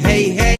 Hey, hey.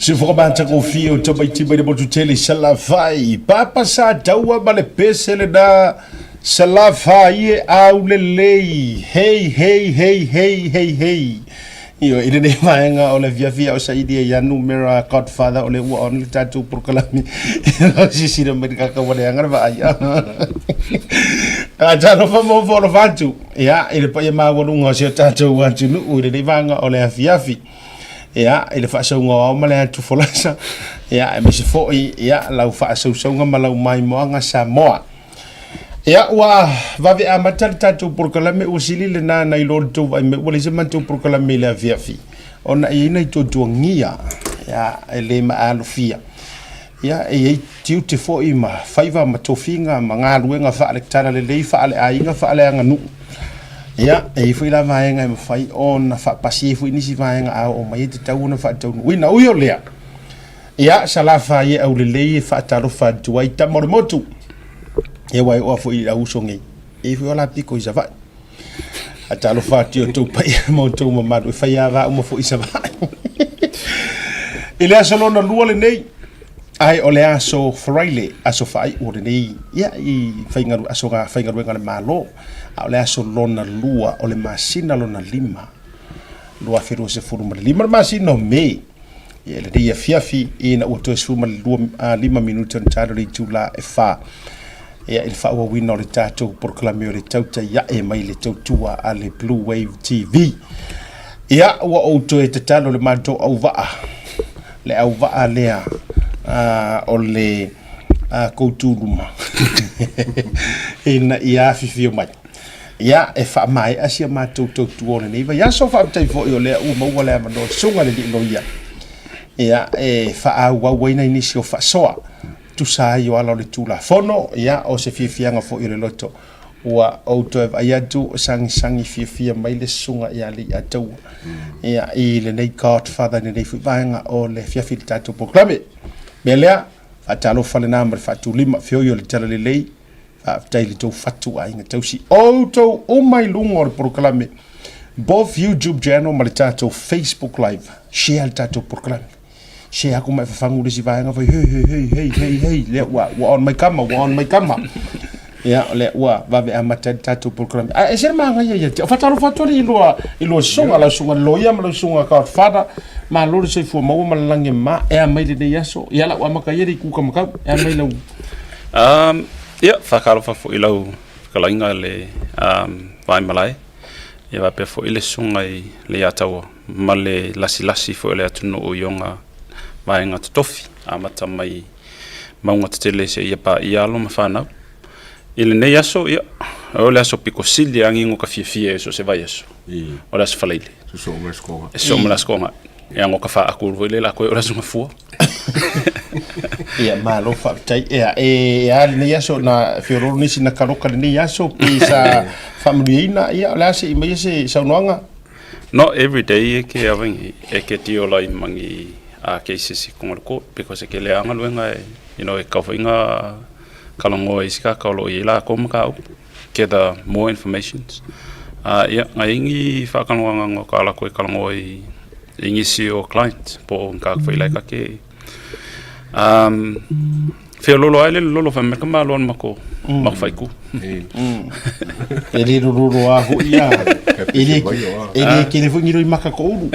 Se foka matagofie o tamaiti mai le motu tele Salafai. Papa sa taua ma le pese lena Salafai e au lelei. Hei hei hei hei hei hei. Io, i lenei vaega o le afiafi a o saili ai ia numera Godfather o le ua ona le tatou polokalame. Sisila mai le kaka ua leaga le vaai. A talofa mo fo atu. Ia, i le paia maualuga o si o tatou atunuu i lenei vaega o le afiafi. Ia, i le faasauga o ao ma le atu folasa. Ia, aemaise foi, ia, lau faasausauga ma lau maimoaga Samoa. Ia, ua vave amata le tatou polokalame ua sili lena nai lo le tou vaai mai ua leai se matou polokalame i le afiafi ona e i ai nai tuatuagia ia, e le maalofia. Ia, e i ai tiute foi ma faiva ma tofiga ma galuega faale-talalelei, faale-aiga, faale-aganuu. Ia, e i ai foi la vaega e mafai ona faapasi ai foi nisi vaega a oo mai e tatau ona faataunuuina. Ui o lea, ia, Salafai e aulelei e faatalofa atu ai tama o le motu. Ia, ua e oo foi i le auuso nei. E i ai foi o la piko i Savaii. Faatalofa atu i outou paia ma outou mamalu e fai ava uma foi i Savaii. I le aso lona lua lenei, ae o le aso Faraile, aso faaiu o lenei, ia, i faigalu, aso faigaluega a le Malo, a o le aso lona lua o le masina lona lima. 2025 le masina o Me. Ia, i lenei afiafi ina ua toe 15 minute ona talo le itula e 4. Ia, i le faaauauina o le tatou polokalame o le tautai ae mai le tautua a le Blue Wave TV. Ia, ua ou toe tatalo le matou auvaa, le auvaa lea o le Koutuluma ina ia afifio mai. Ia, e faamaea si a matou tautua o lenei vaiaso. Faafetai foi o lea ua maua le avanoa susuga le alii loia. Ia, e faaauau ai nai nisi o faasoa tusa ai o ala o le Tulafono. Ia, o se fiafiaga foi o le loto ua ou toe vaai atu sagisagi fiafia mai le susuga ia Leiataua. Ia, i lenei Godfather i lenei foi vaega o le afiafi i le tatou polokalame. Mea lea, faatalofa lena ma le faatulima, feoi o le Talalelei. Faafetai i le tou fatu aiga tausi outou uma i luga o le polokalame both YouTube channel ma le tatou Facebook live. Share le tatou polokalame. Share aku mai fafangu le isi vaega fai hei hei hei hei hei hei lea ua ua on mai kama ua on mai kama. Ia lea ua vave amata le tatou polokalame. A e se magaia ia te. O faatalofa atu alii i lua susuga lau susuga loia ma lau susuga Godfather. Malo le soifua maua ma le lagi e mama. Ea mai lenei aso. Ia lau amata ia le itu kamakau. Ea mai lau Ia, faatalofa foi i lau fetalaiga le Vaimalae, ia faapea foi le susuga i Leiataua ma le lasilasi foi o le atunuu i ona vaega totofi, amata mai mauga tetele seia paia alo ma fanau. I lenei aso, ia, o le aso pito sili lava ni ka fiafia i so o se vaiaso, o le Aso Faraile. E sosoo ma le Aso Toonai. Ia no ka faaatu foi le la koe o le aso mafua. Ia malo faafetai. Ia e a lenei aso na feoloolo nisi na kaloka lenei aso pe sa faamanuiaina ia o le a se i mai se saunoaga. Not every day e ke awangi e ke tiola i mangi a cases i konga le court because e ke le anga luenga e you know e kauwhainga kalangoa i sika ka o lo i la ko maka upu gather more informations. Ia, ngai ingi whakanoanga ngō ka ala koe kalangoa i ngisi o client po o ngā whai lai kake. Whiololo ai le lolo whai meka malo an mako mako whai ku. E le rororo a ho ia. E le e le kere fo ngiro i maka ko uru.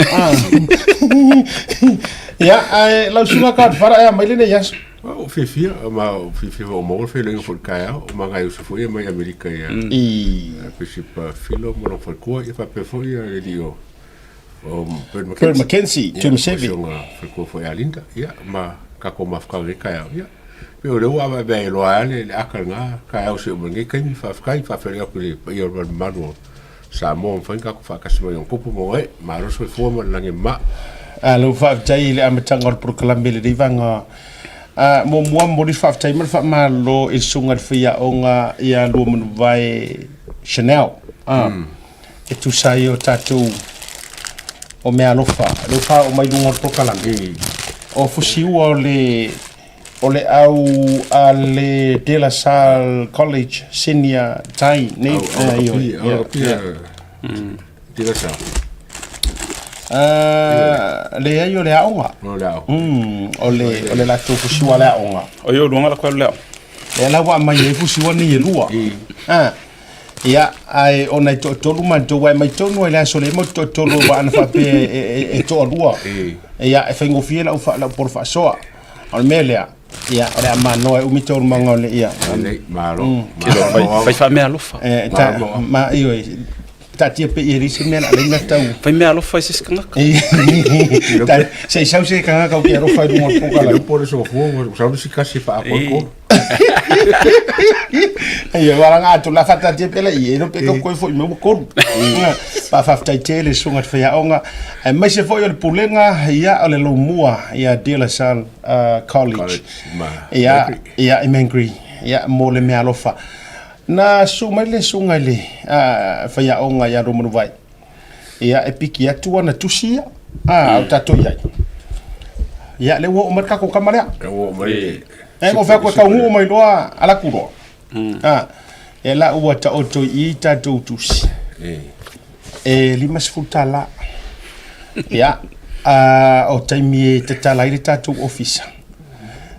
Ia, ai lau sunga ka whara e mai le nei aso. Ua fiafia, ma ua fiafia foi ua maua le feiloaiga foi i le taeao, o maga e uso foi ia mai Amerika ia Bishop Philo ma lona faletua, ia faapea foi ia le alii o o Bert McKenzie. Bert McKenzie, Jim Sevi. Ia, ma faletua foi ia Linda, ia, ma tatou mafutaga i lenei taeao, ia. Pei o lea ua aveavea ai loa lava le ata i lena taeao seia oo mai lenei taimi, faafetai, faafeiloai atu i le paia o le mamalu o Samoa ua mafai ona tatou faatasi mai i ona tupu ma ona ee. Malo le soifua ma le lagi e mama. Alo faafetai i le amataga o le polokalame i lenei vaega. Muamua momoli le faafetai ma le faamalo i le susuga i le faiaoga ia Luamanuvae Chanel e tusa ai o tatou o meaalofa lea ua faaoo mai luga o le polokalame. O fusiua o le O le au a le De La Salle College Senior Tai nei. Au lakapi De La Salle. Leai o le aoga. O le aoga. O le o le latou fusiua le aoga. O yo luanga la kwa le aoga. Lea la ua aumai ai fusiua nei e lua. Ia, ae ona e toatolu matou, ae mai tonu ai le aso le mau toatolu aua ana faapea e toalua. Ia, e faigofie lau lau polo faasoa. O le mea lea, ia, o le a manoa e umi taualumaga o le, ia. Lelei, malo. Fai faameaalofa. E, ta, ma, ioe, taatia pea i e leai se mea o le a laina tau. Fai meaalofa i se isi tagata. Se i sau se tagata ou te alofa i luga o le polokalame. Le upu o le soifua, ua sau le isi kasi e faakoiko. Ia wala atu la whatatia pela i e pe kau koe foi me ua kolu. Pa whaftai tele sunga te whaiaonga. E mai se foi o le pulenga ia o le lomua ia De La Salle College. Ia ia i Mangri. Ia mo le mea alofa. Na su mai le sunga i le whaiaonga ia Romanuvai. Ia e piki atu ana tusi ia. A, o tatou i ai. Ia, lea ua oo mai le tatou tama lea. Lea ua oo mai le... E mo fai atu e taunuu mai loa ala atu loa. A, e la ua taoto i i tatou tusi. E $50. Ia, a, o taimi e tatala ai le tatou ofisa.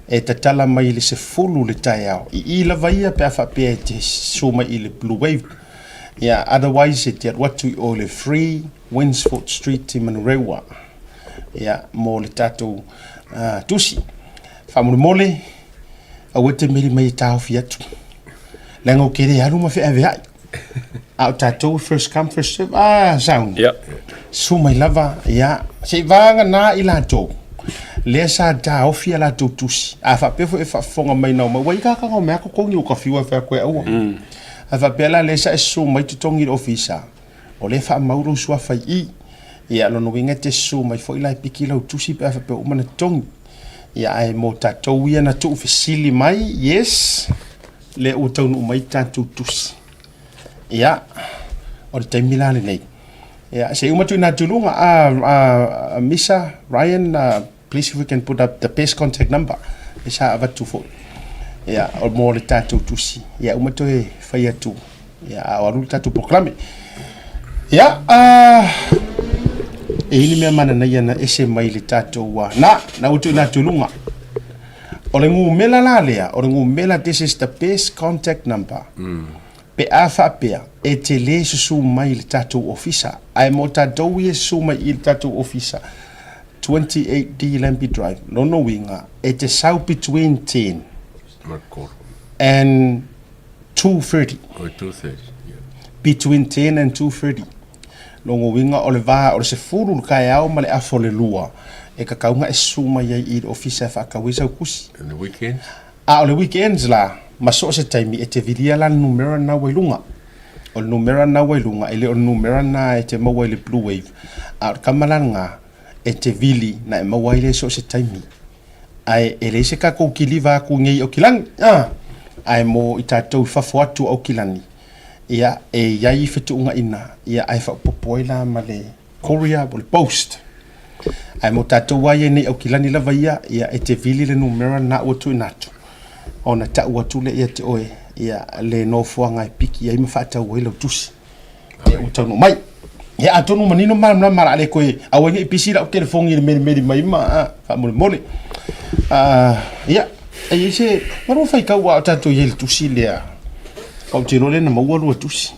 E tatala mai i le 10 le taeao. I i lava ia pe a faapea e te susu mai i le Blue Wave. Ia, otherwise e te alu atu i o i le 3 Winsford Street i Manurewa, ia, mo le tatou tusi. Faamolemole, aua e te meli mai e taofi atu, leaga ou te le alu ma feaveai. A o tatou e first come first serve. Ah, Sauni. Ia. Susu mai lava, ia, se i vagana i latou lea sa taofi a latou tusi. A faapea foi e faafofoga mai nao mai, ua i kakanga o mea totogi o ka fiu e fai atu e aua. A faapea la lea sa e susu mai totogi i le ofisa, o lea e faamau lou suafa i i. Ia, lona uiga e te susu mai foi la e piki lau tusi pe a faapea ua uma ona totogi. Ia, ae mo tatou ia na tuufesili mai, yes, lea ua taunuu mai tatou tusi. Ia, o le taimi la lenei. Ia, se i uma tuuina atu i luga. Misa, Ryan, please if we can put up the best contact number. E sa avatu foi. Ia, o mo le tatou tusi. Ia, uma toe fai atu. Ia, a o alu le tatou polokalame. Ia, e i ai ni mea mananaia na ese mai le tatou, na, na ua tuuina atu i luga. O le numera la lea, o le numera this is the best contact number pe a faapea e te le susu mai i le tatou ofisa, ae mo tatou ia e susu mai i le tatou ofisa 28D Lambie Drive, lona uiga e te sau between 10 and 2:30. Oh, 2:30, yeah. Between 10 and 2:30. Lona uiga o le va o le 10 i le taeao ma le afa o le 2 e tatau ona e susu mai ai i le ofisa e faatau ai sau tusi. And the weekends? A o le weekends la, ma so o se taimi e te vilia la le numera lena ua i luga. O le numera lena ua i luga, e le o le numera lena e te maua i le Blue Wave, a o le tama la lena e te vili na e maua ai lea i so o se taimi. Ae e leai se tatou kiliva atu i nei i Aukilani, a! Ae mo i tatou i fafo atu o Aukilani, ia, e i ai fetuunaiga, ia, ae faaopoopo ai la ma le courier po o le post. Ae mo tatou lava ia i nei Aukilani lava ia, ia, e te vili le numera lena ua tuuina atu, ona tau atu lea ia te oe, ia, le nofoaga e piki ai ma faatau ai lau tusi. Ia, ua taunuu mai. Ia, atonu manino ma malamalama o le a le toe, aua ne i pisi lau telefoni i le melimeli mai ma, a, faamolemole. Ia, e i ai se, malu faitau a o tatou i ai i le tusi lea. Ou te iloa lea na maua lua tusi.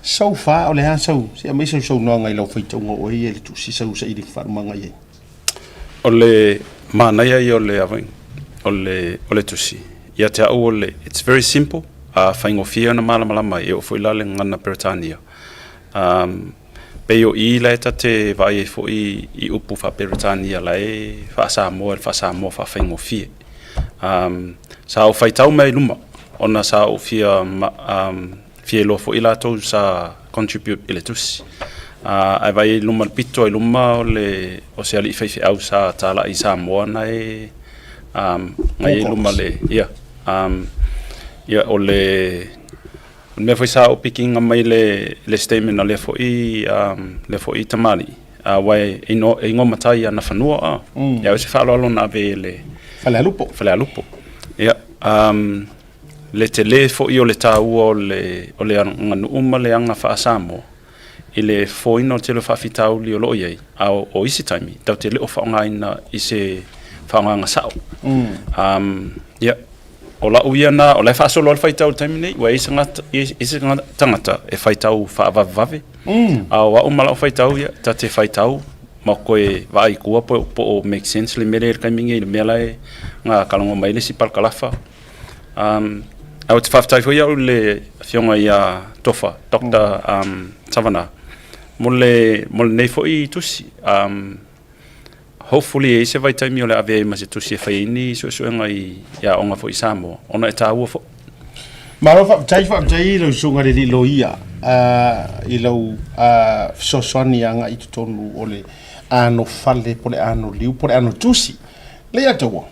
So far, o le a sau, se aumai sau saunoaga i lau faitauga o oe ia i le tusi sau saili faalumaga i ai. O le manaia ia o le o le o le tusi ia te au o le it's very simple a faigofie ona malamalama ai e oo foi la le gagana Peretania. Um pei o i la e ta te vaai ai foi i upu faa-Peretania la e faa-Samoa i le faa-Samoa faafaigofie. Um sa ou faitau mai i luma ona sa ou fia um fia iloa foi latou sa contribute i le tusi. Ae vaai i luma le pito i luma o le o se alii faifeau sa talai i Samoa na e um, na i luma le ia um, ia o le o le mea foi sa ou pikinga mai le le statement a lea foi um, lea foi tamalii aua e igoa, e igoa matai ana fanua a mm. Ia o se faaaloalo na ave e le Falealupo Falealupo ia um, Le tele foi o le taua o le o le aganuu ma le aga faa-Samoa i le fofoina o le tele o faafitauli o lo o i ai, a o isi taimi, tatou te le o faaaogaina i se faaaogaga sao. Ia, o lau ia na, o la e faasolo lava le faitau i le taimi nei, ua i ai se tagata e faitau faavavevave, a o au ma lau faitau, ia, ta te faitau ma toe vaai i tua po o make sense le mea lea i le taimi nei i le mea la e talanoa mai ai le isi parakalafa. Um, ae ou te faafetai foi au i le afioga ia Tofa, Dr. Um, Tavana, mo le, mo lenei foi tusi. Um, hopefully e i ai se vaitaimi o le ave ai ma se tusi e fai ai ni suesuega i, i aoga foi i Samoa, ona e tāua foi. Malo faafetai, faafetai i lau susuga i le alii loia i lau fesoasoani agai i totonu o le anofale po o le anoliu po o le anotusi. Leiataua.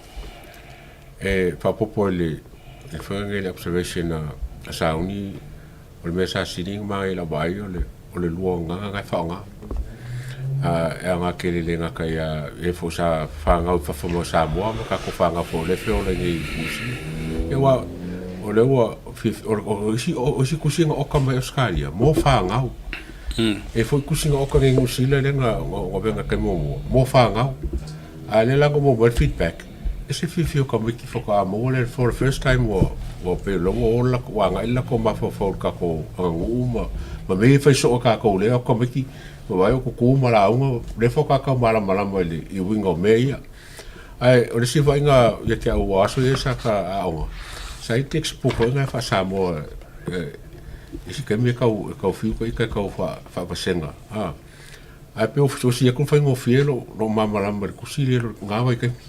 E faaopoopo i le foi lenei le observation a Sauni, o le mea sa sili ona manaia i lau vaai o le o le lua o gagana e faaaoga. E aoga tele e le gata ia e foi sa fanau i fafo mai o Samoa ma tatou fanau foi o lea e feola i inei i Niu Sila. Ia aua o lea ua o isi o isi tusi na oka mai Ausetalia mo fanau. E foi tusi na oka nei i Niu Sila lea na avea na taimi muamua mo fanau. A o lea la na maua mai le feedback. Ese fiafia o tamaiti faatoa maua lea for the first time ua ua pei o lea ua o le latou ua agai le latou mafaufau i le tatou aganuu ma ma mea ia e fai soo e tatou lea o tamaiti ua vaai o tutu ma lauga lea faatoa tau malamalama i le i uiga o mea ia. Ae o le isi vaaiga ia te au aua o aso ia sa ta aoga sa i ai textbook foi na faa-Samoa i isi taimi e tau e tau fiu ita e tau faavasega a Ae pei ua fesoasoani atu le faigofie lou lou malamalama i le tusi lea i lena vaitaimi.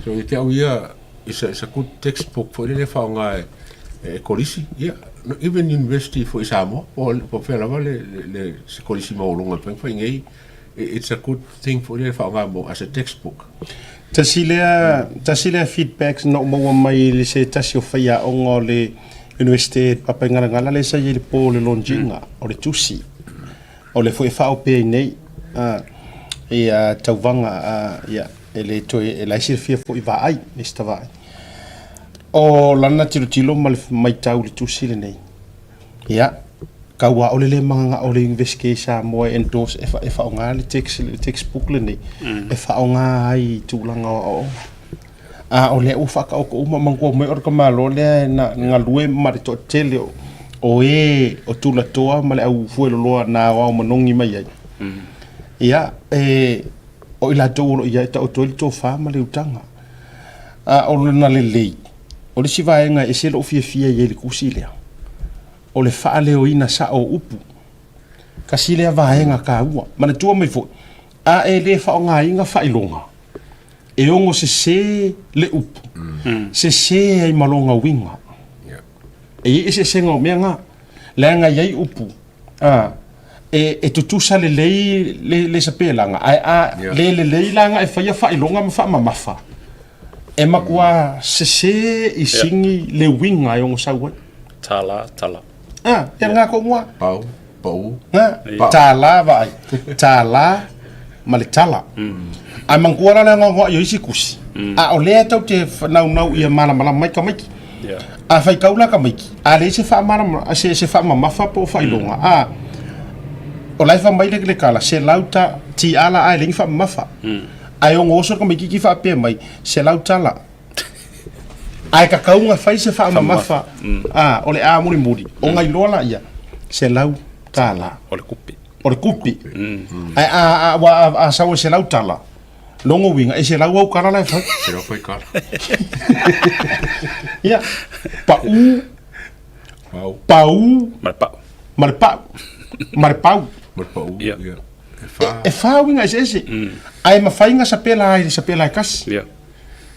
So ia te au ia, it's a, it's a good textbook foi lele e faaaoga e, e kolisi, ia, even university foi i Samoa, po o, po o fea lava le, le, le, se kolisi maualuga e mafai ona fai nei, it's a good thing foi lele e faaaoga mo, as a textbook. Tasi lea, tasi lea feedbacks na ou maua mai i se tasi o faiaoga o le Universite Papaigalagala lea sa i ai i le po o le launching-a o le tusi. O le foi e faaope ai nei ia tauvaga ia e le toe e la e silafia foi vaai Mister Vaai. O lana tilotilo ma le maitau i le tusi lenei, ia kau lava o le le magagao o le Universite i Samoa e endorse e e faaaoga le text le textbook lenei e faaaoga ai i tulaga o aoaoga. A o lea ua faataoto uma manatua mai o le tamaloa lea na galue ma le toatele o e o tulatoa ma le au fueloloa na aoao manogi mai ai. Ia, e, o i latou o lo o i ai e taoto ai le tofa ma le utaga. A o lona lelei, o le isi vaega e ese lou fiafia i ai i le tusi lea, o le faaleoina sao o upu. Tasi lea vaega taua. Manatua mai foi, a e le faaaogaina faailoga, e ono sese le upu, sese ai ma lona uiga. E i ai eseesega o mea na, leaga e i ai upu a, e, e tutusa lelei le, le sapelaga, ae a le lelei la na e faia faailoga ma faamamafa, e matua sese i sigi le uiga e ono sau ai. Tala, tala. A, e lena tonu lava. Pau, pau. Ha, tala vaai. Tala ma le tala. Ae manatua la le anoanoai o isi tusi, a o lea tou te naunau ia malamalama mai tamaiti. A faitau la tamaiti, a leai se faamalamalama, se, se faamamafa po o faailoga, a, o la e fai mai le, le tala, selau ta, tiala a e leai ni faamamafa. Ae ono oso le tamaititi faapea mai, selau tala. Ae tatau ona fai se faamamafa a, o le a mulimuli, ona iloa laia, $100. O le kupi. O le kupi. Ae a, a, a, a, a sau e $100, lona uiga, e 100 au kala la e fai. 100 fai kala. Ia, pau, Pau. pau, Ma le pau. ma le pau, ma le pau. Ma le pau, Ia. ia. E whā. E whā uiga eseese. Ae mafai ona sapela ai i le sapela e kasi. Ia.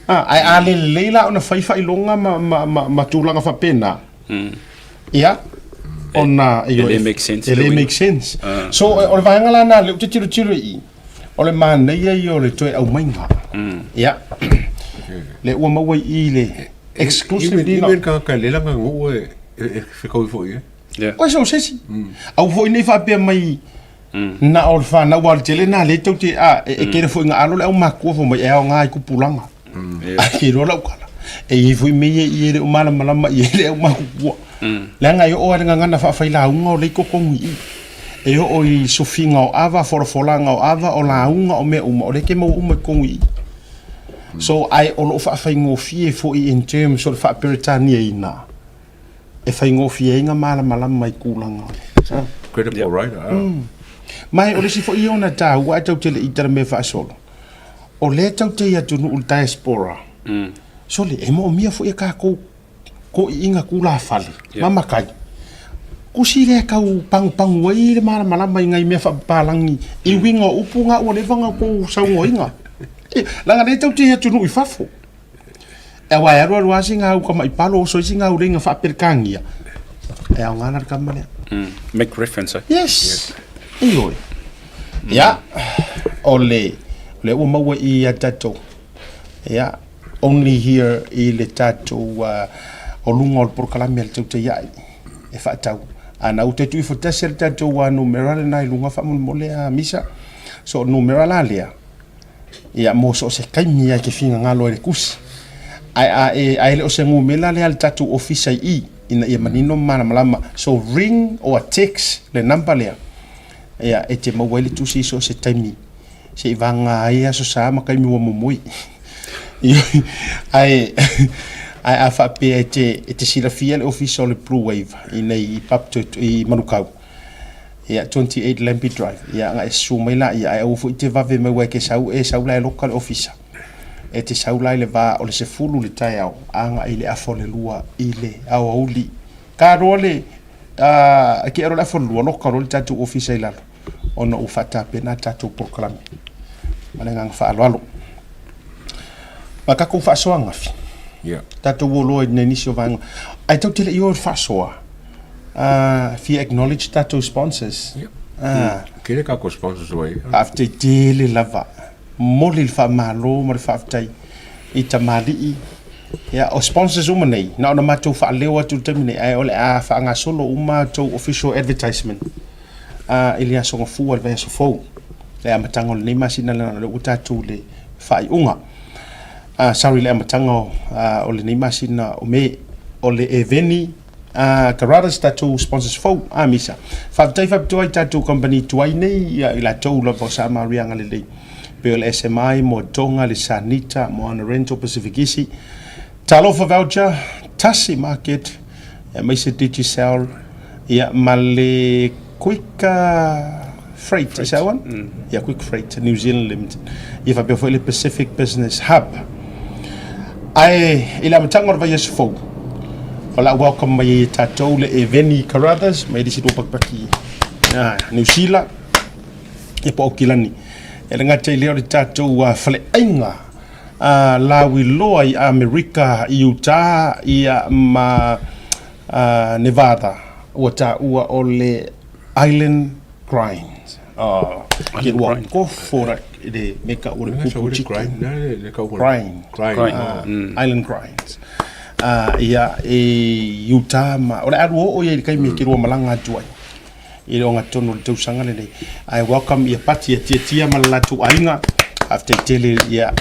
A, ae a le lelei la ona fai faailoga ma, ma, ma, ma tulaga faapena, ia, ona, E le make sense e le le make sense. So, o le vaega la lena, lea ou te tilotilo i i, o le manaia ia o le toe aumaiga. Ia, lea ua maua i i le exclusively. Even, even tagata e le laga nuu e, e, e fetaui foi e. Yeah. Oi so se isi. Aua foi ne i faapea mai na o le fanau aua o le tele lena lea tou te a e tele foi ina alo le aumakua fai mai e aoga i tupulaga. Ae ke iloa lau tala e i ai foi mea ia i e le o malamalama i ai le aumakua. Leaga e oo lava i le gagana faafailauga o lea i totonu i i. E oo i sufiga o ava, folafolaga o ava, o lauga o mea uma o lea e te maua uma i totonu i i. So ae o lo o faafaigofie foi in terms o le faa-Peretaniaina e faigofie ai na malamalama i tulaga o le. Credible writer. Ah. Ma o le isi foi ia ona taua ae tau te le i tala mea faasolo. O lea tau te i atunuu le diaspora. Sole, e moomia foi e kākou toʻiiga tulafale ma matai. Kusi lea tau pagupagu ai le malamalama i nai mea faapapalangi i uiga o upu na ua leva ona outou saunoaina. Leaga lea tau te i atunuu i fafo. Aua e alualu lava sina au tamai palo oso ai sina au leiga faa-Peretania. E aoga la le tama lea. Make reference, eh? Yes. Ioe. Ia, o le, o lea ua maua i ia tatou. Ia, only here i le tatou o luga o le polokalame a le Tautai e faatau. A na ua toe tuu ifo tasi le tatou numera lena i luga faamolemole a Misa. So, o le numera la lea, Ia, mo so o se taimi lava e te finagalo ai i le tusi. Ae a e, ae le o se numera lea a le tatou ofisa i i, ina ia manino ma malamalama. So ring or text le number lea, ia, e te maua ai le tusi i so o se taimi, seivagana ai aso sa ma taimi ua momoi. Ae ae a faapea e te e te silafia le ofisa o le Blue Wave i nei i Papatoetoe i Manukau, ia 28 Lambie Drive, ia aga e susu mai laia ae aua foi e te vave mai aua e te sau e sau la e loka le ofisa. E te sau la i le va o le 10 i le taeao agai i le afa o le 2 i le aoauli. Ka loa le a ke ero le afa o le 2 loka loa le tatou ofisa i lalo ona ua faatapena a tatou polokalame. Ma le agaga faaaloalo. Ma tatou faasoa ananafi. Yeah. Tatou o loa i nisi o vaega. Ae tatou te le i o i le faasoa, fia acknowledge tatou sponsors. Yeah. Tele tatou sponsors ua i ai. Faafetai tele lava. Momoli le faamalo ma le faafetai i tamalii. Ia, o sponsors uma nei, na ona matou faaleo atu i le taimi nei, ae o le a faagasolo uma a outou official advertisement i le Aso Gafua i le vaiaso fou, le amataga o lenei masina leaga o lea ua tatou i le faaiuga. Sorry, le amataga o lenei masina o Me, o le Eveni Carruthers tatou sponsors fou, Misa. Faafetai faapitoa i tatou kamupani tuai nei, ia i latou lava o Samaria Agalelei, pei o le SMI, Moatoga, le Sanita, Moana Rental, Pacific Easy, Talofa Voucher, Tasi Market, aemaise Digicel, ia ma le Quick Freight, is that one? Yeah, Quick Freight New Zealand Limited. Ia faapea foi le Pacific Business Hub. Ae i le amataga o le vaiaso fou, o le a welcome mai ai e tatou le Eveni Carruthers mai le isi lua pakipaki Niu Sila, ia po o Aukilani. E le gata i lea o le tatou faleaiga lauiloa i Amerika, i Utah, ia ma Nevada, ua taua o le Island Grind. Oh, ke ua kofo ra le me ka ua le pupu chicken. Grind. Island Grinds. Ia, i Utah ma, o le alu oo ia i le taimi e te lua malaga atu ai i le ogatotonu o le tausaga lenei. Ae welcome ia Pati ia Tiatia ma le latou aiga. Faafetai tele ia.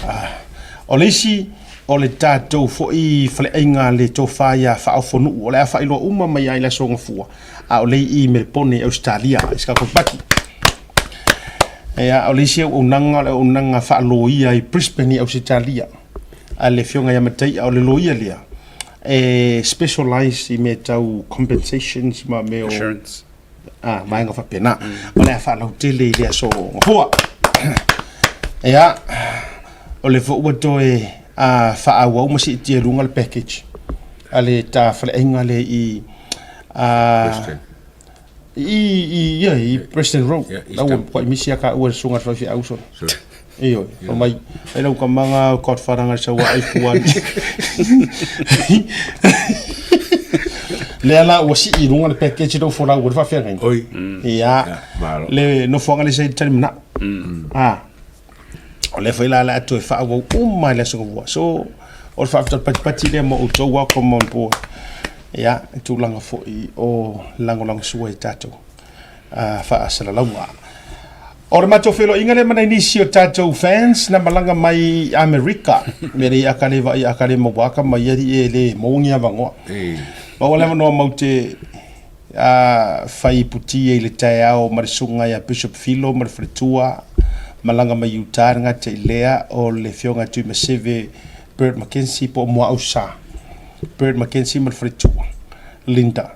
O le isi, o le tatou foi faleaiga le tofa ia Faaofonuu, o le a faailoa uma mai lava i le Aso Gafua, a o lea i Melepone i Ausetalia, i se tatou pati. Ia, o le isi auaunaga, o le auaunaga faaloia i Brisbane i Ausetalia, a le Afioga ia Mataia, o le loia lea, e specialize i mea tau compensations ma mea o... Insurance. Ah, vaega faapena. O le a faalautele i le aso Gafua. Ia, o le foi ua toe faaauau ma siitia i luga le package a le ta faleaiga lea i Preston. I ia i Preston Road. Yeah, La ua matua misi a ka ua le susuga i le faifeau sona. Sure. Ioe, fai mai, ai lau tamaga Godfather ngai sau ai fua. Lea la ua sii i luga le package lea ua folau ua le faafeagaiga. Oi. Ia, Malo. le nofoaga lea sa i le Talimanao. Ah. O lea foi la o le a toe faaauau uma i le Aso Gafua. So, o le faafetai patipati lea mo outou, welcome on board. Ia, i tulaga foi o lagolagosua i tatou faasalalauga. O le matou feiloaiga lea ma nai nisi o tatou fans na malaga mai i Amerika. Mea le ia ka le vaai a ka le maua aka mai ia e le maua ni avanoa. Maua le avanoa mau te fai putia i le taeao ma le susuga ia Bishop Filo ma le faletua, malaga mai Utah le gata i lea o le afioga ia Tuimaseve Bert McKenzie po o Muaausa Bert McKenzie ma le faletua Linda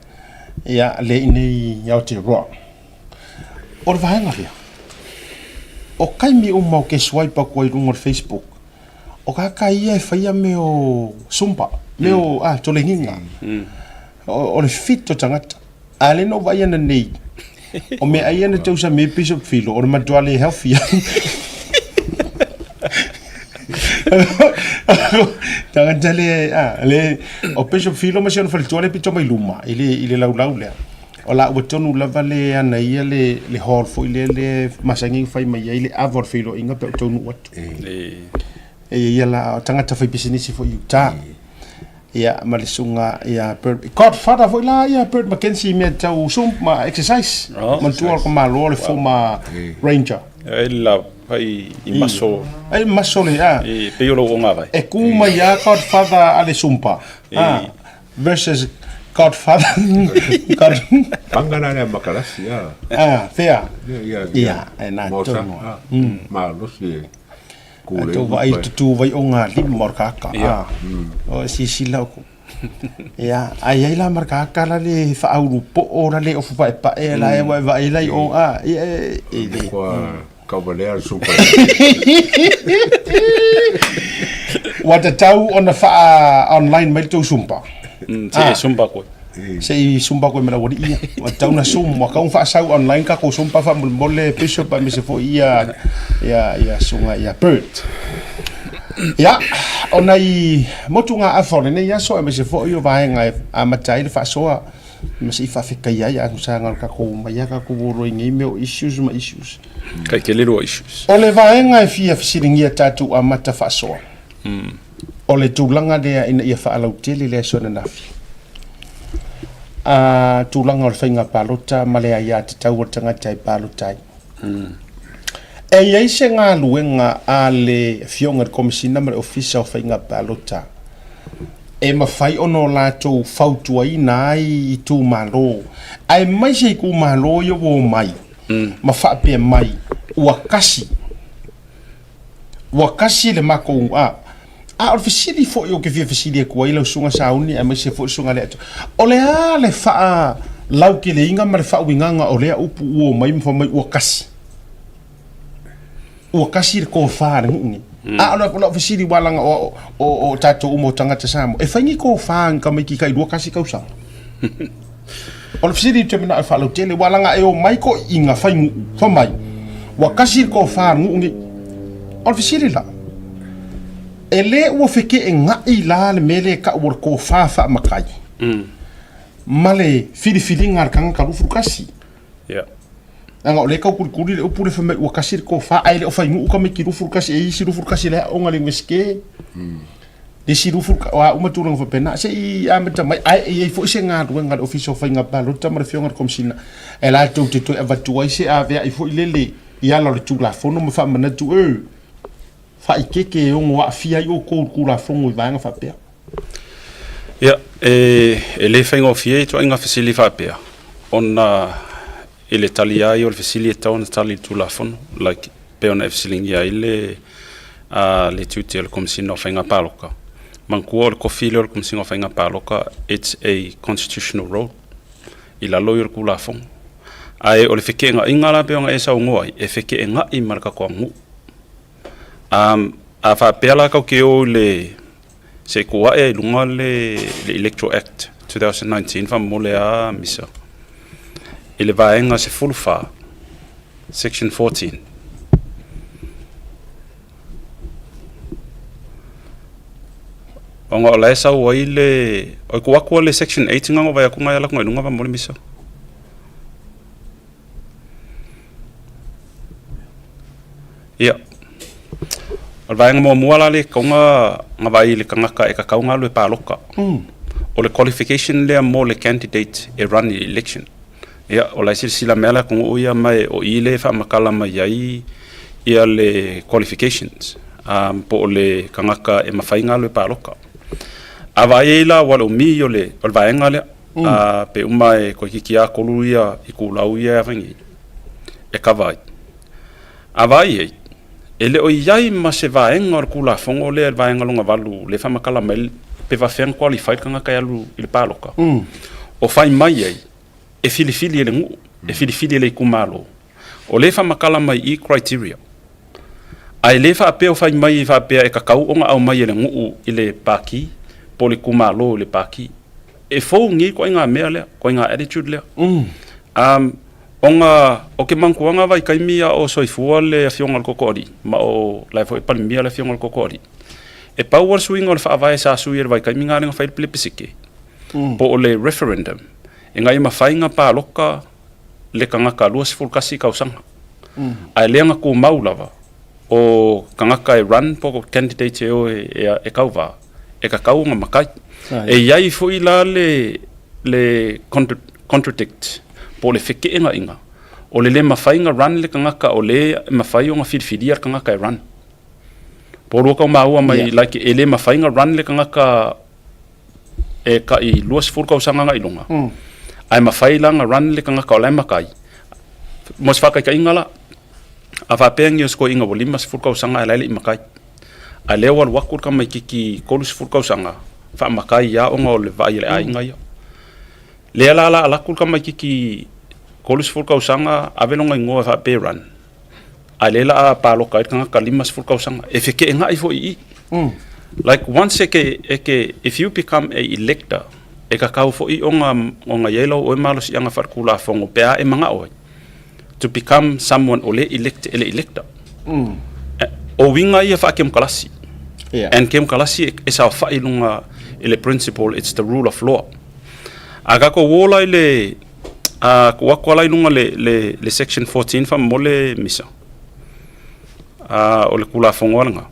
ia lea i nei i Aotearoa. O le vaega lea, o taimi uma o ke swipe atu ai i luga o le Facebook, o tagata ia e faia mea o Zumba, mea o toleniga. O le fit o tagata. A lea na ou vaai ananei, o meaai ia na tausami ai Bishop Filo, o le matua le healthy ai. Tagata le, le, o Bishop Filo ma si ona faletua le pito mai luma i le laulau lea. O la ua tonu lava le ana ia le, le hall foi lea le masani ona fai mai ai le ava o le feiloaiga pe a ou taunuu atu. E ia la, o tagata faipisinisi foi i uta. Ia, ma le susuga ia Bert, Godfather foi la ia Bert McKenzie i mea tau sum ma exercise. Oh, Manatua o le tamaloa le former Ranger. E la fai i maso. Ai maso le, a. E pei o lou ogavai. E ku mai a Godfather a le Zumba. A, versus Godfather. God. Panga la lea makalasi, a. A, fea? Ia, ia. Ia, e na Mosa, tonu. a. Malosi e. A tou vaai i le tutu vai o ngā lima o le kāka. A, o e silasila o ku. Ia, a i ai la ma le kāka la le whaauru po o la le ofu pae pae la e wae vaai lai o a, ia e, e le. Kua kauvalea le supa. Ua tatau ona whaa online mai le tou sumpa. Se e sumpa koe. Se i sumpa koe ma le aualii ia. Ua tatau na sum, ua kau whaasau online ka kou sumpa whaamolemole Bishop aemaise foi ia ia ia suga ia Bert. Ia, o nai motugaafa o lenei aso aemaise foi o vaega e amata ai le faasoa ma se i faafetaia ai agusaga o le tatou mai a tatou olo i nei mea o issues ma issues. Kai tele lua issues. O le vaega e fia fesiligia tatou amata faasoa, o le tulaga lea ina ia faalautele le aso ananafi. A tulaga o le faiga palota ma le aiatatau a le tagata e palota ai. E i ai se galuega a le Afioga i le Komesina ma le Ofisa o Faiga Palota e mafai ona o latou fautuaina ai itumalo, aemaise itumalo ia ua omai ma faapea mai ua kasi, ua kasi le matou, a, a o le fesili foi ou te fia fesili atu ai lau Susuga Sauni aemaise foi le Susuga Leato, o le a le faalauteleina ma le faauigaga o lea upu ua omai ma fai mai ua kasi? Ua kasi le tofa a le nuu nei. A o lau fesili aua leaga o tatou uma o tagata Samoa, e fai ni tofa a ni tamaiti tai 21 tausaga? O le fesili ou te manao e faalautele, aua leaga e omai toeaiina fai nuu, fai mai, ua kasi le tofa a le nuu nei. O le fesili la, e le ua feteenai la le mea lea e tau o le tofa faamatai ma le filifiliga a le tagata 21? Leaga o lea e tau kulikuli le upu lea fai mai ua kasi le tofa ae le o fai nuu tamaiti 21 e i isi 21 la e aoga i le Iunivesite. Le isi 20 o a uma tulaga faapena. Se i amata mai ae e i ai foi se galuega a le Ofisa o Faiga Palota ma le Afioga i le Komesina e latou te toe avatu ai se aveai foi lele i ala o le Tulafono ma faamanatu e faaeteete e ono aafia ai outou i le Tulafono i vaega faapea. Ia, e le faigofie ituaiga fesili faapea, ona i le tali lava ia o le fesili e tatau ona tali i le Tulafono, like pei ona e fesiligia ai le le tiute o le Komesina o Faiga Palota. Manatua o le tofi lea o le Komesina o Faiga Palota, it's a constitutional role i lalo ia o le Tulafono. Ae o le feteenaiga la pei ona e saunoa ai, e feteenai ma le tatou aganuu. A faapea la tatou te o i le se i tuu ae i luga le Electoral Act 2019 faamolemole a misa i le vaega 14 section 14. Ona o la e sau ai le oi tuu atu le section 8 na vaai atu na e alu atu i luga faamolemole misa. Ia, o le vaega muamua la lea e tatau ona vaai i le tagata e tatau ona alu e palota. O le qualification lea mo le candidate e run i le election. Ia, o la e silasila mai lava le atunuu ia ma o i lea e faamatala mai ai ia le qualifications po o le tagata e mafai ona alu e palota. A vaai ai la aua o le umi o le vaega lea, pe uma e toeitiiti lava 3 ia itulau ia e ave nei e kava ai. A vaai ai, e le o i ai ma se vaega o le Tulafono lea, le vaega lona 8 lea e faamatala mai pe faapefea ona qualify le tagata e alu i le palota, o fai mai ai, e filifili e le nuu, e filifili e le itumalo. O lea e faamatala mai i i criteria. Ae le faapea o fai mai faapea e tatau ona aumai e le nuu i le pati po o le itumalo i le pati. E fou nei ituaiga mea lea, ituaiga attitude lea. Ona o ke manatuaga vaitaimi a o soifua le Afioga i le Totoalii, ma o la e foi e Palemia le Afioga i le Totoalii, e pau lava le suiga o le faavae sa sui ai i le vaitaimi lena lea na fai ai le pelepesike, po o le referendum, ina ia mafai ona palota le tagata 21 tausaga. Ae lea na tumau lava, o tagata e run po o candidate e o e tauva, e tatau ona matai. E i ai foi la le contradict po o le feteenaiga o le le mafai ona run le tagata o le e mafai ona filifilia le tagata e run. Po o lua tau maua mai like e le mafai ona run le tagata e tai 20 tausaga agai i luga, ae mafai la ona run le tagata o la e matai. Mo se faataitaiga la, a faapea ni o se toeaina ua 50 tausaga ae la e le i matai. A lea ua alu atu le tamaititi 30 tausaga faamatai ia ona o le vaai a le aiga ia. Lea la la alu atu le tamaititi 30 tausaga ave lona igoa e faapea e run, a lea la a paloka ai le tagata 50 tausaga e feteenai foi i i. Like once e ke, e ke, if you become a elector, e tatau foi ona, ona i ai lau oe malosiaga faaletulafono pe a e manao ai to become someone o lea elect e le elector. O uiga ia faakemokalasi. Yeah. And kemokalasi e, e saofai i luga i le principle, it's the rule of law. A tatou ola i le a tuu atu ala i luga le, le, le section 14 faamolemole misa. A o le Tulafono a lena.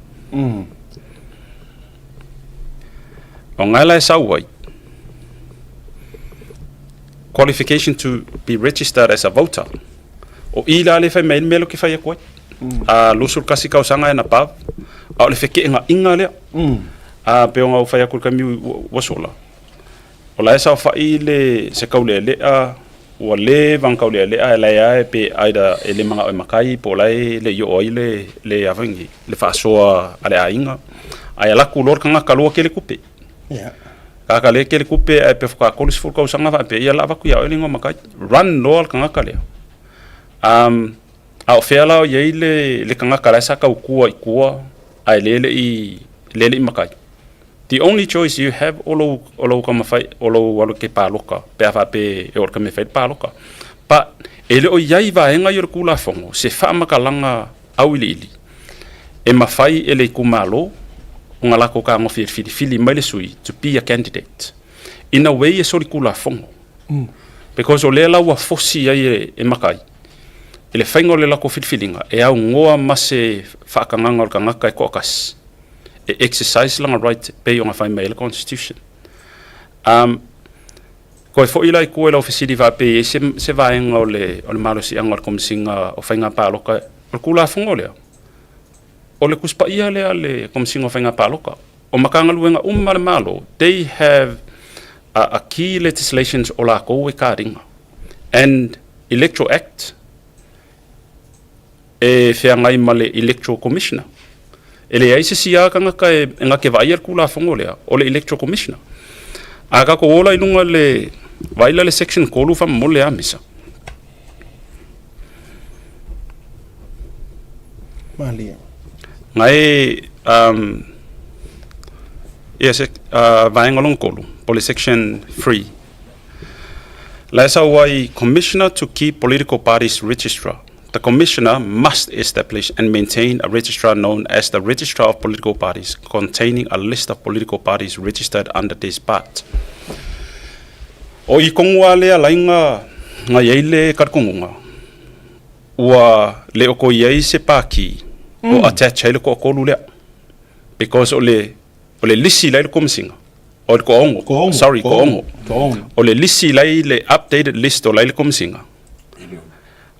O ngae la e sau ai, qualification to be registered as a voter. O i la le fai mai ai le mea lea ou te fai atu ai. A 21 tausaga and above, a o le feke'ena'iga lea. A pei ona ou fai atu i le taimi ua sola, o la e saofa'i le se taulealea ua leva ona taulealea ae la e lava pe either e le mana'o e matai po o la e le i oo ai le le a foi nei le faasoa a le aiga ae alu atu loa le tagata lua tele tupe. Tagata lea tele tupe ae pe faatoa 30 tausaga faapea ia o le a avatu ia oe le igoa matai. Run loa le tagata lea. A o fea la o i ai le le tagata la e sa tautua i tua ae lea e le i lea e le i matai? The only choice you have o lou, o lou taumafai, o lou alu e te paloka, pe a faapea e oo i le taimi e fai le paloka. But, e le o i ai i vaega ia o le Tulafono se faamatalaga auiliili e mafai e le itumalo ona latou tagofi e filifili mai le sui to be a candidate. In a way e solitulafono. Because o lea la ua fosi ai e, e matai i le faiga o le latou filifiliga e aunoa ma se faatagaga o le tagata e toatasi e exercise lana right pei ona fai mai ai le constitution. Um, koe foi la i tua i lau fesili faapea e i ai se, se vaega o le, o le malosiaga o le Komisiga o Faiga Palota, o le Tulafono lea, o le Tusi Paia lea a le Komisiga o Faiga Palota. O Matagaluega uma a le Malo, they have a, a key legislations o latou e kariga. And Electoral Act, e feagai ma le Electoral Commissioner. E leai se isi lava tagata e na te vaaia le Tulafono lea, o le Electoral Commissioner. A tatou ola i luga le, vaai la le section 3 faamolemole a Misa. Malie. Ngai um, ia se vaega lona tolu, po o le section 3. La e sau ai, Commissioner to keep political parties registrar. The Commissioner must establish and maintain a registrar known as the Registrar of Political Parties containing a list of political parties registered under this part. O i kogu lava lea laiga na i ai le talitonuga, ua le o toe i ai se pākī o attach ai le toatolu lea. Because o le, o le lisi la i le Komisiga, o le toaono, Toaono, sorry, toaono. Toaono. O le lisi la i le updated list o la i le Komisiga,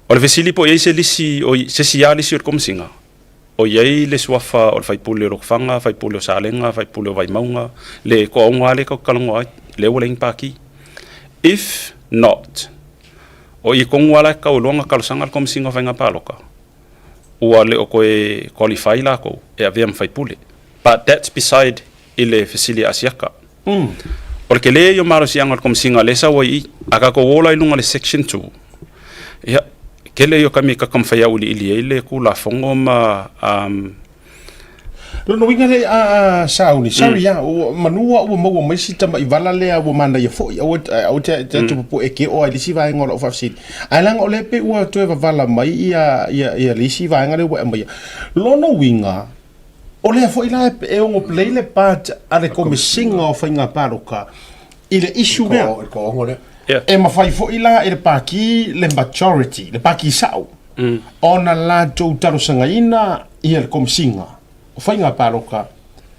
O le fesili po o i ai se lisi o i, se isi lava lisi o le Komisiga, o i ai le suafa o le faipule o Lotofaga, faipule o Salega, faipule o Vaimauga, le toaono lava lea tatou te talanoa ai, lea ua leai ni pākī. If not, o i tonu lava la e tatau loa ona talosaga le Komisiga o Faiga Palota, ua le o toe qualify latou e avea ma faipule. But that's beside i le fesili a Asiata. O le tele ia o malosiaga o le Komisiga lea e sau ai i i. A tatou o la i luga o le Section 2, ia, tele ia o taimi e taumafai e auiliili ai le Tulafono ma um, Lona uiga lea a Sauni, sorry a, manu ua maua mai si tama'i vala lea ua manaia foi, aua aua te te atu popoe e ke oa i le isi vaega o lau faafesili. Ae leaga o lea pei ua toe vavala mai ia ia ia le isi vaega lea ua e aumaia. Lona uiga, O lea foi la e ono play le part a le Komesiga o Faiga Palota i le issue lea. I le toaono lea. Yeah. E mafai foi la e le Pākī le majority, le Pākī sao, ona latou talosagaina ia le Komesiga o Faiga Palota.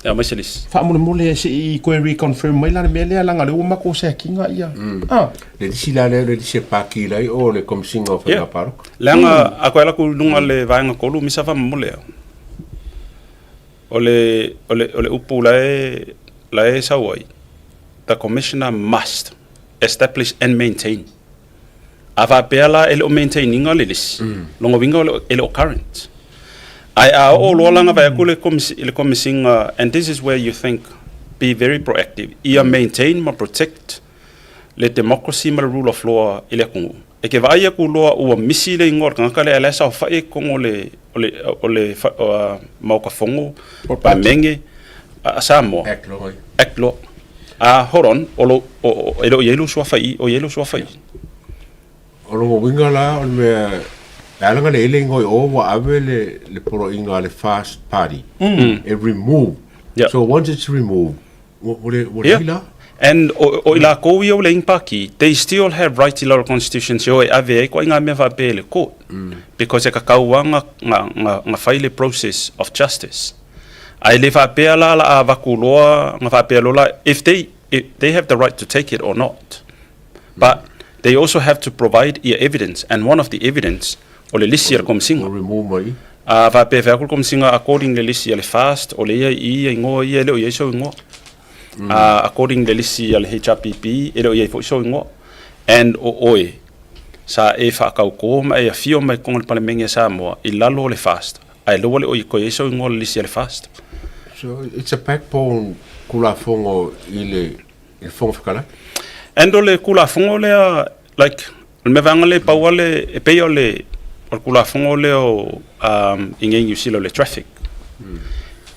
E aumai se lisi. Faamolemole se i toe reconfirm mai la le mea lea leaga o lea ua matou seakiga ia. Ah. Le lisi la lea o le lisi e Pākī lai o le Komesiga o Faiga Yeah. Palota. Leaga a koe ala ku i luga le vaega tolu misa faamolemole au. O le, o le, o le upu la e, la e sau ai, the Commissioner must establish and maintain. A faapea la e le o maintain ina le lisi, lona uiga e le o current. Ae a oo loa la vaai atu le i le Komisiga, and this is where you think, be very proactive, ia maintain ma protect le democracy ma le rule of law i le atunuu. E ke vaai atu loa ua misi le igoa o le tagata lea, ae la e saofai i totonu o le o le o le Maota Fono, Palemene a Samoa. Act loa. Act loa. Ah, hold on, o lo, o, e le o i ai lou suafa i i, o i ai lou suafa i i. O lona uiga la o le mea e ala ona leai le igoa i o ua ave le le poloaiga a le FAST Party e remove. So once it's removed ua ua le ua leai la. And o o i lakou ia ua leai ni paki, they still have rights i lalo o le constitution se o e ave ai koaiga mea faapea i le court because e kakau lava na na na fai le process of justice. Ae le faapea la la a avatu loa na faapea loa la if they if they have the right to take it or not. But they also have to provide ia evidence and one of the evidence o le lisi a le Komisiga. Ua remove mai. A faapea fai atu le Komisiga according le lisi a le FAST o le ia i ia igoa ia e le o i ai sou igoa. According le lisi a le HRPP e le o i ai foi sou igoa. And o oe sa e faatautō ma e afio mai i totonu o le Palemene a Samoa i lalo o le FAST ae lea ua le o i toe i ai sou igoa i le lisi a le FAST. So it's a backbone Tulafono i le i le Fofoga Fetalai. And o le Tulafono lea, like, o le mea vaega lea e pau lava le, e pei o le, o le Tulafono lea o, um, i inei i Niu Sila o le traffic.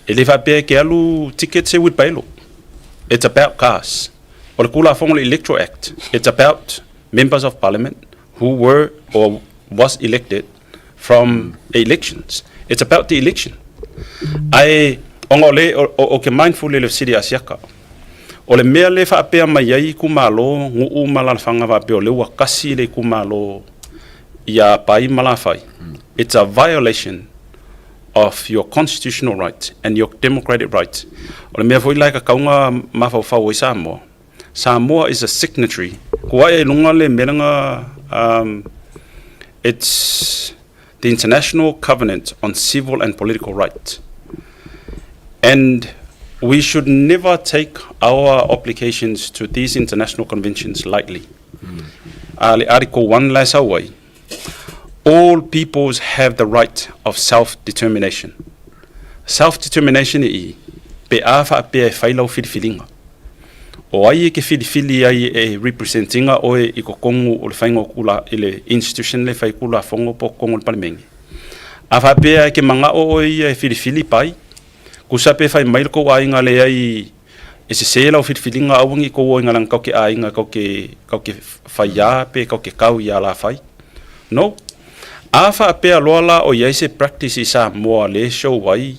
E le faapea e te alu tickets e wheelbarrow. It's about cars. O le Tulafono o le Electoral Act, it's about members of parliament who were or was elected from elections. It's about the election. Ae, ona o le, o, o, o ke mindful i le fesili a Siaka, o le mea le faapea mai ai itumalo, nuu ma alaalafaga faapea o lea ua tasi le itumalo ia Pai ma Lafai, it's a violation of your constitutional right and your democratic right. O le mea foi la e tatau ona mafaufau ai Samoa, Samoa is a signatory. Kua ae i luga le mea lena, it's the International Covenant on Civil and Political Rights. And we should never take our obligations to these international conventions lightly. A le Article 1 la e sau ai, all peoples have the right of self-determination. Self-determination i i, pe a faapea e fai lau filifiliga. O ai e ke filifili ai e represent ina oe i totonu o le faiga o kula i le institution le fai Tulafono po o totonu o le Palemene. A faapea e ke mana'o oe ia e filifili pai, kusa pe fai mai le kou aiga leai e sesē lau filifiliga aua ne i kou o i leaga kau ke aiga kau ke kau ke faiā pe kau ke kau iā Lafai. No. A faapea loa la o i ai se practice i Samoa lē show ai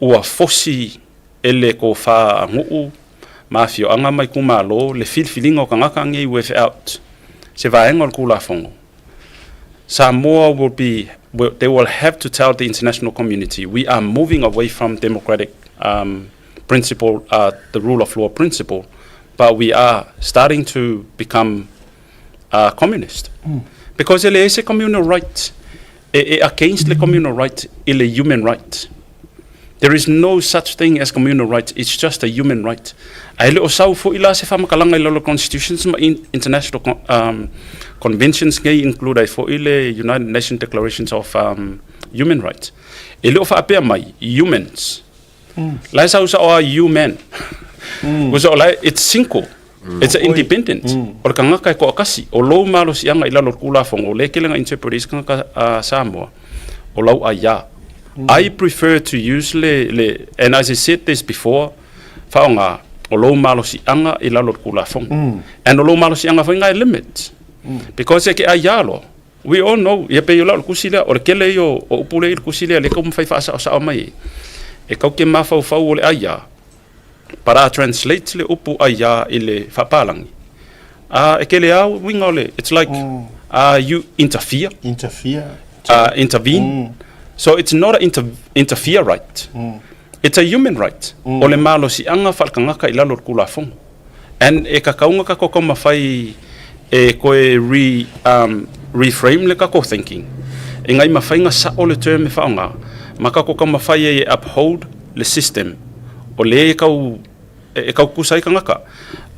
ua fosi e le kofā a nuu ma afioaga ma itumalo le filifiliga o tagata nei without se vaega o le Tulafono. Samoa will be, will, they will have to tell the international community we are moving away from democratic principle, the rule of law principle, but we are starting to become communist. Because e leai se communal right, e, e against le communal right i le human right. There is no such thing as communal right, it's just a human right. Ae le o sau foi la se faamatalaga i lalo constitutions ma international conventions nei include ai foi le United Nations Declarations of Human Rights. E le o faapea mai humans. La e sau sao a human. Kusa o la it's single. It's a independent. O le tagata e toatasi. O lou malosiaga i lalo o le Tulafono, o lea e tele na interpret e isi tagata Samoa, o lau aiā. I prefer to use le, le, and as I said this before, faaaoga, o lou malosiaga i lalo o le Tulafono. And o lou malosiaga foi na e limit. Because e ke aiā loa. We all know, ia pei o lau le tusi lea, o le tele ia o upu lea i le tusi lea, lea e taumafai faasaosao mai ai. E kau ke mafaufau o le aiā, but a translate le upu aiā i le faapalagi, e tele lava uiga o le, it's like you interfere, Interfere. Intervene. So it's not a interfere right. It's a human right. O le malosiaga faaletagata i lalo o le Tulafono. And e tatau ona tatou taumafai e toe re, reframe le tatou thinking ina ia mafai ona sao le term e faaaoga ma tatou taumafai ai e uphold le system o lea e tau, e tau tutusa ai tagata.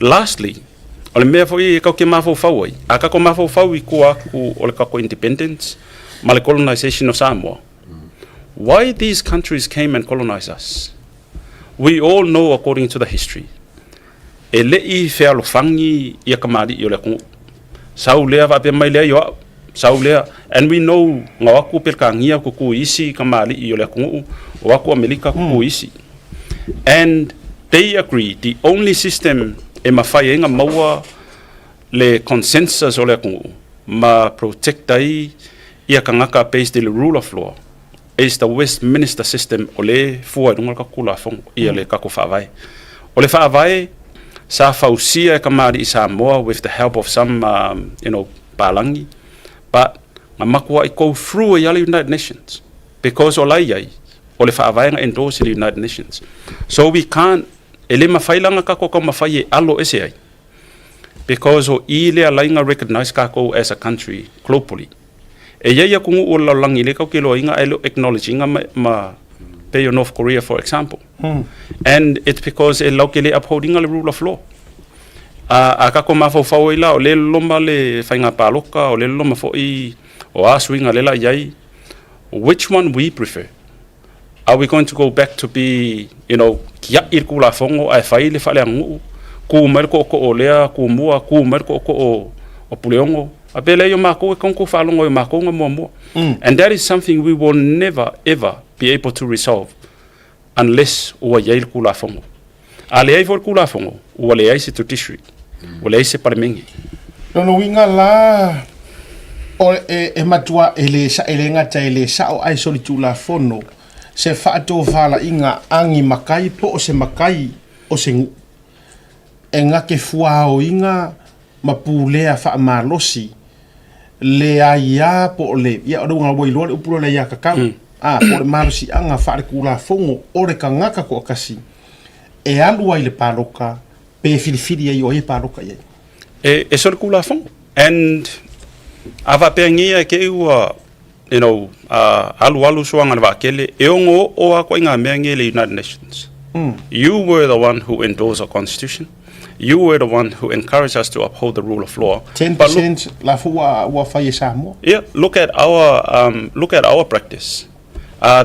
Lastly, o le mea foi e tatou te mafaufau ai, a tatou mafaufau i tua atu o le tatou independence ma le colonization o Samoa, Why these countries came and colonized us? We all know according to the history, e le i fealofani ia kamali'i o le atunuu. Sau lea faapea mai lea i o a'u, sau lea, and we know na o atu Pelekania tutu i isi kamali'i o le atunuu, o atu Amelika tutu i isi. And they agree the only system e mafai ai na maua le consensus o le atunuu ma protect ai ia tagata based i le rule of law is the Westminster system o lea e fua i luga le tatou Tulafono, ia le tatou Faavae. O le Faavae sa fausia e kamali'i Samoa with the help of some you know palagi but na matuai go through ai lava le United Nations because o la e i ai o le Faavae na endorse e le United Nations. So we can't, e le mafai la na tatou taumafai e alo ese ai because o i lea laina recognise tatou as a country globally. E i ai atunuu o le lalolagi lea tatou te iloaina ae le o acknowledge ina ma, ma pei o North Korea for example. And it's because e latou te le uphold ina le rule of law. A, a tatou mafaufau ai la, o lea e loloma le faiga palota, o lea e loloma foi o a suiga lea la i ai, which one we prefer? Are we going to go back to be, you know, kiaʻi le Tulafono ae fai le faaleaganuu, ku mai le tootoo o lea Tumua, ku mai le tootoo o Puleono, a pe leai o matou e tatau ona faalogo i o matou na muamua. And that is something we will never ever be able to resolve unless ua i ai le Tulafono. A leai foi le Tulafono, ua leai se judiciary, ua leai se Palemene. Lona uiga la, o, e, e matua e le, e le gata e le sa'o ae solitulafono se faatofalaiga agi makai po o se makai o se nu'u e gake fuaoiga ma pulea faamalosi le aiā po o le, ia o le uiga ua iloa le upu lea o le aiā kakau, a, po o le malosiaga faaletulafono o le tagata toatasi e alu ai i le paloka pe filifili ai o ai e paloka i ai. E, e solitulafono. And a faapea e te i ua, you know, alualu suaga le vaatele, e ono oo lava ituaiga mea nei i le United Nations. You were the one who endorsed our constitution. You were the one who encouraged us to uphold the rule of law. 10% But look, la foi ua, ua fai e Samoa. Yeah, look at our look at our practice.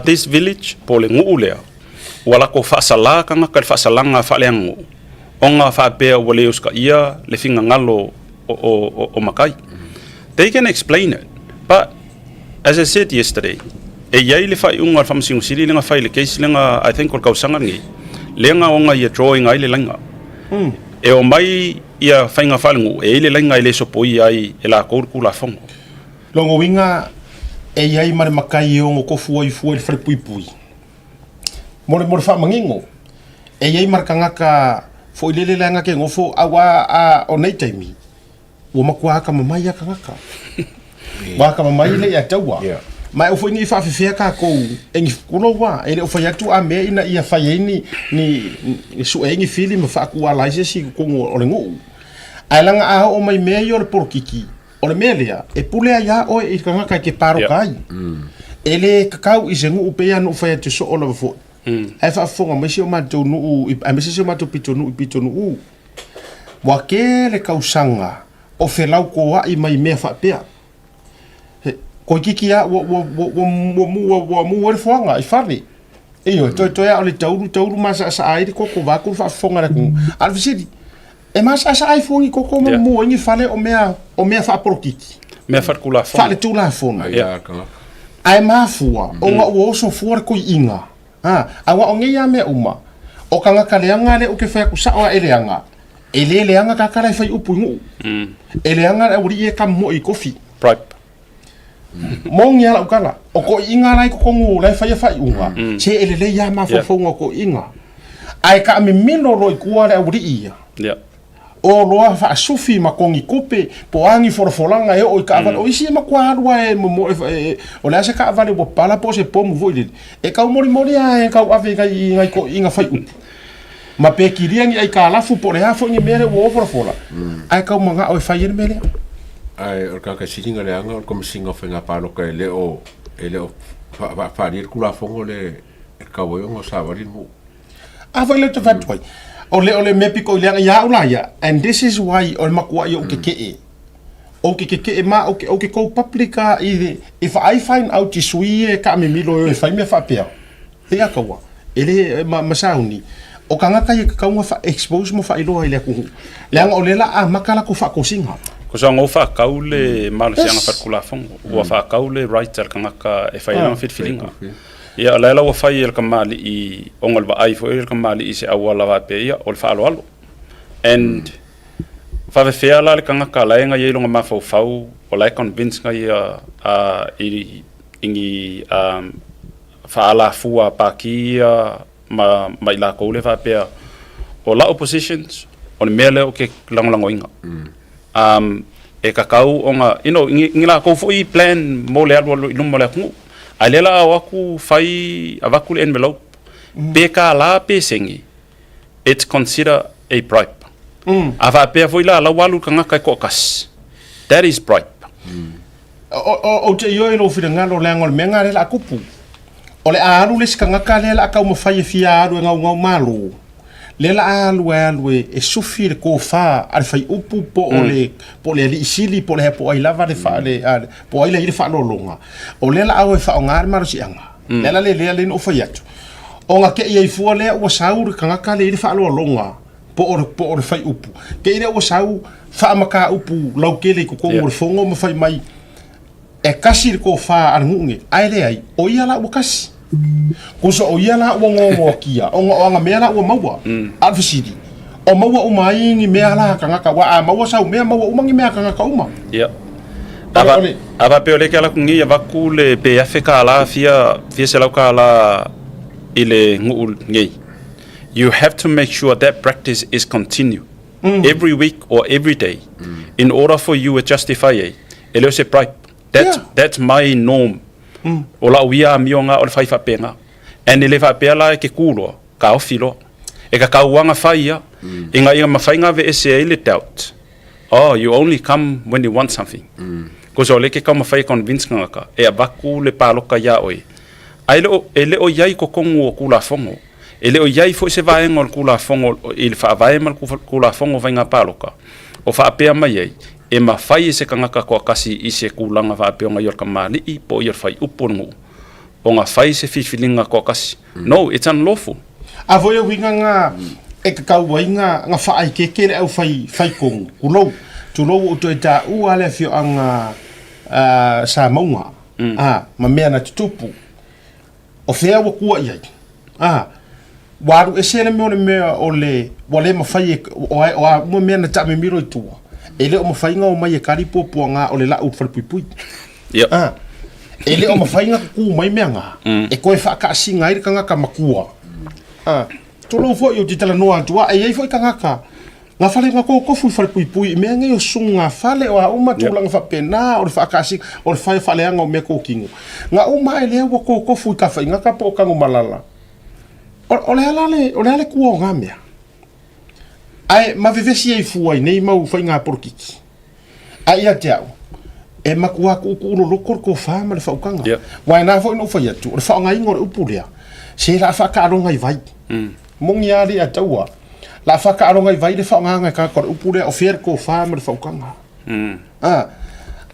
This village po o le nuu lea, ua latou faasala tagata i le faasalaga faaleaganuu, ona faapea ua le usitaia le finagalo o, o, o, o matai. They can explain it, but as I said yesterday, e i ai le faaiuga a le Faamasino Sili lea na fai i le case lea na, I think o le tausaga lenei, lea na ona ia drawing ai le laina. E omai ia faiga faalenuu, e i ai le laina e le sopoia ai e latou le Tulafono. Lona uiga e i ai ma le matai e ono tofu ai fua i le falepuipui. Mo le, mo le faamanino, e i ai ma le tagata foi lele leaga ke nofo, auā a o nei taimi, ua matua akamamai lava tagata. Ua akamamai le ia taua. Yeah. Ma e aua foi ne i faafefea tatou e ni tulou lava, e le o fai atu a mea ina ia fai ai ni, ni, ni sue ai ni fili ma faakuala ai se isi i totonu o le nuu. Ae leaga a oo mai mea ia o le polokiki, O le mea lea, e pule ai lava oe i le tagata e te paloka ai. E le kakau i se nuu pei lava ona ou fai atu soo lava foi. Ae faafofoga mai si o matou nuu, aemaise si o matou pitonuu i Pitonuu, ua tele tausaga o felautoa'i mai mea faapea. He, toeitiiti lava ua, ua, ua, ua, ua, ua, ua mu ai le foaga i fale. Ioe, toetoe lava o le taulu, taulu masaasa ai le koko vaeatu le faafofoga a le atunuu. A o le fesili, E masaasa ai fua ni koko ma mua i ni fale o mea, o mea faapolokiki. Mea faaletulafono. Faaletulafono. Ae mafua, ona ua oso fua le koiiga. Ha, aua o nei lava mea uma, o tagata leaga lea ou te fai atu sao lava e leaga, e le leaga tagata la e fai upu i nuu. E leaga le aualii ia e kamumoe i kofi. Bribe. Moni lava lau tala, o toeaiina la e i totonu la e faia faaiuga, se e lelei lava mafaufauga o toeaiina. Ae taamimilo loa i tua le aualii ia. Yeah. O loa faasufi ma togi tupe, po o a ni folafolaga e oo i taavale. O isi e matua alu lava e momoe, o le a se taavale ua pala po o se pomu foi lele, e tau molimoli lava e tau ave i nai, i nai toeaiina fai upu. Ma pe kilia ni aitalafu po o le a foi ni mea lea ua o folafola, ae tau manao e fai ai le mea lea. Ae o le tagata siliga leaga o le Komesina o Faiga Palota e le o e le o faaalia le Tulafono lea e tatau ai ona savali le nuu. A foi lea ou te fai atu ai, o le o le mea pito i leaga ia au la ia, and this is why o le matuai ou keke'e. Ou te kekeʻe ma, ou te, ou te go public a i le, if I find out i sui e kaamimilo e o e fai mea faapea, e a kaua, e le, ma, ma sauni, o kangaka ia tatau ona faa-expose ma faailoa i le atunuu, leaga o lea la amata latou faatosina. Ko sa ngou whakau le malosiaga yes. whalikulafono. Ua whakau le right a le kangaka e whai ana whiriwhiringa. Ia, o la ua whai e le kamali'i, o ngā vaai fo e le kamali'i se auala whapea ia, o le whaaloalo. And Faafefea la le kangaka la e nga iai longa mafaufau o la e convince nga ia i i ni faalafua paki ia ma ma i lakou le faapea o la'u positions o le mea lea o ke lagolagoina e kakau ona you know ni lakou foi plan mo le alualu i luma o le atunuu ae lea la o atu fai avatu le envelope pe kālā pe segi it's consider a bribe. A faapea foi la, la ua alu le tagata e toatasi, that is bribe. Ou te ioe i lou finagalo leaga o le mea lena lea o le a tupu. O le a alu le isi tagata lea o le a taumafai e fia alu e gaugau malo, lea o le a alu e alu e sufi le tofa a le faiupu po o le po o le alii sili po o le po o ai lava le po o ai la i ai le faaaloaloga, o lea o le a o e faaaoga le malosiaga. Le ala lea lea na ou fai atu, ona te i ai fua lea ua sau le tagata lea i le faaaloaloga po o le, po o le faiupu. Te i lea ua sau faamataupu lautele i totonu o le fono ma fai mai, e kasi le tofa a le nuu nei, ae leai, o ia la ua kasi. Kusa o ia la ua gogoakia, ona o ana mea la ua maua. A o le fesili, o maua uma ai ni mea la a tagata, aua a maua sau mea, maua uma ni mea a tagata uma. Ia. A fa, a faapea o lea ke ala atu nei avatu le pe $1,000 fia, fia $100 i le nuu nei. You have to make sure that practice is continue every week or every day in order for you e justify ai, e le o se bribe. That's, yeah. That's my norm. O lau ia amioga o le fai faapena. And e le faapea la e ke kū loa, kaofi loa. E ka kauaga fai ia, ina ia mafai ona aveese ai le doubt. Oh, you only come when you want something. Kosa o lea ke taumafai e convince tagata e avatu le paloka iā oe. Ae le o, e le o i ai i totonu o Tulafono, e le o i ai foi se vaega o le Tulafono i le Faavae ma le Tulafono o Faiga Paloka o faapea mai ai, e mafai e se tagata toatasi i se tulaga faapea ona ia o le kamali'i po o ia o le faiupu o le nuu ona fai se filifiliga toatasi. No, it's unlawful. A foi e uiga nga e kakau ai nga nga faaikeeke le aufai faikogu, tulou, tulou ua ou toe taua le afioaga Samauga, a, ma mea na tutupu. O fea ua kua i ai? A, ua alu ese le mea o le mea o le, ua le mafai e, o a, o a uma mea na taamimilo i tua, e le o mafai ona omai e kali puapuaga o le lau i le falepuipui. Yep. A, e le o mafai ona kukū mai mea ngā, e toe whaakaasiga ai le tagata makua. A, tulou foi ou te talanoa atu, a e i ai foi tagata, ngā whare ngā kōkofu i wharepuipui, i mea nei o susu ngā whale o a uma tūlanga whapena, o le whaakaasiga, o le whai whaleanga o mea kōkino. Ngā uma e lea ua kōkofu i ka whaingaka po o Kangomalala. O, o le ala le, o le ala kua o ngā mea. Ae mavevesi ai fua i nei mau whainga porokiki. A ia te au, e makuā kuʻukuʻu loloko le tofa ma le faautaga. Yeah. Uae na foi na ou fai atu, o le faaaogaina o le upu lea, se la faataaloga i vai. Moni a alii a taua, la faataaloga i vai le faaaogaga e tagata o le upu lea, o fea le tofa ma le faautaga. A,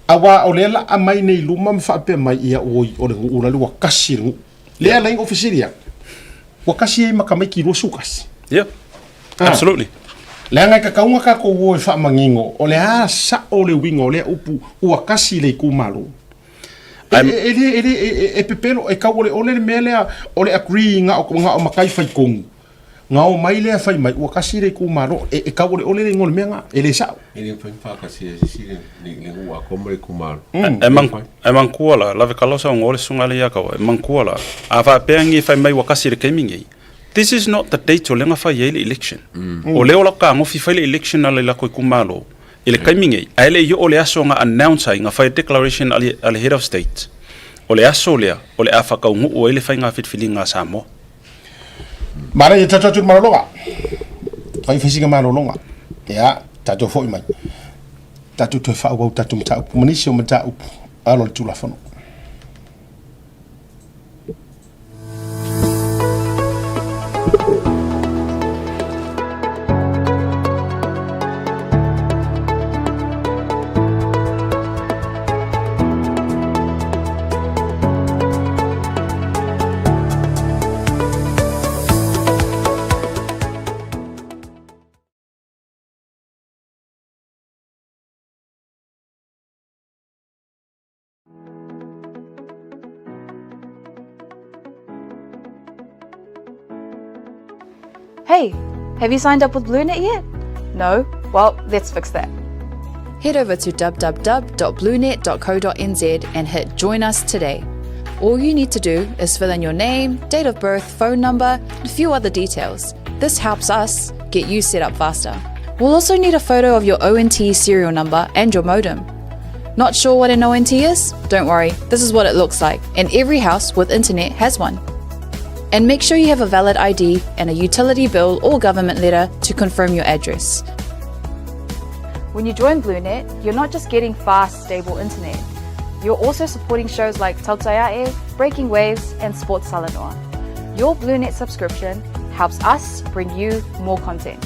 auā o lea la a mai nei luma ma faapea mai, ia oi, o le nuu la le ua kasi le nuu. Lea la ina fesili atu, ua kasi ai ma tamaiti 21. Yeah. Absolutely. Leaga e tatau ona tatou o e faamanino o le a sao le uiga o lea upu ua kasi le itumalo. E, e, e, le, e, le, e, e pepelo, e tauoleole le mea lea o le agree na o, na o matai faitonu. Na o mai lea fai mai, ua kasi le itumalo, e, e tauoleole le igoa o le mea na, e le sao. E le mafai ona faakasi e se isi le, le, le nuu atoa ma le itumalo. E, man, e manatua la, lave kala o saunoa le susuga le ia kaua, e manatua la, a faapea ni fai mai ua kasi le taimi nei, This is not the date o lea na fai ai le election. O lea o la kagofi fai le election a le lako itumalo i le taimi nei, ae le i oo le aso na announce ai, na fai declaration a le, a le head of state, o le aso lea o le a whakaunuu ai le whainga whiriwhiringa a Samoa. Manaia tatou atu i le malologa. Fai fai malologa. Ia, tatou foi mai. Tatou toe faaauau tatou mataupu ma nisi o mataupu alo le Tulafono. Hey, have you signed up with BlueNet yet? No? Well, let's fix that. Head over to www.bluenet.co.nz and hit Join Us today. All you need to do is fill in your name, date of birth, phone number, and a few other details. This helps us get you set up faster. We'll also need a photo of your ONT serial number and your modem. Not sure what an ONT is? Don't worry, this is what it looks like, and every house with internet has one. And make sure you have a valid ID and a utility bill or government letter to confirm your address. When you join BlueNet, you're not just getting fast, stable internet. You're also supporting shows like Tautaiae, Breaking Waves, and Sports Salanoa. Your BlueNet subscription helps us bring you more content.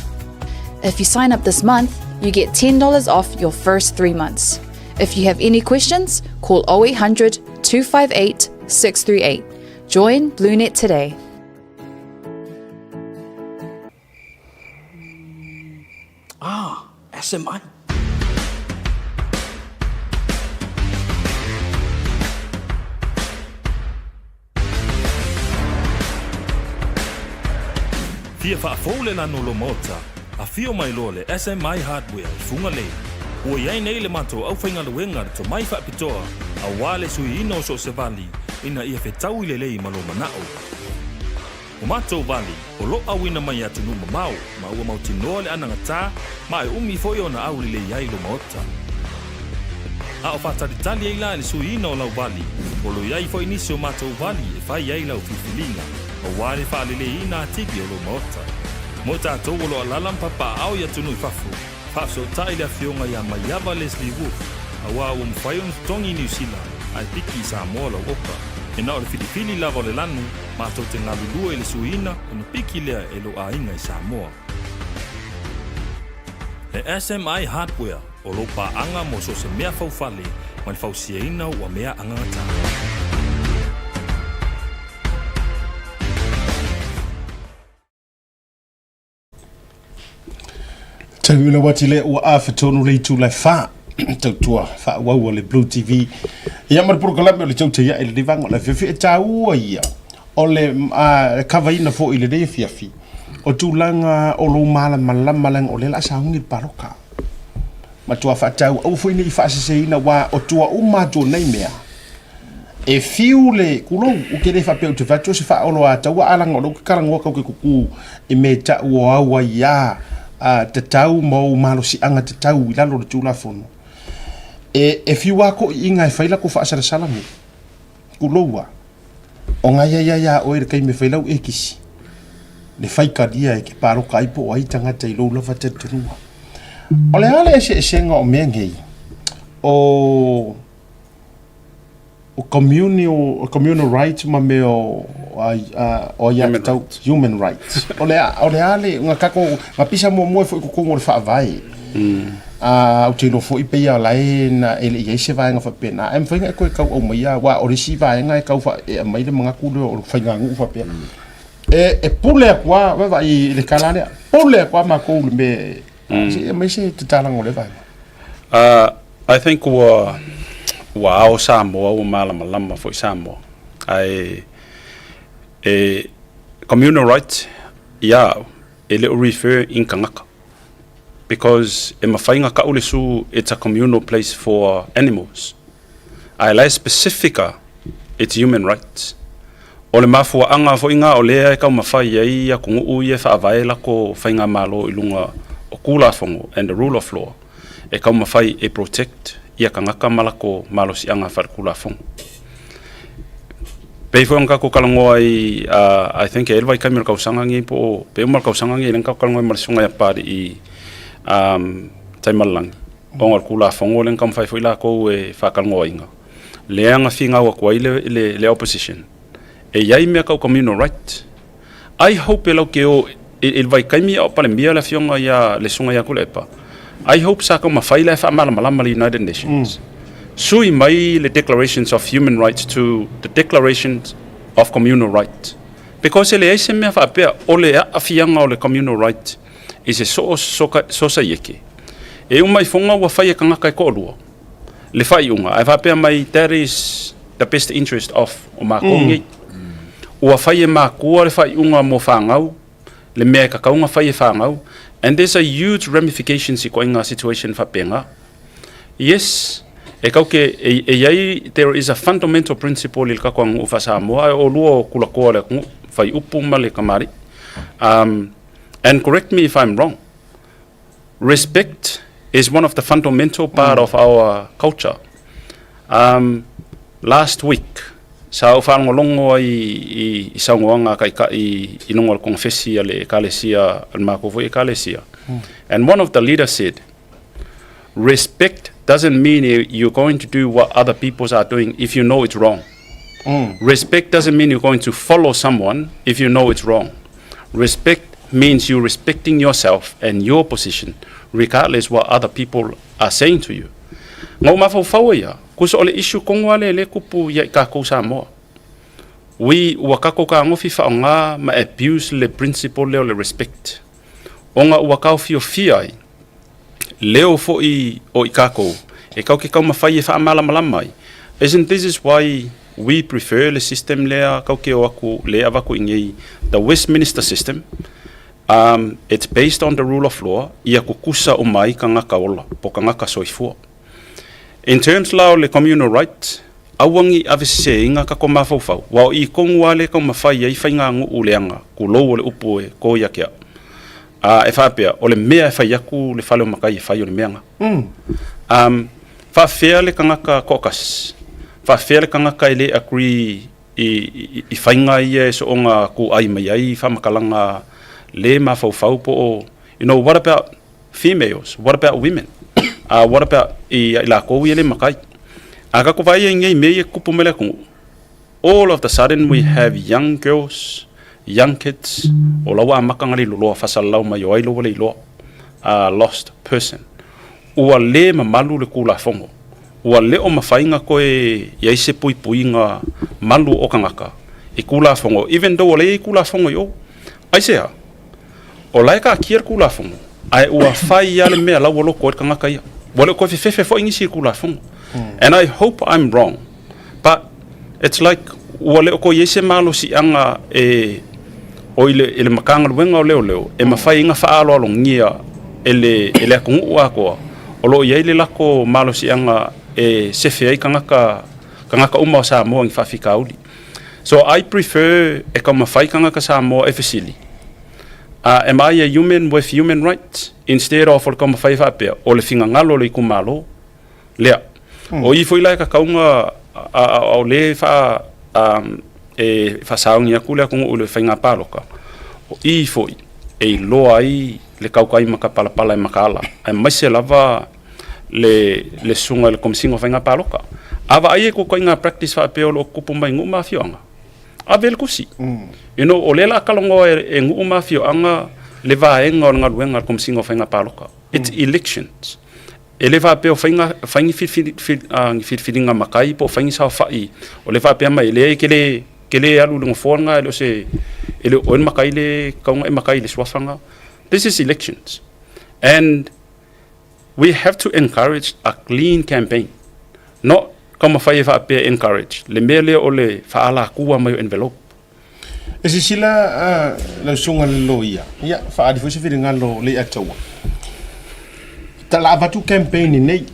If you sign up this month, you get $10 off your first three months. If you have any questions, call 0800 258 638. Join BlueNet today. Ah, SMI. Fia faafou le lanu o lou maota, afio mai loa le SMI Hardware i Fugalei. Ua i ai nei le matou aufaigaluega le tomai faapitoa aua le suiina o so o se vali ina ia fetaui lelei ma lou manao. O matou vali, o lo auina mai i atunuu mamao ma ua mautinoa le anagata ma e umi foi ona aulelei ai lou maota. A o faatalitali ai la i le suiina o lau vali, o lo i ai foi nisi o matou vali e fai ai lau filifiliga, aua le faaleleiina atili o lou maota. Mo tatou o lo alala ma papaaao i atunuu i fafo, faafesootai le afioga ia Maiava Leslie Wolfe, aua ua mafai ona totogi i Niu Sila ae piki i Samoa lau oka. E na o le filifili lava o le lanu, matou te galulue i le suiina ona piki lea e lou aiga i Samoa. E SMI Hardware o lou paaga mo so o se mea faufale ma le fausiaina ua mea agagata. Tau ila wati le ua afe tonu le itu lai fa tautua faaauau le Blue TV ia ma le polokalame o le tau teia'i le vaega o le afiafi e taua ia o le kavaina foi i lenei afiafi o tulaga o lou malamalama leaga o lea o le a sauni le paloka matua faataua aua foi ne i faaseseina aua o tua uma atu o nei mea e fiu le kulou ou te le faapea ou te fai atu o se faaoloataua a leaga o lea ou te talanoa kau ke kuku i mea e tau o au ai a tatau ma ou malosiaga tatau i lalo o le Tulafono e e fiu a koʻiʻiga e fai lako faasalasala nei kulou a o ngai ai ai a oe i le taimi e fai lau ekisi le faitalia e ke paloka ai po o ai tagata i lou lava talitonuga. O le a le eseesega o mea nei o o communal, communal rights ma mea o o aiatatau human rights. O le a o le a le nga kako nga pisa muamua e foi i totonu o le faavae. A ou te iloa foi pei lava o la e na e le i ai se vaega faapena. Ae mafai ona e toe tau aumaia aua o le isi vaega e tau e aumai le manatu lea o le faiganuu faapea. E e pule atu lava vaavaai i le tala lea, pule atu lava matou i le mea e se i aumai se tatalaga o lea vaega. I think ua ua ao Samoa ua malamalama foi Samoa ae e communal right ia au e le o refer in tagata because e mafai ona tau le zoo it's a communal place for animals ae la e specific a it's human rights. O le mafuaaga foi na o lea e taumafai ai atunuu ia e faavae latou faigamalo i luga o Tulafono and the rule of law e taumafai e protect ia tagata ma latou malosiaga faaletulafono. Pei foi ona tatou talanoa ai I think e i ai le vaitaimi o le tausaga lenei po o pe uma le tausaga lenei lea na tatou talanoa ai ma le Susuga ia Papalii Taimalelagi ona o le Tulafono lea na taumafai foi latou e faatalanoaina lea na finau atu ai le opposition e i ai mea tau communal right. I hope e latou te o i le vaitaimi a o Palemia le afioga ia le Susuga ia Tuilaepa, I hope sa taumafai la e faamalamalama le United Nations. Sui mai le Declarations of Human Rights to the Declarations of Communal Right. Because e leai se mea faapea o le aafiaga o le communal right i se soo sosaieke. E uma ifoga ua fai e tagata e toalua le faaiuga ae faapea mai that is the best interest of o makou nei. Ua fai e makua le faaiuga mo fanau. le mea e kakau ona fai e fanau and there's a huge ramifications i koaiga situation faapena. Yes, e kau ke e, e iai there is a fundamental principle i le kako aganuu faa-Samoa ae o lua o kulakoa o le atunuu, faiupu ma le kamali'i. Um, and correct me if I'm wrong, respect is one of the fundamental part of our culture. Um, last week, sa ou faalogologo ai i, i saunoaga a Taitai i luga o le konofesi a le Ekalesia, a le matou foi Ekalesia. And one of the leaders said, respect doesn't mean you're going to do what other peoples are doing if you know it's wrong. Respect doesn't mean you're going to follow someone if you know it's wrong. Respect means you're respecting yourself and your position regardless what other people are saying to you. Na ou mafaufau ai ia, kusa o le issue kogo a lea lea e kupu ia i kakou Samoa. We, ua kakou kagofi faaaoga ma abuse le principle lea o le respect. Ona ua kaofiofia ai leo foi o i kakou e kau ke taumafai e faamalamalama ai. Isn't this is why we prefer le system lea kau ke o aku le avaku i nei, the Westminster system, um, it's based on the rule of law, ia kukusa uma ai kangaka ola, po kangaka soifua. In terms la o le communal right, aua ni aveseseina kako mafaufau, wa o i kogu a le taumafai ai faiganuu leaga, kulou o le upu e ko ia ke au. A e faapea, o le mea e fai aku le fale o matai e fai o le mea na. Um, faafefea le tagata toatasi, faafefea le tagata e le agree i, i, i faiga ia e soona kūʻai mai ai faamatalaga le mafaufau po o, you know, what about females, what about women, what about i, i lakou ia le matai. A tatou vaai ai nei mea ia e tutupu mai le atunuu, All of the sudden we have young girls, young kids, o la ua amata ona liloloa faasalalau mai o ai lo ua le iloa, a lost person. Ua le mamalu le Tulafono. Ua le o mafai ona toe i ai se puipuiga malu o tagata i Tulafono, even though o la e i ai Tulafono i o. Aisea? O la e taatia le Tulafono, ae ua fai lava le mea la ua loto ai le tagata ia. Ua le o toe fefefe foi nisi i le Tulafono. And I hope I'm wrong, but it's like ua le o toe i ai se malosiaga e o i le, i le Matagaluega o Leoleo e mafai ai ona faaaloalogia e le, e le atunuu atoa o lo o i ai le lako malosiaga e sefe ai tagata, tagata uma o Samoa i ni faafitauli. So I prefer e taumafai tagata Samoa e fesili, am I a human with human rights? Instead of o le taumafai e faapea, o le finagalo o le itumalo lea. O i foi la e tatau ona o lea e faa, e faasaogi atu le atunuu i le faiga palota, o i foi e iloa ai le tautai matapalapala e mataala, aemaise lava le, le susuga i le Komesina o Faiga Palota. A vaai e ituaiga practice faapea o lo o tutupu mai i nuu ma afioaga, ave le tusi. You know, o lea o le a talanoa e, e nuu ma afioaga le vaega o le galuega a le Komesina o Faiga Palota. It's elections. E le faapea o faiga, fai ni filifili, fil, ni filifiliga matai po o fai ni saofai. O le faapea mai, leai, e te le, te le alu i le nofoa lena, e le o se, e le o oe le matai le tatau ona e matai i le suafa lena. This is elections. And We have to encourage a clean campaign, not taumafai e faapea encourage le mea lea o le faaalatua mai o envelope. E sisila lau susuga i le loia, ia, faaali foi se finagalo o Leiataua. Tala avatu campaign i nei,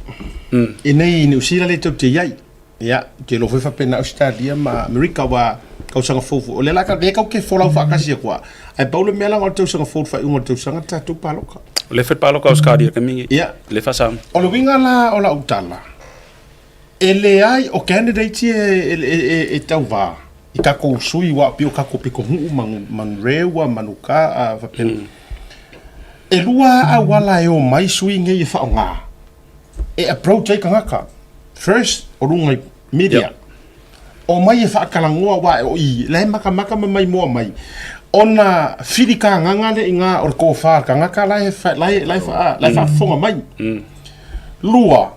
i nei i Niu Sila lea tou te i ai. Ia, ou te iloa foi faapena Ausetalia ma Amerika aua tausaga fou foi. O lea la ka, lea kau ke folau faakasi aku a. Ae pau le mea la o le tausaga fou, le faaiuga o le tausaga le tatou paloka. O lea fai paloka Ausetalia ka mingi. Ia. Le faasau. O le uiga la o lau tala, e leai o candidates ia e tauva i takou sui aua pei o takou pito nuu ma Manurewa, Manuka a faapena. E lua auala e omai sui nei e faaaoga. E approach ai tagata first o luga i media. Yep. Omai e faatalanoa aua o i la e makamaka ma maimoa mai ona fili kagaga le iga o le tofa a le tagata la e la e la e faa la e faafofoga mai. Lua,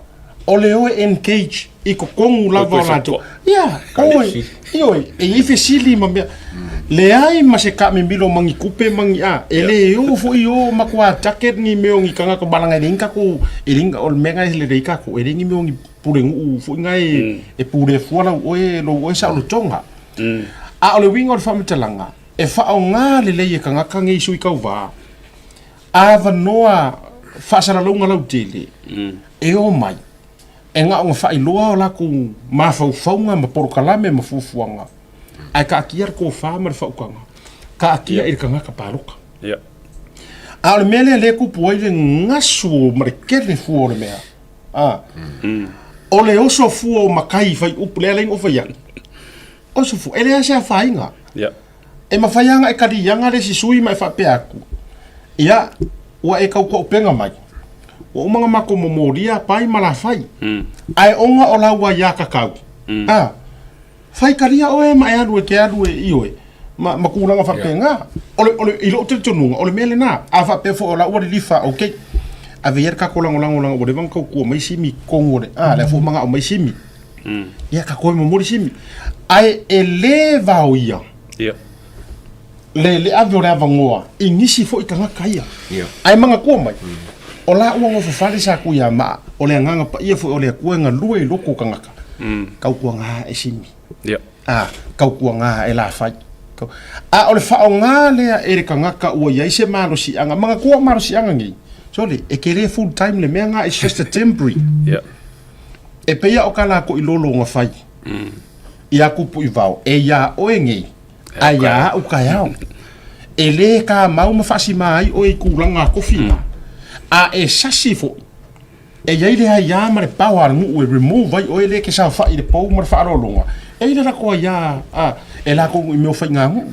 o le o e engage i totonu lava o latou. Ia, oi, ioe, e i ai fesili ma mea. Leai ma se taamimilo ma ni tupe ma ni a, e le oo foi i o matua target ni mea o ni tagata malaga e leai ni tatou, e leai, o le mea lena e lelei ai tatou, e leai ni mea o ni pulenuu foi na e pule fua lau oe, lou oe saolotoga. A o le uiga o le faamatalaga, E faaaoga lelei e tagata nei sui tauva avanoa faasalalauga lautele e omai e na ona faailoa o latou mafaufauga ma polokalame ma fuafuaga, ae taatia le tofa ma le faautaga, taatia i le tagata palota. A o le mea lea lea e tupu ai le gasu ma le tele fua o le mea, a, o le oso fua o matai fai upu, lea la ou fai atu, oso fua, e leai se afaina. E mafai lava ona e kaliaga le isi sui ma e faapea atu, ia, ua e tautuaupega mai, ua uma ona matou momolia pai ma lafai, ae ona o lau aiatatau, a, fai talia oe ma e alu e te alu e ioe, ma, ma tulaga faapena. O le, o le, i lou talitonuga, o le mea lena. A faapea foi o la ua lilifa, okay, ave ia le tatou lagolago leaga ua leva ona tautua mai Simi i totonu o le, a, lea foi ua manao mai Simi. Ia tatou e momoli Simi. Ae e le vaoia le, le ave o le avanoa i nisi foi tagata ia. Ae manatua mai, o la ua nofofale sa Tuiamaa, o le agaga paia foi o le Atua e galue i loko o tagata, tautuaga e Simi. A, tautuaga e Lafai. A o le faaaoga lea e le tagata ua i ai se malosiaga, manatua o malosiaga nei, sole, e te le full time le mea lena, it's just a temporary. E pei lava o ka latou lolo na fai iā Tupuivao, e iā oe nei, a iā au taeao. E lē kamau ma faasima ai oe i tulaga tofi na, a e sasi foi, e i ai le aiā ma le power a le nuu e remove ai oe lea e te saofai i le pou ma le faaaloaloga, e i ai le latou aiā a, e latou i mea o faiganuu,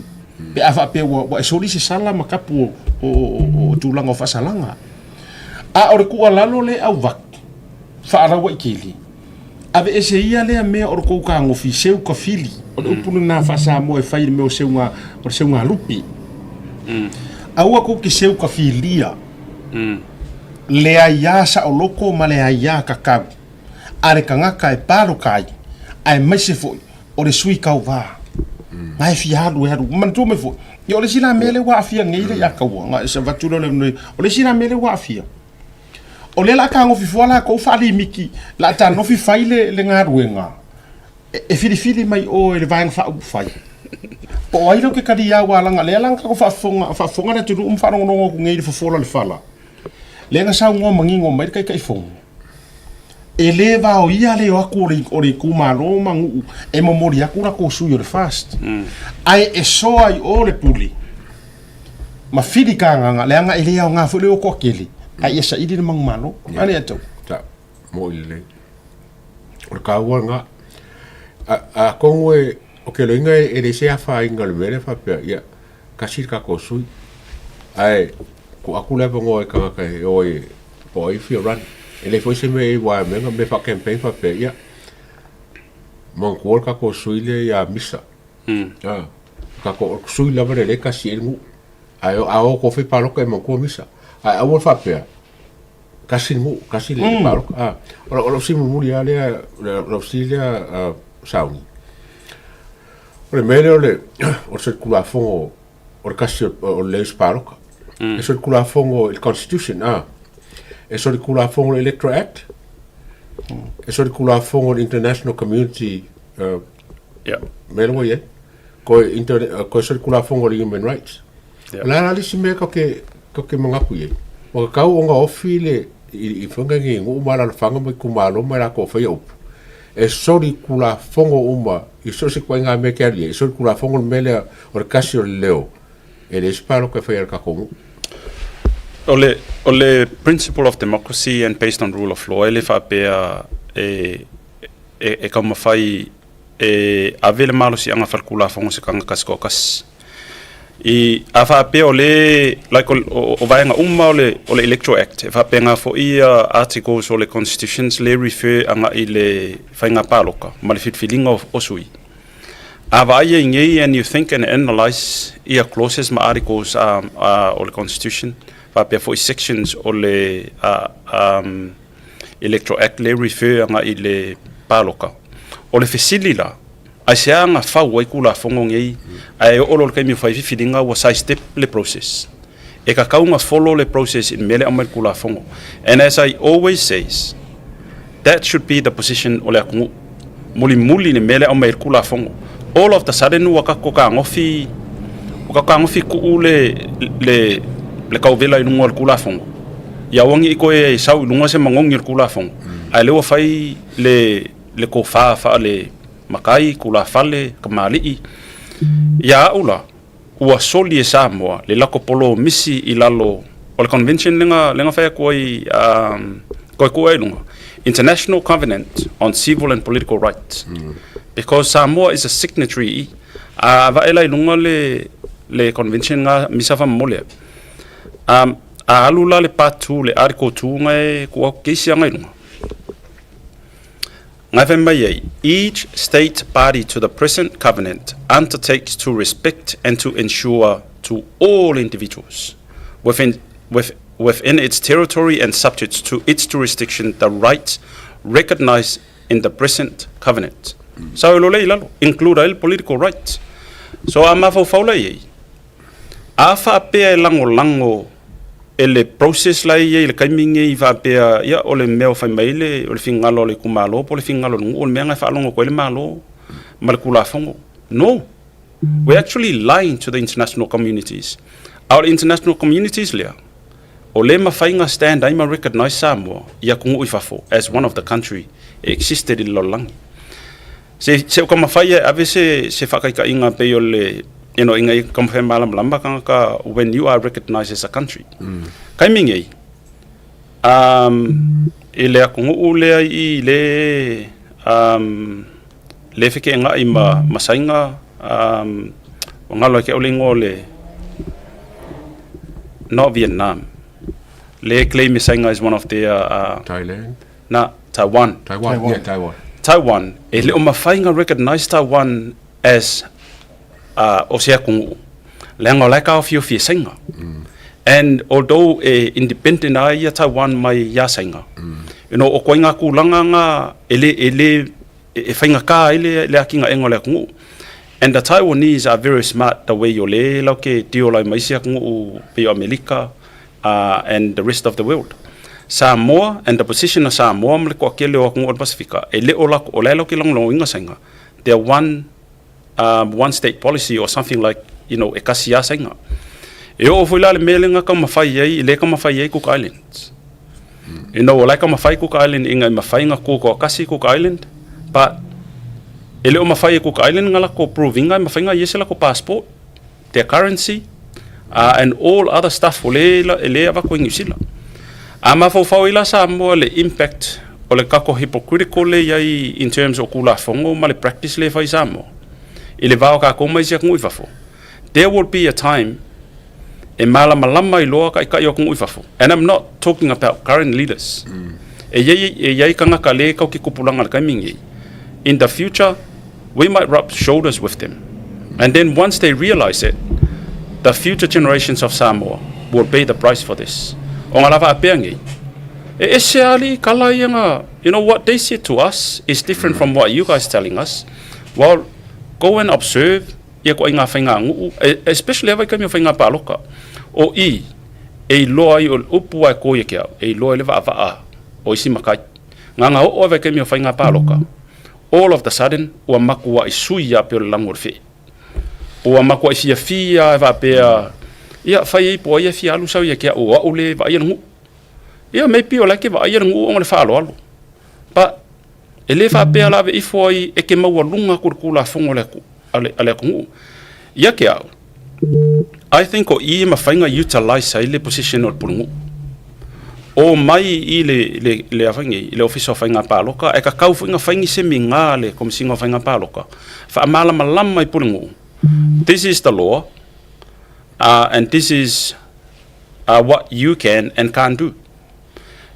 pe a faapea ua e soli se sala ma tapu o tulaga o faasalaga. A o le tuualalo lea e auvatu, faalauaitele, aveese ia lea mea o le tou tagofi seu kafili, o le upu lena faa-Samoa e fai i le mea o seuga, o le seuga lupe. Aua tou te seu kafilia le aiā saoloto ma le aiā kakau a le tagata e paloka ai, aemaise foi o le sui tauva na e fia alu e alu. Manatua mai foi, ia o le isi la mea lea ua aafia nei le ia Kaua, na e avatu lea o le, o le isi la mea lea ua aafia, O lea la a tagofi fua latou faalimiti, la a tanofi fai le, le galuega e, e filifili mai o e le Vaega Faaupufai. Po o ai lea ou te talia aua leaga lea la na tatou faafofoga, faafofoga le atunuu ma faalogologo atu nei i le fofola o le fala. Lea na saunoa manino mai le Taitaifono, e le vaoia le o atu o le, o le itumalo ma nuu e momoli atu latou sui o le FAST. Ae e soa i o le pule ma fili kagaga leaga e le aoga foi le o toatele ae ia saili le manumalo. A le atau. Sa, moʻi lelei. O le taua lena. A, atonu e, o ke loiga e, e leai se afaina o le mea lea faapea, ia, tasi le tatou sui. Ae, tuu atu le avanoa i tagata e o ai, po o ai e fia run. E leai foi se mea e iwa ai mea, mea faa-campaign faapea, ia, manatua le tatou sui lea ia Misa. A, tatou sui lava lea e tasi ai le nuu. Ae a o tou fai palota e manatua Misa. Ae aua le faapea, tasi le nuu, tasi le palota. A, o lau fesili mulimuli lava lea, lau fesili lea Sauni. O le mea lea o le o le solitulafono o le tasi o le leai o se palota. E solitulafono i le Constitution, a, e solitulafono i le Electoral Act, e solitulafono i le International Community Mea lea ua i ai. Koe inter, koe solitulafono o le Human Rights. O le a la le isi mea tatou te, tatou te manatu i ai? Ua tatau ona ofi le, i, i faiga nei i nuu ma alaalafaga ma itumalo ma i latou o faia upu, e solitulafono uma i so o se ituaiga mea e te alu i ai, e solitulafono le mea lea o le tasi o le leo, e leai se palota e faia e le tatou nuu. O le, o le principle of democracy and based on rule of law, e le faapea e, e, e taumafai e ave le malosiaga faletulafono i se tagata se toatasi. I, a faapea o le, like o, o, o vaega uma o le, o le Electoral Act, e faapena foi ia articles o le Constitutions le refer agai i le faiga palota ma le filifiliga o, o sui. A vaai ai nei and you think and analyse ia clauses ma articles o le Constitution, faapea foi sections o le Electoral Act lea e refer agai i le paloka. O le fesili la, aisea na fau ai Tulafono nei ae oo loa i le taimi e fai ai filifiliga ua side step le process? E tatau ona follow le process i le mea lea e aumai i le Tulafono. And as I always says, that should be the position o le atunuu. Mulimuli le mea lea e aumai e le Tulafono. All of the sudden ua tatou tagofi Ua kagofi kuu le le le kauvela i luga o le Tulafono, ia aua ne i toe sau i luga se magogi o le Tulafono, ae lea ua fai le le tofa faale matai, tulafale, tamalii. Ia au la, ua soli e Samoa le lako polomisi i lalo o le convention lea na fai atu ai toe tuu ai i luga, International Covenant on Civil and Political Rights, because Samoa is a signatory. A vae la i luga le le convention nga misa fa momoli a a alu la le part 2 le article 2 nga e ku au keisi anga i luga. Ngai fai mai ai, each state party to the present covenant undertakes to respect and to ensure to all individuals within, with, within its territory and subject to its jurisdiction the rights recognized in the present covenant. Sa o lo le i lalo, include ai le political rights. So a mafaufau la i ai, a faapea e lagolago e le process la e i ai i le taimi lenei faapea, ia o le mea o fai mai le, o le finagalo o le itumalo po o le finagalo o le nuu, o le mea lena e faalogo atu ai le Malo ma le Tulafono. No! We're actually lying to the international communities. A o le international communities lea, o lea e mafai ona stand ai ma recognise Samoa i atunuu i fafo as one of the country e existed i le lalolagi. Se, se o taumafai e ave se, se faataitaiga pei o le, you know, ina ia taumafai e malamalama tagata when you are recognised as a country. Taimi nei, um, i le atunuu lea i le, um, le feteenai ma, ma Saina, um, ua galo ai ke au le igoa o le, not Vietnam, le claim e Saina is one of their, Thailand? Na, Taiwan. Taiwan, Taiwan. yeah, Taiwan. Taiwan, e le o mafai na recognize Taiwan as o se atunuu, leaga o la e taofiofi e Saina. And although e independent ai ia Taiwan mai iā Saina, you know, o koe ngā tulaga ngā e le, e le, e faigata ai le, le atinaega o le atunuu. And the Taiwanese are very smart the way o le lau ke deal ai ma isi atunuu pei o Amelika and the rest of the world. Samoa and the position of Samoa ma le toatele o atunuu o le Pasifika, e le o lako, o la e lau ke lagolagoina Saina. They are one one state policy or something like, you know, e kasi lava Saina. E oo foi la le mea lea na taumafai ai, lea e taumafai ai Cook Islands. You know, o la e taumafai Cook Island ina e mafai ona tu toatasi Cook Island, but e le o mafai e Cook Island nga latou prove ina e mafai ona i ai se latou passport, their currency, and all other stuff o lea e le avatu e Niu Sila. A mafaufau ai la Samoa le impact o le kako hypocritical lea e i ai in terms o Tulafono ma le practice lea e fai i Samoa i le va o tatou ma isi atunuu i fafo. There will be a time e malamalama ai loa taitai o atunuu i fafo. And I'm not talking about current leaders. E i ai, e i ai tagata lea e tau ke tupulaga i le taimi lenei. In the future, we might rub shoulders with them. And then once they realize it, the future generations of Samoa will pay the price for this. O ngā lava apea nei, e ese ali kala ia ngā, you know what they said to us is different from what you guys telling us. Well, go and observe ia ko ai ngā whainga nguu, especially ava i kami o whainga pāloka. O i, e iloa ai o le upu ai ko ia ke au, e iloa i le vaavaa o isi makai. Ngā ngā o ava i kami o whainga pāloka. All of the sudden, ua makuaʻi sui ia pea o le lago o le feʻe. Ua makuaʻi fiafia e faapea, ia, fai ai po o ai e fia alu sau ia ke aʻu, o aʻu le vaaia le nuʻu. Ia, maybe o la e ke vaaia le nuʻu ona o le faaaloalo. But, e le faapea la ave ifo ai e ke maualuga atu i le Tulafono a le a le, a le atunuu. Ia ke aʻu, I think o i e mafai ona utilize ai le position o le Pulenuu. O mai i le, le, le a nei, i le Ofisa o Faiga Pāloka, e kakau foi ona fai ni seminar a le Komesina o Faiga Pāloka, faamalamalama i Pulenuu, this is the law, and this is what you can and can't do.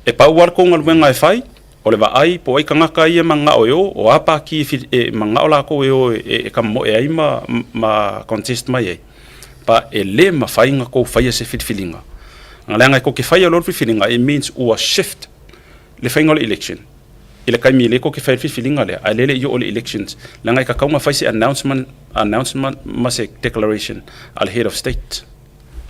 E pau lava le kou galuega e fai, o le vaai po o ai tagata ia e manao e o, o a pāki e, e manao lakou e o e, e kamomoe ai ma, ma contest mai ai. But e le mafai ona kou faia se filifiliga. Leaga e kou te faia loa le filifiliga, it means ua shift le faiga o le election. I le taimi e le kou te faia le filifiliga lea, ae lele i oo le elections. Leaga e tatau ona fai se announcement, announcement ma se declaration a le head of state.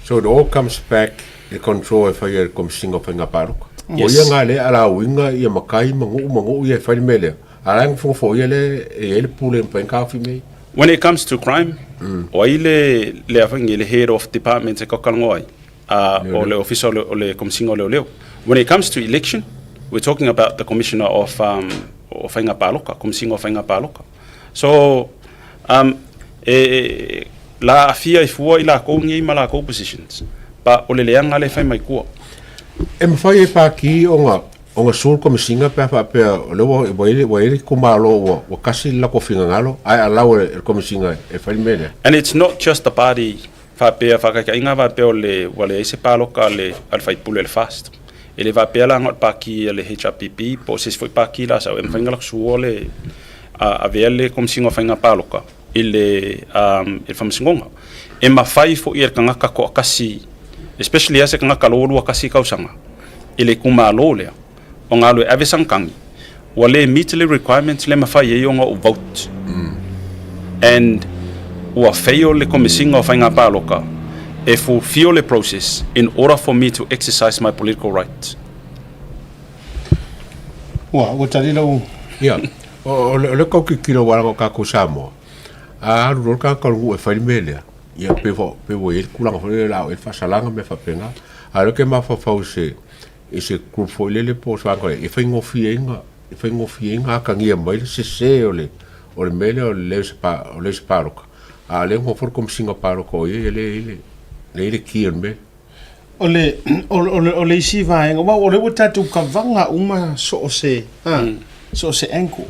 So it all comes back le control e fai e le Komesina o Faiga Palota. O ia ngā lea a la uiga ia makai ma nuu ma nuu ia e fai le mea lea. A la e nofonofo ia lea e i ai le pule e mafai ona taofi mea ia. When it comes to crime, o ai le le afangi le head of department e kakalongo ai a o le ofisa o le, o le Komisiga o Leoleo. When it comes to election, we're talking about the commissioner of um, o Whainga Pāloka, Komisiga o Whainga Pāloka. So, um, e, e, la afia i fua i lākou ngei ma lākou positions, but o le leanga le whai mai kua. E mafai e Pākī ona ona sue le Komisiga pe a faapea o lea ua ua i ai ua i ai le itumalo ua ua tasi le latou finagalo ae allow e le Komisiga e fai le mea lea. And it's not just the party faapea faakaikaina faapea o le ua leai se paloka a le a le faipule a le FAST. E le faapea la na o le paki a le HRPP po o se isi foi paki la sau e mafai ona latou sua le a avea le Komisiga o Faiga Paloka i le i le Faamasinoga. E mafai foi e le tagata toatasi especially lava se tagata 21 tausaga i le itumalo lea ona alu e ave sana tagi ua le meet le requirements lea e mafai ai ona ou vote and ua fail le Komesina o Faiga Paloka e fulfill le process in order for me to exercise my political right. Ua, ua tali lau... Ia, o, o, le, o le tau tilotilo aua leaga o tatou Samoa, a alu loa le tagata o le nuu e fai le mea lea, ia pe ua, pe ua i ai le tulaga foi lele o le a oo i ai le faasalaga ma mea faapena. A o lea ou te mafaufau i se, i se group foi lele po o se vaega e faigofie ai ona, e faigofie ai ona atagia mai le sese o le, o le mea lea o le leai o se pa, o le leai o se palota. A o lea e nofoa le Komesina Palota o ia, ia lea e i ai le, lea e i ai le key o le mea lea. O le, o le, o le isi vaega, aua o lea ua tatou kavaga uma so o se, ha, so o se angle.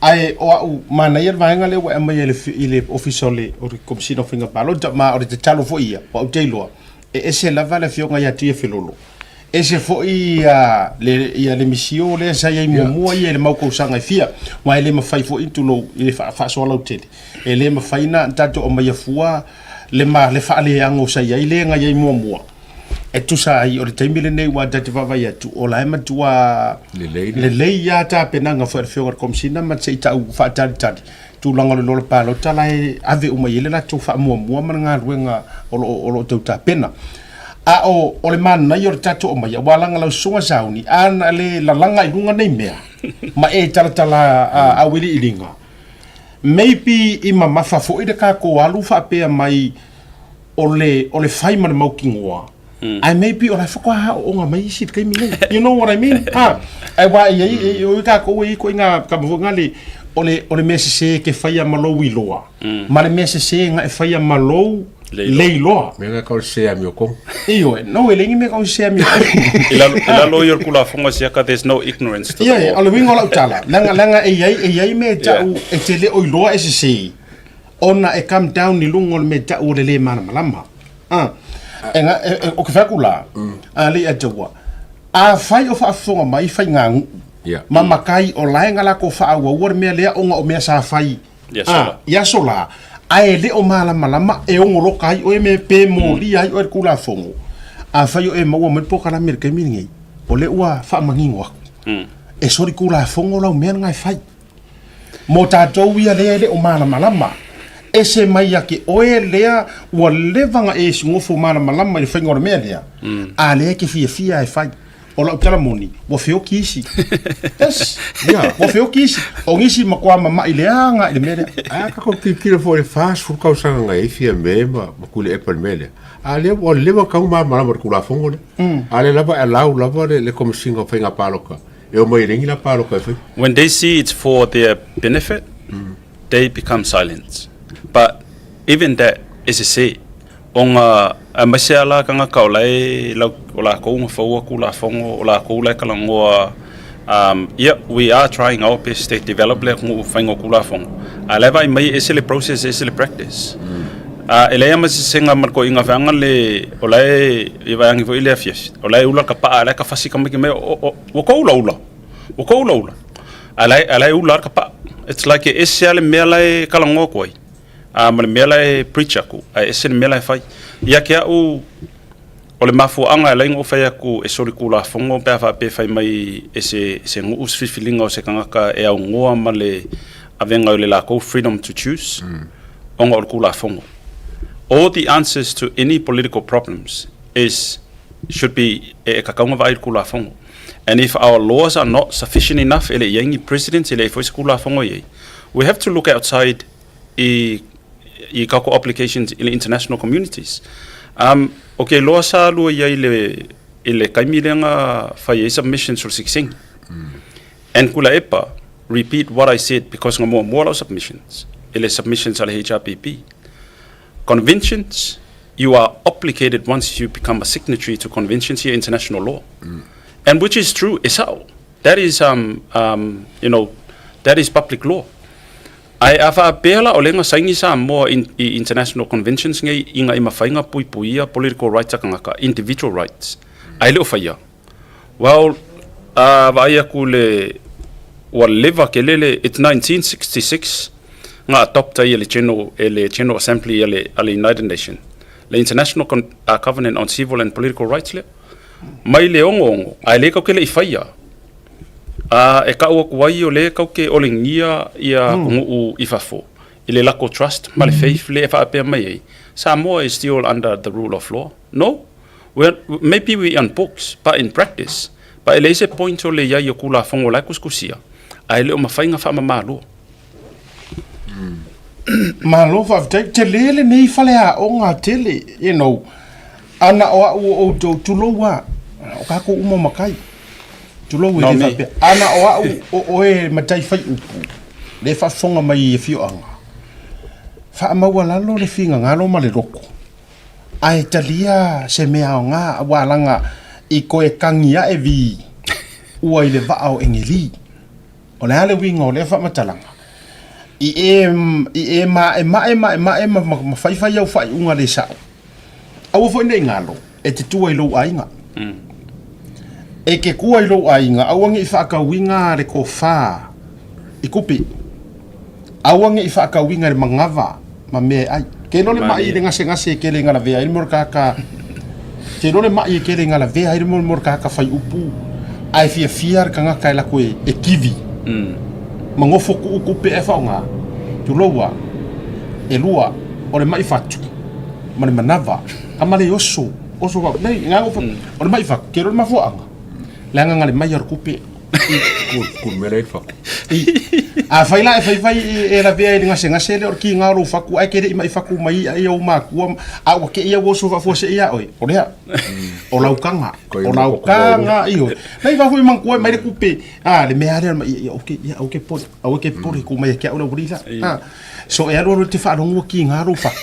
Ae o au, manaia le vaega lea ua e aumaia i le, i le Ofisa o le, o le Komesina o Faiga Palota, ma o le tatalo foi ia, o au te iloa, e ese lava le afioga ia Tia Felolo, ese foi ia le, ia le misio lea sa i ai muamua ia i le mau kausaga e fia, aua e le mafai foi, tulou, i le faasoa lautele, e le mafai ona tatou aumaia fua le ma le faaleago sa i ai le na i ai muamua e tusa ai o le taimi lenei ua ta te vaavaai atu o la e matua Lelei le. lelei lava tapenaga foi a le Afioga i le Komesina ma se i tau faatalitali tulaga o le lola palota la e ave uma i ai le latou faamuamua ma le galuega o lo o lo o tau tapena. A o o le manaia o le tatou aumaia ua laga lau Susuga Sauni a na le lalaga i luga nei mea ma e talatala auiliiliga Maybe i mamafa foi le tatou alu faapea mai o le o le fai ma le mautinoa ae maybe o la e faatoa aooga mai isi i le taimi nei. You know what I mean? Ha, aua e i ai e i tatou e i ai ituaiga tama foi na le o le o le mea sese e te faia ma lou iloa ma le mea sese na e faia ma lou le iloa. Mea na tau le sese amiotonu. Ioe, no e leai ni mea tau sese amiotonu. I lalo, i lalo ia o le Tulafono a Siaka, there's no ignorance to the Ioe, law. o le uiga o lau tala, leaga, leaga e i ai, e i ai mea e tau e te le o iloa e sese, ona e come down i luga o le mea e tau o le le malamalama. Ah, e, nga, e, e, o ke fai atu la, a le ia te ua, afai o faafofoga mai faigānu'u, Yeah. ma matai o la e na latou faaauaua le mea lea ona o mea sa fai I aso la. I aso la, ae le o malamalama e ogoloka ai oe me pe molia ai oe i le Tulafono. Afai o e maua mai le polokalame i le taimi lenei, o lea ua faamanino atu, e solitulafono lau mea lena e fai. Mo tatou ia lea e le o malamalama, ese mai ia te oe lea ua leva ona e nofo malamalama i le faiga o le mea lea, a lea e te fiafia e fai. O lau tala moni, ua feoki isi. Yes. Yeah. Ua feoki isi. O nisi matua mama'i leaga i le mea lea. Ae a tatou tilotilo foi i le 40 tausaga na i ai Fiame ma ma Tuilaepa i le mea lea, a lea ua leva ona tatau ona malamalama i le Tulafono lea. A o lea lava e allow lava le le Komesina o Faiga Palota e omai e leai ni la palota e faia. When they see it's for their benefit, they become silent. But even that, e sese. Ona aemaise lava la tagata o la e lau, o lakou na faua Tulafono, o lakou la e talanoa, um, ia, we are trying our best to develop le atunuu faiga o Tulafono, a o la e vaai mai e ese le process e ese le practice. A e leai lava ma se sesega ma le toeaina feaga le, o la e, i vaeane foi le afiafi, o la e ula ka paa, a o la e tafasi tamaiti mai, o, o, ua tou ula ula, ua tou ula ula, a o la e, a o la e ula lava le tapaa. It's like e ese lava le mea la e talanoa atu ai. A ma le mea la e preach aku, ae ese le mea la e fai. Ia te a'u, o le mafuaaga e ala ai ona ou fai atu e solitulafono pe a faapea e fai mai e se, se nuu se filifiliga o se tagata e aunoa ma le avega o le latou freedom to choose, ona o le Tulafono. All the answers to any political problems is, should be, e tatau ona vaai i le Tulafono. And if our laws are not sufficient enough, e le i ai ni precedents, e leai foi se Tulafono e i ai, we have to look outside. i i tatou obligations i le international communities. Um, o ke loa sa alua i ai le, i le taimi lea na fai ai submissions o le sigisigi. And Tuilaepa repeat what I said because na muamua lau submissions i le submissions a le HRPP. Conventions, you are obligated once you become a signatory to conventions here, international law. And which is true, e sa'o. That is, um, um, you know, that is public law. Ae a faapea la o lea na saini Samoa i, i international conventions nei ina i mafai na puipuia political rights a tagata, individual rights, ae le o faia. Well, a vaai atu le, ua leva tele le, it's 1966 na adopt ai e le General, e le General Assembly a le, a le United Nation, le International Con, uh, Covenant on Civil and Political Rights lea. Mai le 66, ae le kau ke le i faia. Ā, e kau aku ai o lea kau ke olegia ia atunuu i fafo i le lako trust ma le faith lea e faapea mai ai, Samoa is still under the rule of law. No. We're, maybe we on books, but in practice, but e leai se point o le iai o Kulafono la e kusikusia, ae le o mafai na faamamaloa. Malo faafetai. Tele lenei faleaoga tele, you know, ana o au o outou, tulou a, o kākou uma o matai. Tulou e le faapea. Ana o au o oe matai fai upu, le faafofoga mai i afioaga. Faamaualalo le finagalo ma le loto, ae talia se mea aoga aua laga i koe kagi ae vi ua i le vaa o Egeli. O le a le uiga o lea faamatalaga? I e, i e maemae maemae ma, ma, ma faifai au faaiuga le sao, aua foi ne i galo, e te tua i lou aiga. E ke kua i lou aiga, aua ne i faatauina le tofa i kupi. Aua ne i faatauina le manava ma mea e ai. Ke iloa le mai i le gasegase e kele galavea ai le mea o le kaka. Ke iloa le mai e kele galavea ai le mea o le kaka fai upu. Ae fiafia le tagata e lako e, e kivi. Ma nofo kuu kupe e faaaoga. Tulou a. E lua, o le mai fatu ma le manava. A ma le oso, oso fa, nei, nga ofa, o le mai fatu, ke iloa le mafuaaga. Leaga na le mai o le kupe. Afai la e faifai e lavea i le gasegase lea o le kiga o lou fatu ae ke le i mai fatu mai ia ou makua a ua kei au oso faafuasei ia oe, o lea, o lau taga, o lau taga ioe. Nei fai foi manatua e mai le kupe, a le mea lea ia okay, ia aua ke pole, aua ke pole ku mai ia ke au le aualii la. A, so e alualu e te faalogo ua kiga lou fatu,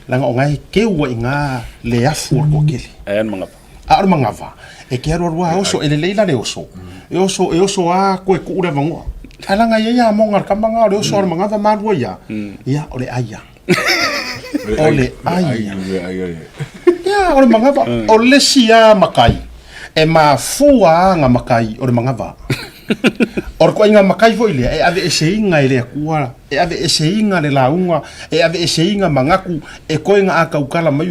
leaga o na e keu ai i ina le afu o le toatele. Ae a le manava. A o le manava, e ke alualu a oso, e lelei la le oso. E oso, e oso a koe kuu le avanoa. Ae laga e i ai amoga a le tama na o le oso a le manava ma alu ai a, ia, o le ai a. O le ai a. Ia, o le manava, o le isi a matai, e mafua a na matai o le manava. O le ituaiga matai foi lea, e aveeseina e le Atua, e aveeseina le lauga, e aveeseina manatu, e toe na a tautala mai.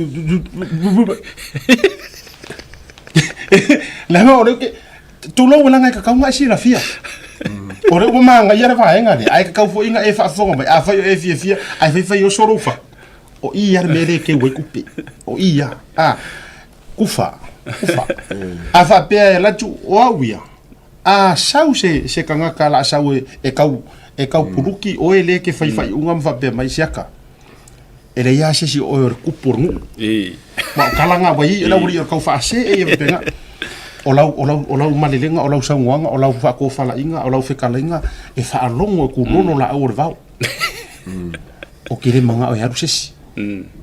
Leaga o lea ou te, tulou leaga e tatau ona e silafia. O lea ua manaia le vaega lea, ae tatau foi ona e faafofoga mai, afai o e fiafia, ae faifai oso lou fatu. O i lava le mea lea e keu ai tupe. O i lava. A, kufa, kufa. A faapea e alu atu, o au ia, A sau se, se tagata la sau e, e kau, e kau puluki oe lea ke fai faaiuga ma faapea mai, Siaka, e leai lava se isi o oe o le kupu o le nuu. Ma o tala na ua i ai le aualii o le kau faasee ia faapena. O lau, o lau, o lau malelega, o lau saunoaga, o lau faatofalaiga, o lau fetalaiga, e faalogo e kulolo laau o le vao. Ou te le manao e alu se isi.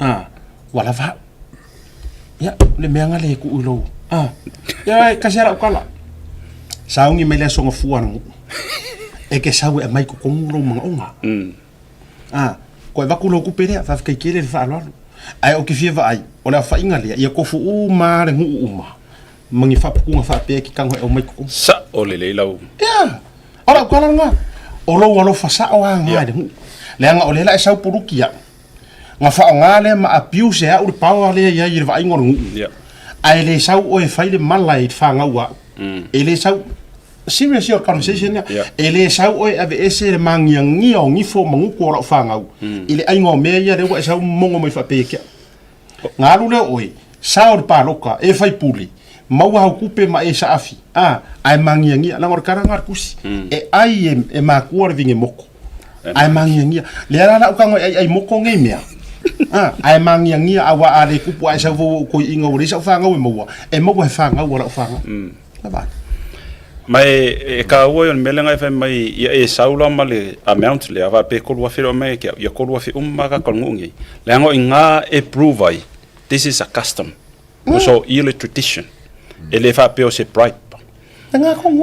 A, ua lava au. Ia, le mea nga le kuu i lou. Ah. Ia, e kasi ala ukala. Sauni mai le aso gafua le nuu. E ke sau e aumai totonu lou manaoga. Ah, ko e vaku lou kupe lea, faafetai tele le faaaloalo. Ae ou te fia vaai, o le aofaiga lea, ia tofu uma le nuu uma ma ni faaputuga faapea e te tago e aumai totonu. Sao lelei lau. Ia, o lau tala lena. O lou alofa sao lava lena i le nuu. Leaga o lea la e sau puluki au. Na faaaoga lea ma abuse e au le power lea i ai i le vaaiga o le nuu. Yeah. Ae le sau oe e fai le mala i le fanau a au. E le sau, serious ia o le conversation lea. Yeah. E le sau oe e aveese le magiagia o gifo ma gutu o lau fanau i le aiga o mea ia lea ua e sau mogo mai faapea ia te au. Na alu lea o oe, sao i le paloka, e faipule, maua au tupe ma e saafi, a, ae magiagia. Leaga o le tala lena a le tusi, e ai e, e makua le vigemoko. Ae magiagia. Lea la la'u tago e aiai moko nei mea. A, ae magiagia auā a le kupu ae sau fou o'u toi'iga ua leai sa'u fagau e maua, e maua he fagau a la'u fagau. Le vaai. Ma e, e kāua ia o le mea lea na e fai mai ia e sau la ma le amount lea, faapea e 3,000 le aumai ia te au, ia 3,000 uma lava tatou nuu nei. Leaga o i ina e prove ai, this is a custom. O so ia le tradition. E le faapea o se bribe.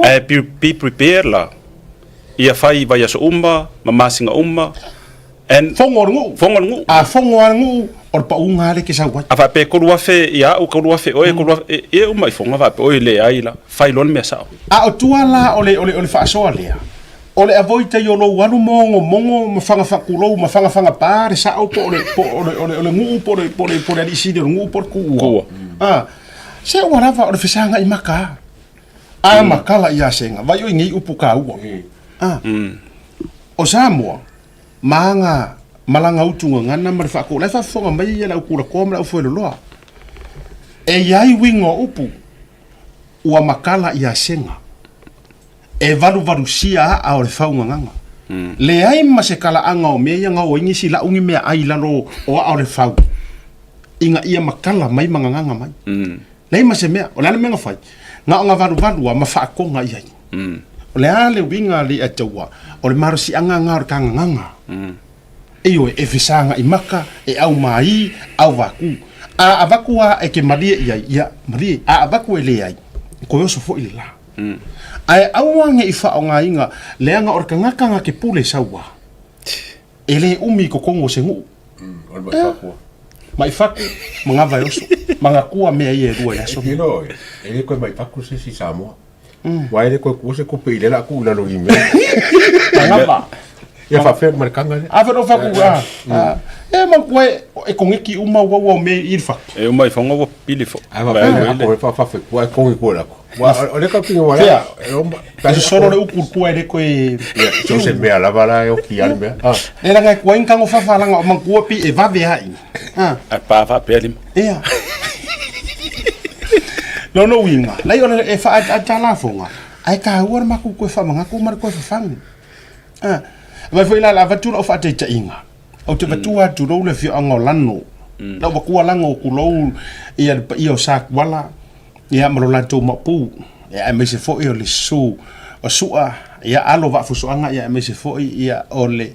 Ae be prepared la, ia fai i vaiaso uma, ma masina uma, and Fogo o le nuu. Fogo o le nuu. A fogo a le nuu, o le pauga lava lea e te sau ai. A faapea e 3,000 ia au, 3,000 oe, 3,000, e uma i foga faapea, oi leai la, fai loa le mea sao. A o tua la o le faasoa lea, O le avoid ai o lou alu mogomogo ma fagafakulou ma fagafagapa le sao po o le po o le o le o le nuu po o le po o le po o le alii sili o le nuu po o le kuua. A se ua lava o le fesagai maka a makala ia sega vai oi nei upu kaua. A o Samoa ma aga malaga utu gagana ma le faakou la e faafofoga mai ia le au kulakoa ma le au fueloloa. E iai uiga o upu ua makala ia sega. E valuvalusia aa o le faugagaga. Leai ma se kalaaga o mea ia gao ai nisi lau ni meaai i lalo o aa o le fau, ina ia makala mai ma gagaga mai. Leai ma se mea. O le a le mea na fai? Na o na valuvalu a ma faakoga i ai. O le a le uiga le ataua? O le malosiaga na o le kagagaga. Ioe, e fesagai maka, e aumai, auvaku. A avatu a e ke malie i ai, ia, malie. A avatu e leai, koe oso foi le la. Ae aua ne i faaaogaina leaga o le tagata na te pule saua, e le umi i totonu o se nuu. O le mai faku. Mai faku, ma gava e oso, ma gatua mea ia e lua i le aso. E le, e le koe mai faku se isi Samoa. Wa e le koe kua se kupe i le la ku lalo i mea. Ma gava. Ia faafea ma le kanga lea. A fa faku a. E ma koe e kongeki uma ua ua me i le faku. E uma i fonga ua pili fo. A faafea ko e fa kua e kongi kua lako. Wa o le ka kinga wala. E o ma solo le uku kua e le koe. Ia so se mea lava la e o ki ale mea. Ah. E langa e kua inga ngo fafa langa o mangua pi e vave ai. Ah. A pa fa pea lima. Ia. Lona uiga, lai o le e faaataata lafoga, ae taua le matou toe faamanatu ma le toe fafagu. Ah, vai foi la la avatu lau faataitaiga. Ou te vatua atu lou le afioaga o Lano. Lau vatua Lano tulou ia le paia o Sakuala ia ma lo latou maopu. Ia aemaise foi o le susu o Sua, ia alo Vaafusuaga ia aemaise foi ia o le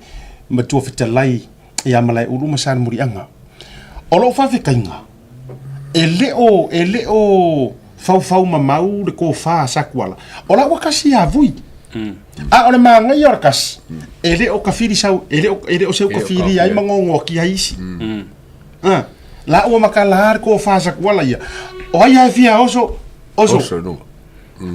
matua fetalai ia Malaeulu ma Salemuliaga. O lou faafetaiga, e le o, e le o faufau mamau le tofa a Sakuala. O la ua kasi ia Vui. A o le magaia o le kasi, e le o kafili sau, e le o, e le o seu kafili ai ma gogoaki ai isi. A, la ua makala le tofa a Sakuala ia. O ai a e fia oso, oso. Oso i luga.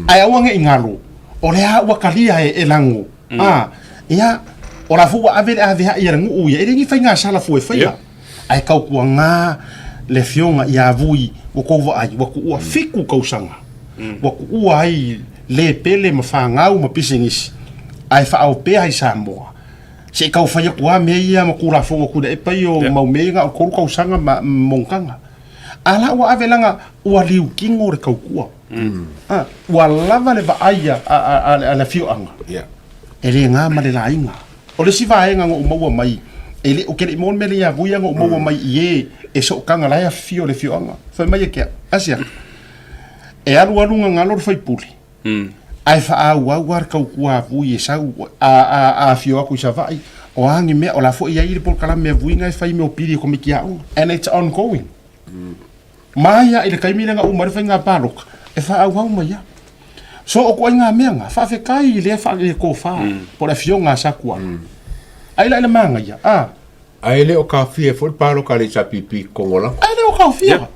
Ae aua ne i galo, o lea ua kalia e, e lago. A, ia, o la foi ua ave le avea'i a le nuu ia, e le ni faiga sala fua e faia. Ae tautuaga le afioga ia Vui ua tou vaai, ua tuua 7 tausaga, ua tuua ai le pele ma fanau ma pisinisi, ae faaoo pea i Samoa. Se i tau fai atu lava mea ia ma Tulafono Tuilaepa ia o mau mea ia na o le 3 tausaga ma monotaga. A la ua ave leaga ua liutino le tautua. A, ua lava le vaai a le afioaga, e le na ma le laina. O le isi vaega na ou maua mai, e le, ou te le i maua le mea lea ia Vui, na ou maua mai i e e sootaga la e afifio i le afioaga. Fai mai e ke, asia, e alualu gagalo le faipule, ae faaauau lava le tautua a Vui e sau, a afio atu i Savaii, o a ni mea, o la foi e i ai le polokalame a Vui na e fai mea o pili e komiti aoga. And it's ongoing. Mai a i le taimi lea na uma ai le faiga paloka, e faaauau mai lava. So o ituaiga mea na, faafetai i lea tofa, po o le afioga a Sakuala. Ai la i le manaia, a. Ae le o kaofia foi le paloka a le HRPP i Kongola. Ae le o kaofia.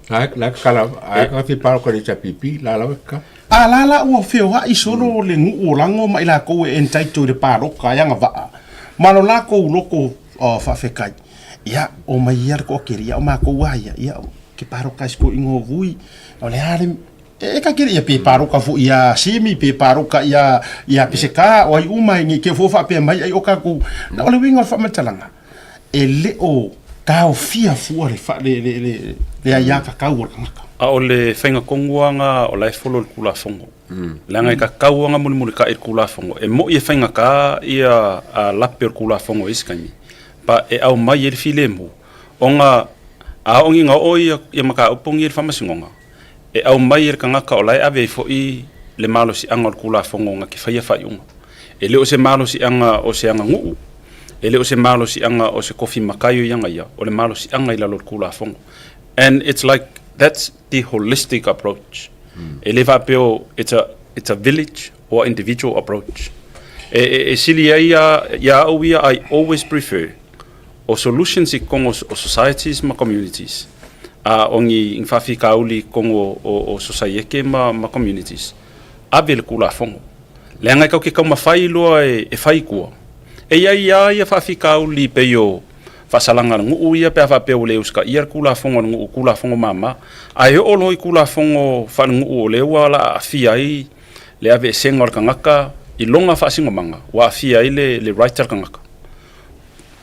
La la kala, ae kaofia paloka a le HRPP, la lava ka. A la la ua feoai solo le nuu o Lago ma i lakou e entitle i le paloka e agavaa ma lo lakou loko faafekai. Ia, omai ia le toatele, ia o makou lava ia, ia, ke paloka i si toeaina o Vui, o le a le E ka kere ia pe paloka foi ia Simi, pe paloka ia ia Peseka, o ai uma i ke fo faapea mai ai o kakou. Na o le uiga o le faamatalaga, e le o taofia fua le fa, le, le, le, le aiā kakau o le tagata. A o le faiga tonu lava na o la e follow i le Tulafono. Leaga e kakau ona mulimulitai i le Tulafono, e moni e faigata ia lape o le Tulafono i isi taimi, but e aumai ai le filemu, ona a oo ina oo ia mataupu nei i le Faamasinoga, e aumai e le tagata o la e ave ai foi le malosiaga o le Tulafono na te faia faaiuga. E le o se malosiaga o se aganuu, e le o se malosiaga o se tofi matai o i aga ia, o le malosiaga i lalo o le Tulafono. And it's like, that's the holistic approach. E le faapea o, it's a, it's a village or individual approach. E, e, e sili ai ia, ia au ia, I always prefer o solutions i totonu o societies ma communities, a o ni faafitauli i totonu o, o, o sosaiete ma, ma communities, ave le Tulafono. Leaga e tatou te taumafai loa e, e fai i tua. E i ai lava ia faafitauli pei o faasalaga a le nuu ia pe a faapea ua le usitaia le Tulafono a le nuu, Tulafono mama. Ae oo loa i Tulafono faalenuu o lea ua la aafia ai le aveesega o le tagata i lona faasinomaga, ua aafia ai le, le right a le tagata.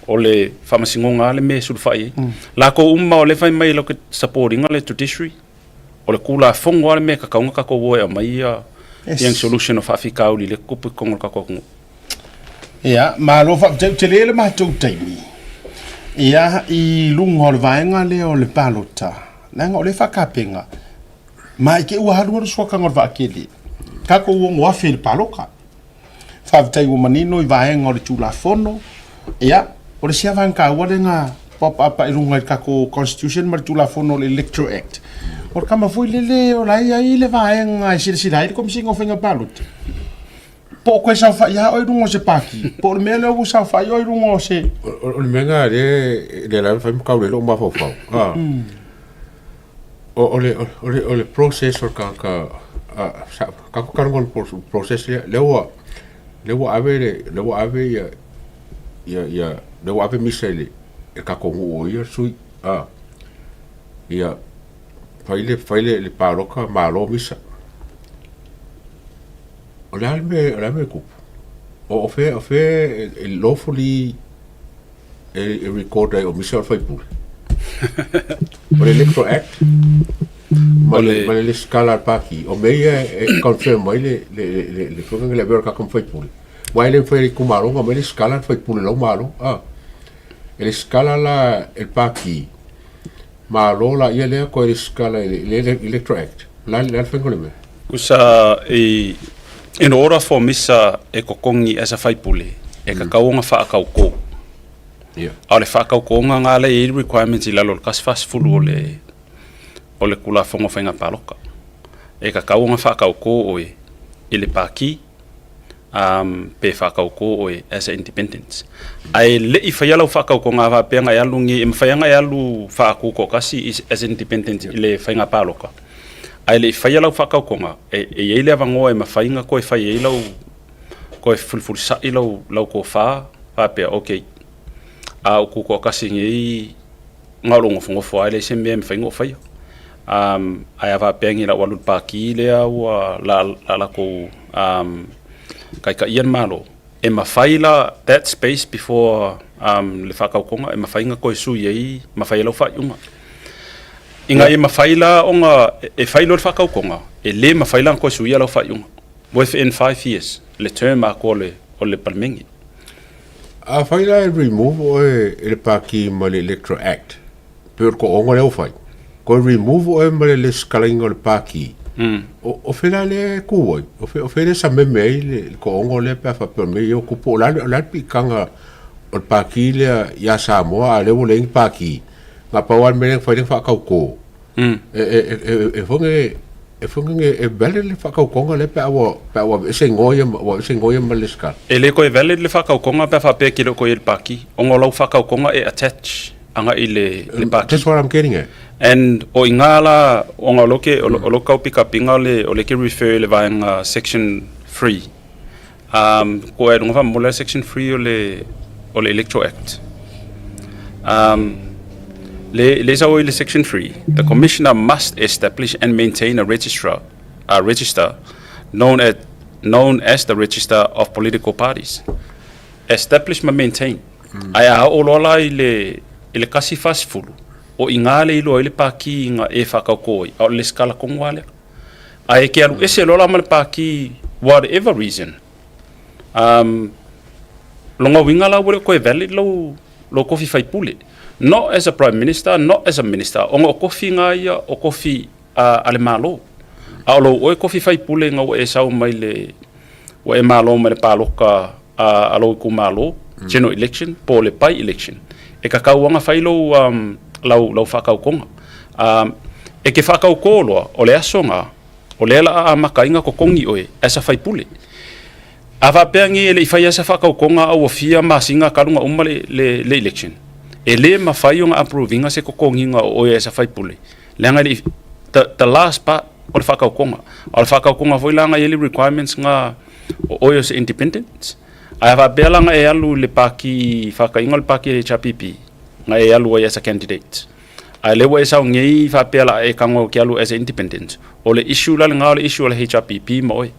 O le faamasinoga lava le mea e sulufai ai. Latou uma o lea e fai mai latou te support ina le judiciary, o le Tulafono lava le mea e tatau ona tatou o e aumai ia yes. solution o faafitauli i le tupu i totonu o le tatou atunuu. Ia, malo faafetai, ua tele le matou taimi. Ia, i luga o le vaega lea o le palota, leaga o lea e faatapena, ma i te i ua alualu suakaga o le vaatele, tatou 6,000 i le palota. Faafetai ua manino i vaega o le Tulafono. Ia, o le isi lava vaega taua lea na paopaapa i luga i le tatou Constitution ma le Tulafono o le Electoral Act, o le tama foi lele o la e i ai le vaega e silasila ai le Komesina o Faiga Palota. Po o toe saofai lava oe i luga o se pati, po o le mea lea ua saofai oe i luga o se... O le mea lena lea lea lava fai ma tau le lou mafaufau. O le o le o le process o le tagata sa tatou talanoa i le process lea lea ua lea ua ave le lea ua ave ia ia ia lea ua ave misa i le i le tatou nuu o ia sui a ia fai le fai le le palota malo misa. O le a le mea o le a le mea e tupu? O fea o fea e lawfully e record ai o misa o le faipule. O le Electoral Act ma le ma le lesitala a le Pati, o mea ia e confirm ai le le le le foi le avea o le tagata ma faipule. Aua e le mafai e le itumalo ona aumai le lesitala le faipule i lau malo. Ah. E lesitala la e le Pati, malo laia lea toe lesitala i le Electoral Act. O le a le faiga o le mea? Kusa i in order for misa e kokongi as a faipule, e kakau ona whaakauko. Yeah. A o le whaakaukoga ngā lea i requirements i lalo o le 140 o le o le Tulafono Faiga Paloka. E kakau ona whaakauko oe i le pākī, um, pe whaakauko oe as a independent. Ae le i whaia lau whaakaukonga a whaapeanga e alu ngi, e mawhaianga e alu whaakuko kasi as independent i le Faiga Paloka. Ae le i faia lau faakaukoga, e, e i ai le avanoa e mafai ona toe fai ai lau, toe fulifulisai lau, lau tofa, faapea, okay, a ou tutoatasi nei, na o lou nofonofo lava e leai se mea e mafai ona ou faia. Um, ae a faapea nei la ua alu i le pati lea ua la, la latou um, taitaia le Malo, e mafai la that space before um, le faatautoga e mafai ona toe sui ai ma fai ai lau faaiuga. Ina ia mafai la ona e fai loa le faatautoga, e le mafai la ona toe suia lau faaiuga within 5 years le term atoa o le, o le Palemene. Afai la e remove oe e le Pati ma le Electoral Act, pei o le toaono lea ua fai, toe remove oe ma le lesitalaina o le Pati, o, o fea la lea e tu ai? O fea, o fea lea e sameme ai le, le toaono lea pe a faapea o le mea ia ua tupu? O le a le, o le a le piitaga o le Pati lea ia Samoa a o lea ua leai ni Pati? Na pau lava le mea lea na fai lea na faatautō. E, e, e, e, e foi e, e foi e valid le faatautoga lea pe a ua, pe a ua aveese igoa ia, ua aveese igoa ia ma le lesitala. E le toe valid le faatautoga pe a faapea e te le o toe i le pati, ona o lau faatautoga e attach agai i le, le pati. That's what I'm getting at. And o i ngā la, ona o lo ke, o lo, o lo kau pikapiga o le, o le ke refer i le vaega section 3. Um, ko e runga whamole section 3 o le, o le Electoral Act. Um, le, le sa o i le section 3, the commissioner must establish and maintain a registrar, a register known as, known as the register of political parties. Establish ma maintain. Ae a oo loa la i le, i le 140, o i ngā le iloa ai le pākī i ngā e whakaukō ai, a o le lesitala tonu lava lea. Ae e ke alu ese loa la ma le pākī whatever reason, um, longa uiga la ua le o toe valid lou, lou kofi faipule. Not as a Prime Minister, not as a Minister, ona o kofi nga ia o kofi a, a le Malo. A o lou oe kofi faipule nga ua e sau mai le, ua e malo mai le pāloka a, a lou itumalo, general election, po o le by election, e kakau aga fai lou, um, lau, lau faakaukoga. Um, e ke faakaukō loa, o le aso nga, o lea la a amata ai na totogi oe as a faipule. A faapea nei e le i faia se faakaukoga a ua fia masina talu na uma le, le, le election, e le mafai ona approve ina se totogiga o oe as a faipule, leaga e le i, the, the last part o le faakaukoga. A o le faakaukoga foi la na i ai le requirements na o oe o se independent. Ae a faapea la na e alu i le pāti faataiga o le pāti a le HRPP, na e alu ai as a candidate. Ae lea ua e sau nei faapea la e tago ke alu as a independent. O le issue la lena o le issue a le HRPP ma oe.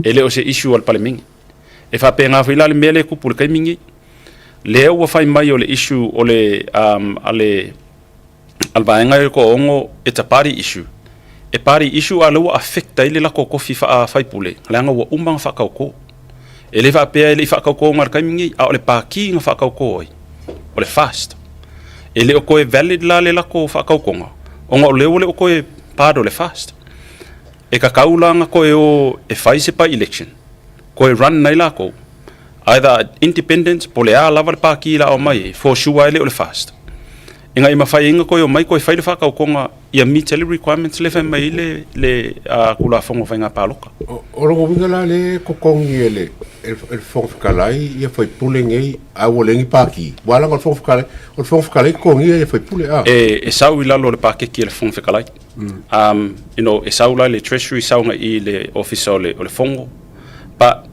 E le o se issue a le Palemene. E faapena foi la le mea lea e tupu i le taimi lenei. Lea ua fai mai o le issue o le um, a le a le vaega e toaono it's a party issue. E party issue a lea ua affect ai le latou tofi faa-faipule leaga ua uma ona faatautō. E le faapea e le i faatautō i le taimi lenei, a o le pākī na faatautō ai, o le FAST. E le o toe valid la le latou faatautoga, ona o lea ua le o toe part o le FAST. E tatau la ona toe o e fai se by-election, toe run ai latou, either independent po o le a lava le pākī la aumai ai, for sure e le o le FAST. Ina ia mafai ai ona toe omai toe fai le faatautoga ia meet ai le requirements lea e fai mai ai le, le Tulafono o Faiga Palota. O lona uiga la lea e totogi e le, e le Fofoga Fetalai ia faipule nei a ua leai ni pākī. Aua leaga o le Fofoga Fetalai, o le Fofoga Fetalai e totogia ia faipule a. E, e sau i lalo o le paketi a le Fofoga Fetalai. Um, you know, e sau la i le Treasury, sau agai i le Ofisa o le, o le Fono, but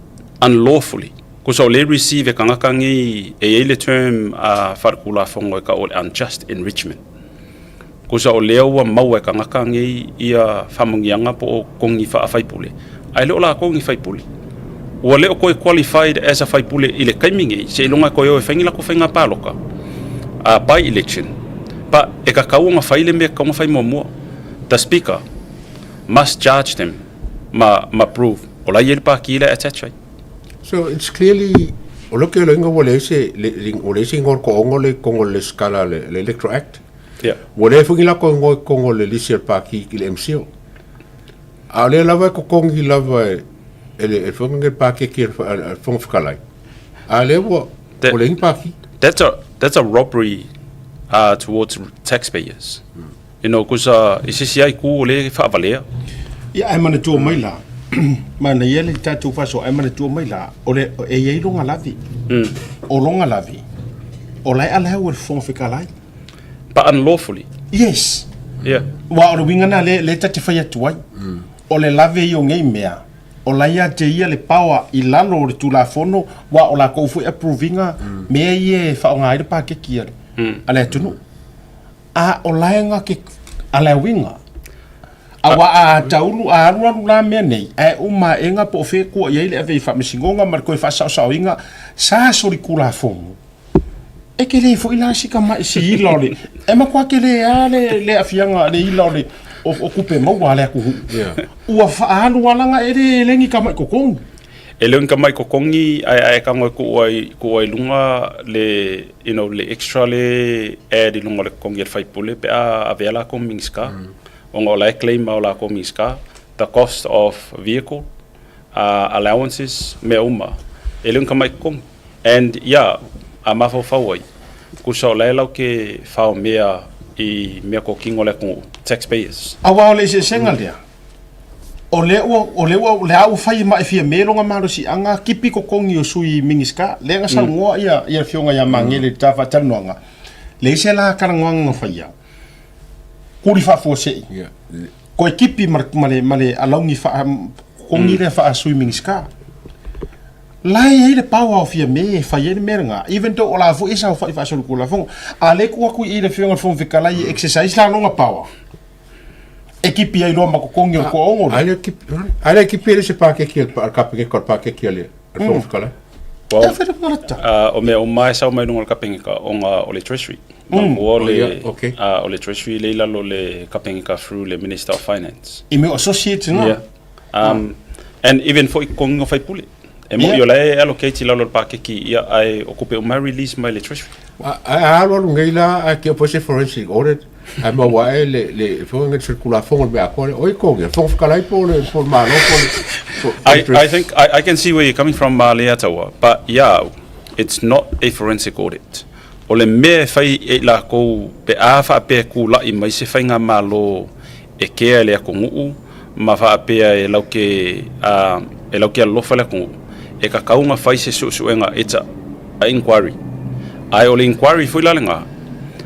unlawfully. Kusa o lea e receive e tagata nei, e i ai le term a faaletulafono e tau o le unjust enrichment. Kusa o lea ua maua e tagata nei ia faamanuiaga po o totogi faafaipule, ae le o latou ni faipule. Ua le o toe qualified as a faipule i le taimi nei, seiloga e toe o e fai ni latou faiga palota, a by election, but e tatau ona fai le mea e tatau ona fai muamua. The Speaker must charge them ma ma prove o la e i ai le pākī la e attach ai. So it's clearly o lou keloiga ua leai se ua leai se igoa o le toaono lea i totonu o le lesitala a le Electoral Act. Yeah. Ua leai foi ni latou igoa i totonu o le lisi a le Pāti i le MCIL. A o lea lava e totogi lava e e le e le paketi a le Fofoga Fetalai. A lea ua ua leai ni pākī. That's a that's a robbery towards taxpayers. You know, cause i se isi lava itu o lea e faavalea. Ia, ae manatua mai la, manaia le tatou faasoa, ae manatua mai la, o le, e i ai lona lave. O lona lave, o la e allow e le Fofoga Fetalai. But unlawfully. Yes. Yeah. Aua o le uiga lena lea ta te fai atu ai. O le lave ia o nei mea, o la ia te ia le power i lalo o le Tulafono, aua o latou foi approve ina mea ia e faaaoga ai le paketi a le atunuu. A o la e na ke allow-ina. Aua a taulu, a alualu la mea nei, ae uma aʻega po o fea e kua i ai le ave i faamasinoga ma le toe faasaosaoina, sa solitulafono. E tele foi la si tamai si ila o le, e matua tele lava le, le aafiaga, le ila o le, o, o tupe maua a le atunuu. Yeah. Ua faaalu lava leaga e le, e le ni tamai totogi. E le o ni tamai totogi ae ae tago e tuu ai, tuu ai luga le, you know, le extra le add i luga o le totogi a le faipule pe a avea latou Minisita. Ona o la e claim lava o latou Minisita the cost of vehicle, allowances, mea uma. E le o ni tamai totogi. And yeah, a mafaufau ai, tusa o la e lau ke faomea i mea tokino a le atunuu, taxpayers. Aua o le eseesega lea, o lea ua, o lea ua, o lea ua fai ma e fia me lona malosiaga kipi totogi o sui Minisita, lea na saunoa ia, ia le afioga ia Magele i le ta faatalanoaga, leai se la talanoaga na faia, kuli faafuasei, koe kipi ma le, ma le, ma le alauni faa, totogi lea faa sui Minisita. La e i ai le power o Fiamē e fai ai le mea lena, even though o la foi e saofai faasolitulafono. A lea e tuu atu i i le Afioga i le Fofoga Fetalai e exercise la lona power, e kipi ai loa ma totogi o le toaono lea. A lea kipi, a lea kipi e le se paketi a le Kapeneta o le paketi a le Fofoga Fetalai. Well, E fai le o mea uma e sau mai luga o le Kapeneta ona o le Treasury. Manatua o le, o le Treasury lea i lalo o le Kapeneta through le Minister of Finance. I mea o associates na. Yeah. And even foi totogiga o faipule. E moni o la e allocate i lalo o le paketi, ia, ae o tupe uma e release mai le Treasury. Ae a alualu nei la ae kea foi se forensic audit ae maua ae le le foi le solitulafono le mea atoa lea. O ai totogi? Le Fofoga Fetalai po o le po o le Malo po o le I, I think I, I can see where you're coming from, Leiataua, but ia au, it's not a forensic audit. O le mea e fai e i lakou pe a faapea e kula'i mai se faigamalo e kea e le atunuu ma faapea e lau ke, a, e lau ke alofa le atunuu, e tatau ona fai se suesuega, it's a, a inquiry. Ae o le inquiry foi la lena,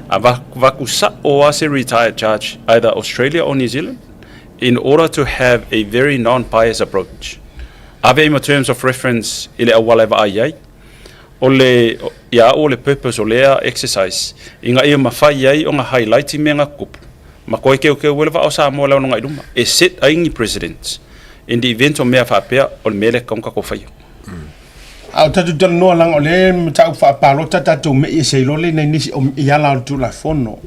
a avatu sa'o lava se retired judge, either Australia or New Zealand, in order to have a very non-biased approach. Ave ai ma terms of reference i le auala e vaai ai. O le, ia au o le purpose o lea exercise, ina ia mafai ai ona highlight mea na tutupu, ma toe teuteu ai le vaa o Samoa i le aoga i luma, e set ai ni precedents in the event o mea faapea, o le mea lea e tatau ona tatou faia. A o tatou talanoa leaga o lea mataupu faapalota tatou mei e se iloa le nai nisi o i ala o le Tulafono.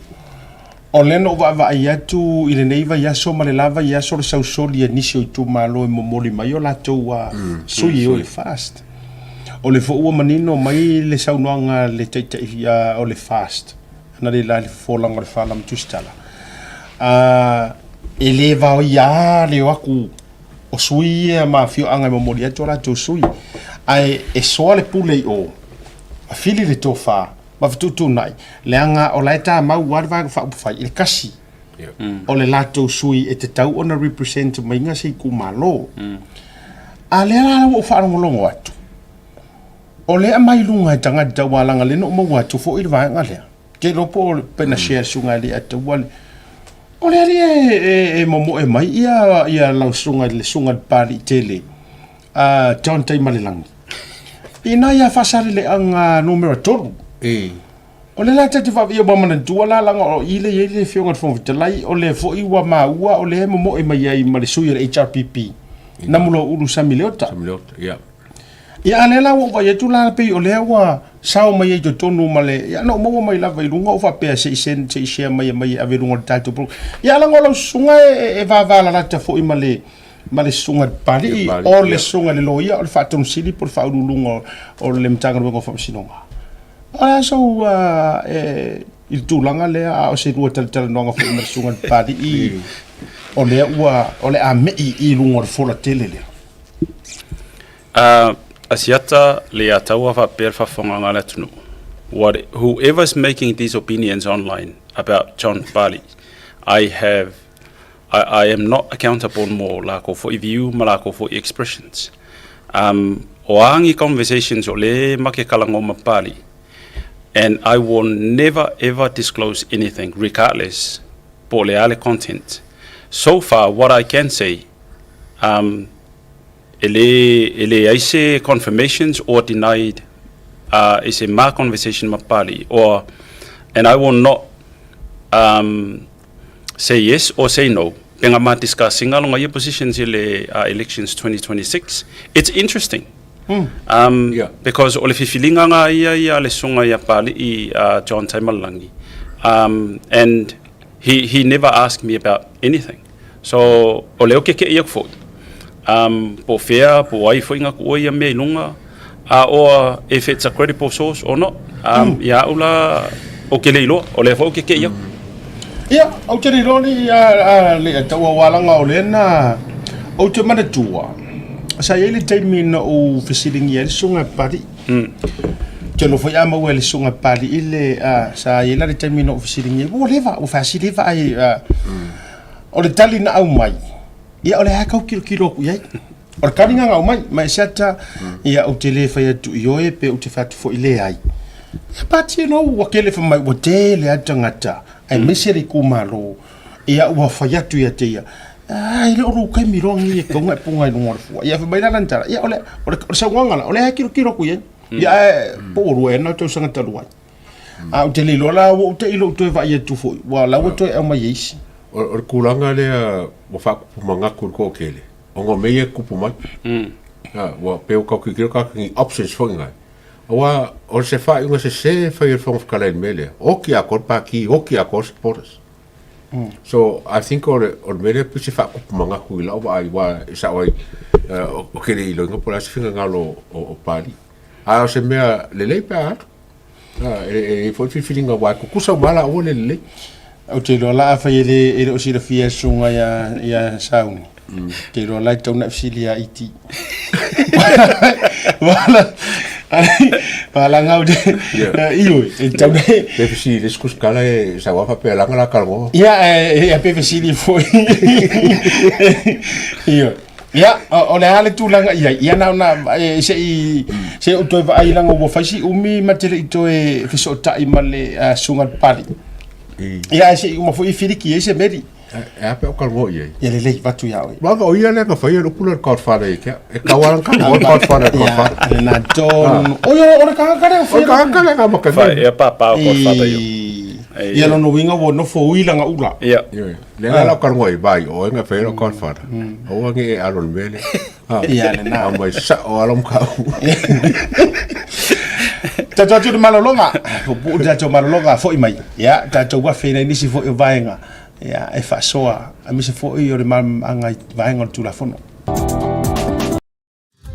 O lea na ou vaavaai atu i lenei vaiaso ma le la vaiaso le sausoli a nisi o itumalo e momoli mai o latou sui e o i le FAST. O le foi ua manino mai le saunoaga a le Taitai o le FAST, ana le la i le fofolaga o le Fala ma Tusitala, e le vaoia lava le o atu o sui ia ma afioaga e momoli atu o latou sui, ae e soa le pule i o, ma fili le tofa, ma fetuutuunai, leaga o la e tamau lava le Vaega Faaupufai i le kasi o le latou sui e tatau ona represent maiga se itumalo. A lea la ua ou faalogologo atu, o lea e aumai i luga e tagata taualaga lea na ou maua atu foi le vaega lea. Ke iloa po o pe na share susuga e Leiataua le O le alii e momoe mai ia ia lau susuga le susuga i le Papalii tele a John Taimalelagi. Ina ia Faasaleleaga numera 3. O lea la ta te vaavaia ua manatua la laga o i lea i ai le Afioga i le Fofoga Fetalai, o lea foi ua maua o lea e momoe mai ai ma le sui o le HRPP, Namuloulu Sami Leota. Sami Leota, ia. Ia a lea la ua ou vaai atu la pei o lea ua sao mai ai i totonu ma le, ia na ou maua mai lava i luga ou faapea se i send, se i share mai e mai e ave i luga o le tatou pro. Ia laga o lau susuga e vavalalata foi ma le ma le susuga i le Papalii, o le susuga i le Loia, o le Faatonu Sili po o le Faauluuluga o le Matagaluega o Faamasinoga. O le a sou i le tulaga lea, a o se lua talatalanoaga foi ma le susuga i le Papalii, o lea ua, o le a me'i i luga o le fola tele lea. Asiata le Ataua faapea le faafofogaaga a le atunuu, What, whoever's making these opinions online about John Papalii, I have I, I am not accountable mo lākou foi view ma lākou foi expressions. Um, o a ni conversations o le ma ke talanoa ma Papalii, and I will never ever disclose anything regardless po o le a le content. So far what I can say, um, e le, e leai se confirmations or denied uh, i se ma conversation ma Papalii or and I will not um, say yes or say no pe nga ma discussinga longa ia positions i le elections 2026. It's interesting. Um, Yeah. Because o le fifiliga nga ia ia le susuga ia Papalii John Taimalelagi. Um, and he, he never asked me about anything. So, o lea ou ke keʻi aku foi. Um, po o fea, po o ai foi na tuua ia mea i luga, a or if it's a credible source or not. Um, Ia au la, ou te le iloa, o lea foi ou ke keʻi aku. Ia, ou te le iloa le, a, a, le tau aualaga o lea na, ou te manatua, sa i ai le taimi na ou fesiligia ai le susuga a Papalii. Ou te iloa foi a maua e le susuga a Papalii le, a, sa i ai la le taimi na ou fesiligia ai, ua leva, ua faasili vaai, a, o le tali na aumai, Ia, o lea lava e tau tilotilo atu i ai. O le tali lena na aumai, ma e siata, ia, ou te le fai atu i oe, pe ou te fai atu foi leai. Ia, pati loa ua tele fai mai, ua tele lava tagata, aemaise le itumalo, ia, ua fai atu ia te ia, Ah, e le o lou taimi loa lenei e tatau ona e puna i luga o le fua. Ia, fai mai la lana tala, ia, o le, o le, o le saunoaga la, o lea lava e tilotilo atu i ai. Ia, ae, po ua lua ea na tausaga talu ai. A ou te le iloa la, ua ou te i lou toe vaai atu foi, ua la ua toe aumai e isi. O le tulaga lea ua faatupu manatu i le toatele, ona o mea ia e tutupu mai. Ua pei ua tau tilotilo tagata i ni options foi na. Aua o se faaiuga sesē e fai e le Fofoga Fetalai i le mea lea, oti atoa le Pati, oti atoa supporters. So I think o le, o le mea lea pei se faatupu manatu i lau vaai, aua e sao ai, ou te le iloaina po o le a se finagalo o Papalii. A o se mea lelei pe a alu. E i ai foi le filifiliga aua e tutusa uma lava laua le lelei. Ou te iloa la afai e le, e le o silafia e le susuga ia, ia Sauni, ou te iloa la e tatau ona e fesili ia Iti. Wala ngau de. Ioe, e tatau ona e... Pe fesili le isi kusikala e sau lava faapea leaga la talanoa. Ia, e pe fesili foi. Ioe. Ia, o le a le tulaga i ai? Ia na ona e, se i se i ou toe vaai leaga ua fai si umi ma te le i toe fesootai ma le uh, susuga i le Papalii. Ia, ae se i uma foi filiki ai se meli. E a pe o talanoa i ai? Ia lelei, avatu ia oe. Leaga o ia lea na faia le upu lea o le Godfather ia te au. E tau lava ona talanoa le Godfather i le Godfather. Ia, lena tonu. O ia, o le tagata lea o O le tagata lea na amata nei. Ia pāpā o Godfather ia. Ia lona uiga ua nofo ui lana ula. Ia. Lea la o talanoa i vai, o oe na faia le Godfather. Aua ne i e alo i le mea lea. Ia lena. Aumai sao lava lau mataupu. Tatou atu i le malologa, puupuu le tatou malologa, foi mai. Ia, tatou afe i nai nisi foi o vaega ia, e faasoa, aemaise foi o le malamalamaaga i vaega o le Tulafono.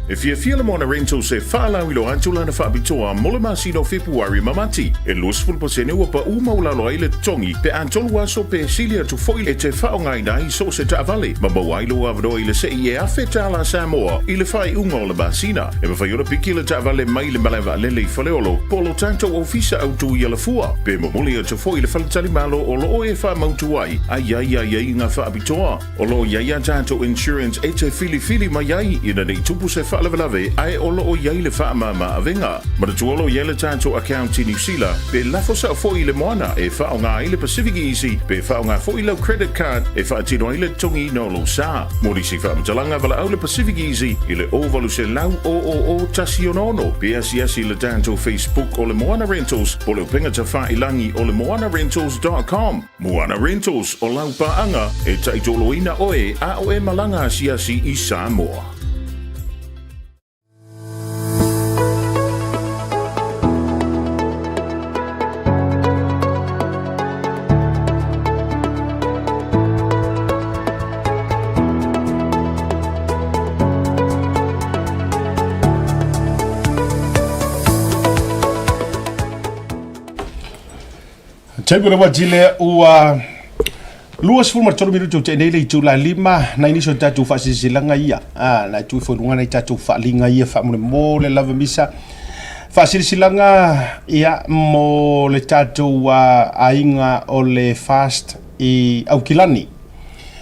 E fiafia le Moana Rentals e faalauiloa atu lana faapitoa mo le masina o Fepuari ma Mati. E 20% ua pau maualalo ai le totogi pe a tolu aso pe sili atu foi e te faaaogaina ai so o se taavale ma maua ai lou avanoa i le sei e $1,000 Samoa i le faaiuga o le masina. E mafai ona piki le taavale mai le malae vaalele i Faleolo po o lo tatou ofisa autu i Alafua pe momoli atu foi i le faletalimalo o lo o e faamautu ai a i ai aiaiga faapitoa. O lo o i ai a tatou insurance e te filifili mai ai ina nei tupu se faalavelave ae o lo o i ai le faamama avega. Manatua o lo o i ai le tatou account i Niu Sila pe lafo sao foi i le moana e faaaoga ai le Pacific Easy pe faaaoga foi lau credit card e faatino ai le totogiina o lou sa. Mo nisi faamatalaga valaau le Pacific Easy i le 0800 000 166 pe asiasi i le tatou Facebook o le Moana Rentals po o le upega tafailangi o le moanarentals dot com. Moana Rentals, o lau paaga e taitoloina oe a o e malaga asiasi i Samoa. Taimi o le uati lea ua 23 minute o tea nei le itula lima nai nisi o tatou faasilasilaga ia ah, na tu ifo i luga nai tatou faaliga ia faamolemole lava misa faasilasilaga ia mo le tatou uh, aiga o le fast i Aukilani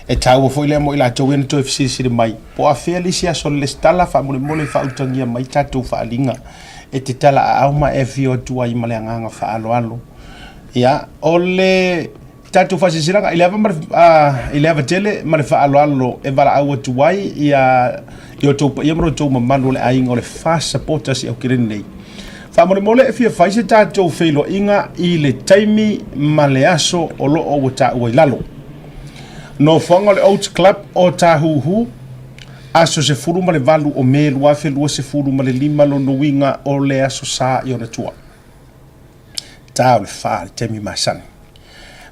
e taua foi lea mo i latou ia na toe fesilisili mai po o afea le isi aso o le lesitala faamolemole faautagia mai tatou faaliga e te talaaao ma e afio atu ai ma le agaga faaaloalo. Ia, o le tatou faasilasilaga i le ava ma le, uh, i le ava tele ma le faaaloalo e valaau atu ai ia i outou paia ma lo outou mamalu o le aiga o le Fast Supporters i Aukilani nei. Faamolemole e fia fai se tatou feiloaiga i le taimi ma le aso o lo o ua taua i lalo. Nofoaga o le Oats Club o Tāhuhu, Aso 18 o Me 2025 lona uiga o le Aso Sa i ona tua. Ta o le fa le taimi masani.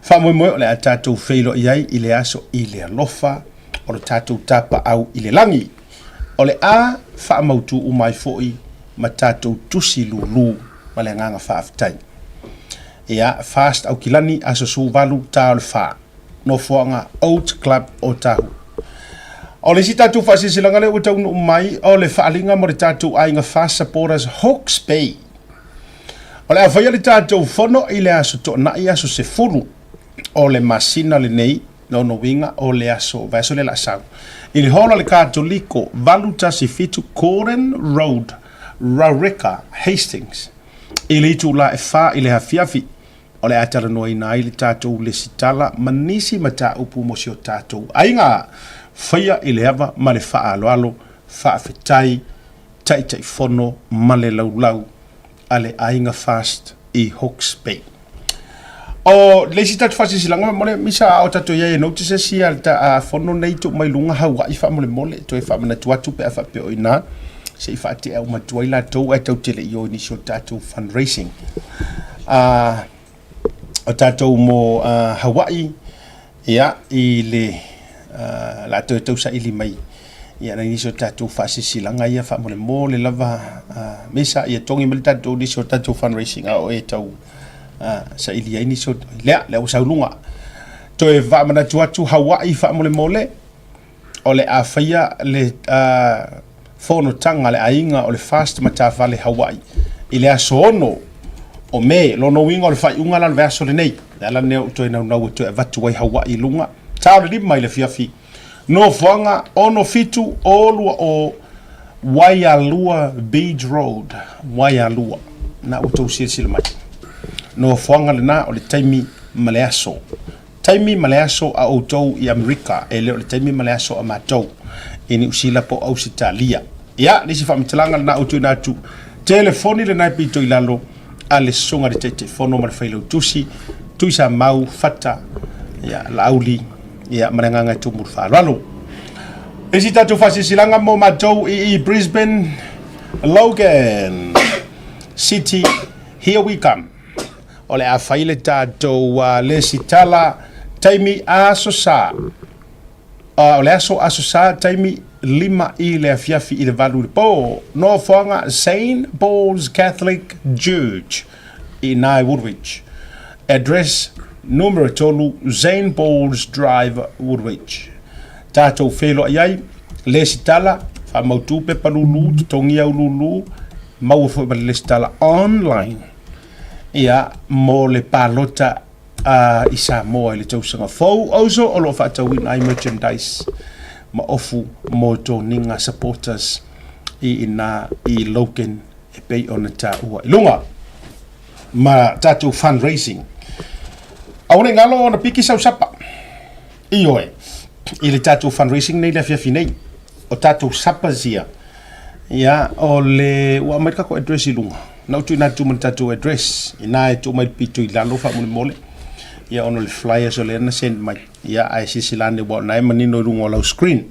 Faamoemoe o le a tatou feiloai ai i le aso i le alofa o le tatou tapaau i le lagi. O le a faamautu uma ai foi ma tatou tusi lulu ma le agaga faafetai. Ia, Fast Aukilani, aso 18, ta o le fa. Nofoaga Old Club o Tahu. O le isi tatou faasilasilaga lea ua taunuu mai, o le faaaliga mo le tatou aiga Fast Supporters Hawke's Bay. O le a faia le tatou fono i le aso Toonai aso 10 o le masina lenei, lona uiga o le aso vaiaso lea o le a sau, i le hall a le Katoliko 817 Gordon Road, Raureka, Hastings, i le itula e 4 i le afiafi. O le a talanoaina ai le tatou lesitala ma nisi mataupu mo si o tatou aiga. Faia i le ava ma le faaaloalo, faafetai Taitaifono ma le laulau a le Aiga Fast i Hawke's Bay. O le isi tatou faasilasilaga mo le misa a o tatou i ai e notices ia a fono nei tuu mai luga Hawaii faamolemole toe faamanatu atu pe a faapea o i ina. se i faatea uma atu ai latou ae tatou te le i o i nisi o tatou fundraising. Uh, o tatou mo uh, Hawaii, ia, i le uh, latou e tausaili mai ia na nisi o tatou faasilasilaga ia faamolemole lava uh, mesa ia togi mai le tatou nisi o tatou fundraising a o e tau uh, saili ai nisi o lea lea ua sauluga toe faamanatu atu Hawaii faamolemole o le a faia le uh, fonotaga a le aiga o le Fast Matafale Hawaii i le aso 6 o Me. Lona uiga o le faaiuga la o le vaiaso lenei. Le ala lenei o ou toe naunau e toe avatu ai Hawaii i luga. Ta o le 5 i le afiafi. Nofoaga 67 o Waialua Beach Road, Waialua. Na ua tou silasila mai. Nofoaga lena o le taimi ma le aso. Taimi ma le aso a outou i Amerika, e le o le taimi ma le aso a matou i Niu Sila po o Ausetalia. Ia, le isi faamatalaga lena ou tuuina atu, telefoni lena e pito i lalo a le Susuga i le Taitaifono ma le Failautusi, Tuisamau Fata, ia, Laauli, ia, ma le agaga e tumu i le faaaloalo. Isi tatou faasilasilaga mo matou i Brisbane, Logan City, here we come. O le a fai le tatou lesitala taimi aso sa. O le aso aso sa taimi 5 i le afiafi i le 8 i le po. Nofoaga St. Paul's Catholic Church i ina i Woolwich. Address numera 3 St. Paul's Drive, Woolwich. Tatou feiloai ai, lesitala, faamautu pepa lulu, totogi au lulu, maua foi ma le lesitala online. Ia, mo le palota a i Samoa i le tausaga fou, also o lo o faatauina ai merchandise ma ofu mo toniga supporters i ina i Logan e pei ona taua i luga ma tatou fundraising. Aua ne i galo ona piki sau sapa. Ioe, i le tatou fundraising nei le afiafi nei, o tatou suppers ia, ia, o le, ua aumai le tatou address i luga, na ou tuuina atu ma le tatou address, ina e tuu mai le pito i lalo faamolemole, ia ona o le flyers o lea na send mai, ia, ae silasila ane aua o lena e manino i luga o lau screen.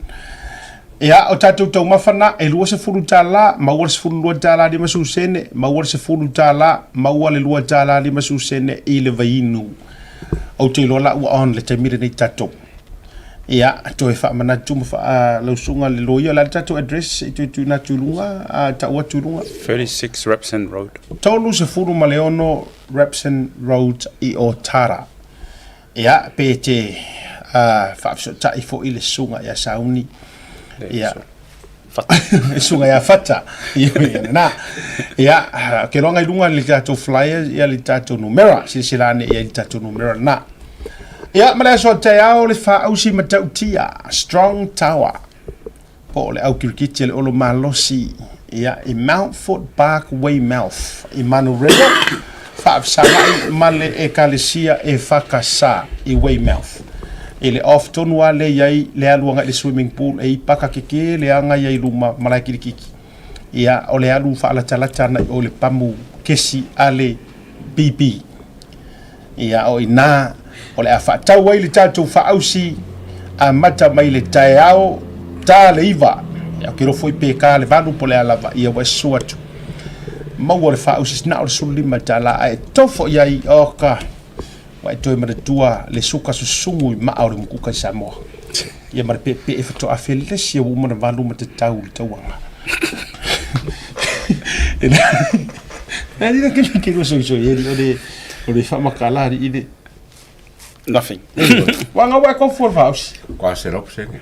Ia, o tatou taumafa na, e $20, maua le $12.50, maua le $10, maua le $2.50 i le vaiinu. Ou te iloa la ua on le taimi lenei tatou. Ia, toe faamanatu ma faalausuga le loia, o le a le tatou address i toe tuuina atu i luga, tau atu i luga? 36 Rapson Road. 36 Rapson Road i Otara. Ia, pe te faafesootai foi le susuga ia Sauni. Ia. Fata. Le susuga ia Fata. Ia, ia lena. Ia, ke loaga i luga le tatou flyer, ia le tatou numera. Silasila ane i ai le tatou numera lena. Ia, ma le aso a taeao le faausi matautia, Strong Tower. Po o le au kirikiti a le Olo Malosi, ia, i Mountfort Park Weymouth, i Manurewa, faafesagai ma le Ekalesia EFKS i Weymouth. I le off tonu lava lea i ai le alu agai i le swimming pool e i paka kekē le aga ia i luma malae kilikiki. Ia, o le alu faalatalata ana i o i le pamu kesi a le BP. Ia, o i ina o le a faatau ai le tatou faausi amata mai le taeao ta le 9. Ia, ou te iloa foi pe ta le 8 po o le a lava, ia ua e susu atu. Maua le faausi na o le $15 ae tofo i ai, oka, ua e toe manatua le suka susugu i maa o le mukuka i Samoa. Ia ma le peepee faatoa felesi ua uma ona valu ma tatau i le tauaga. E ke ke ke so so e o le o le whamakala ari i le Nothing. Wa ngā wai kau fuar vaus. Kwa se lau pasenge.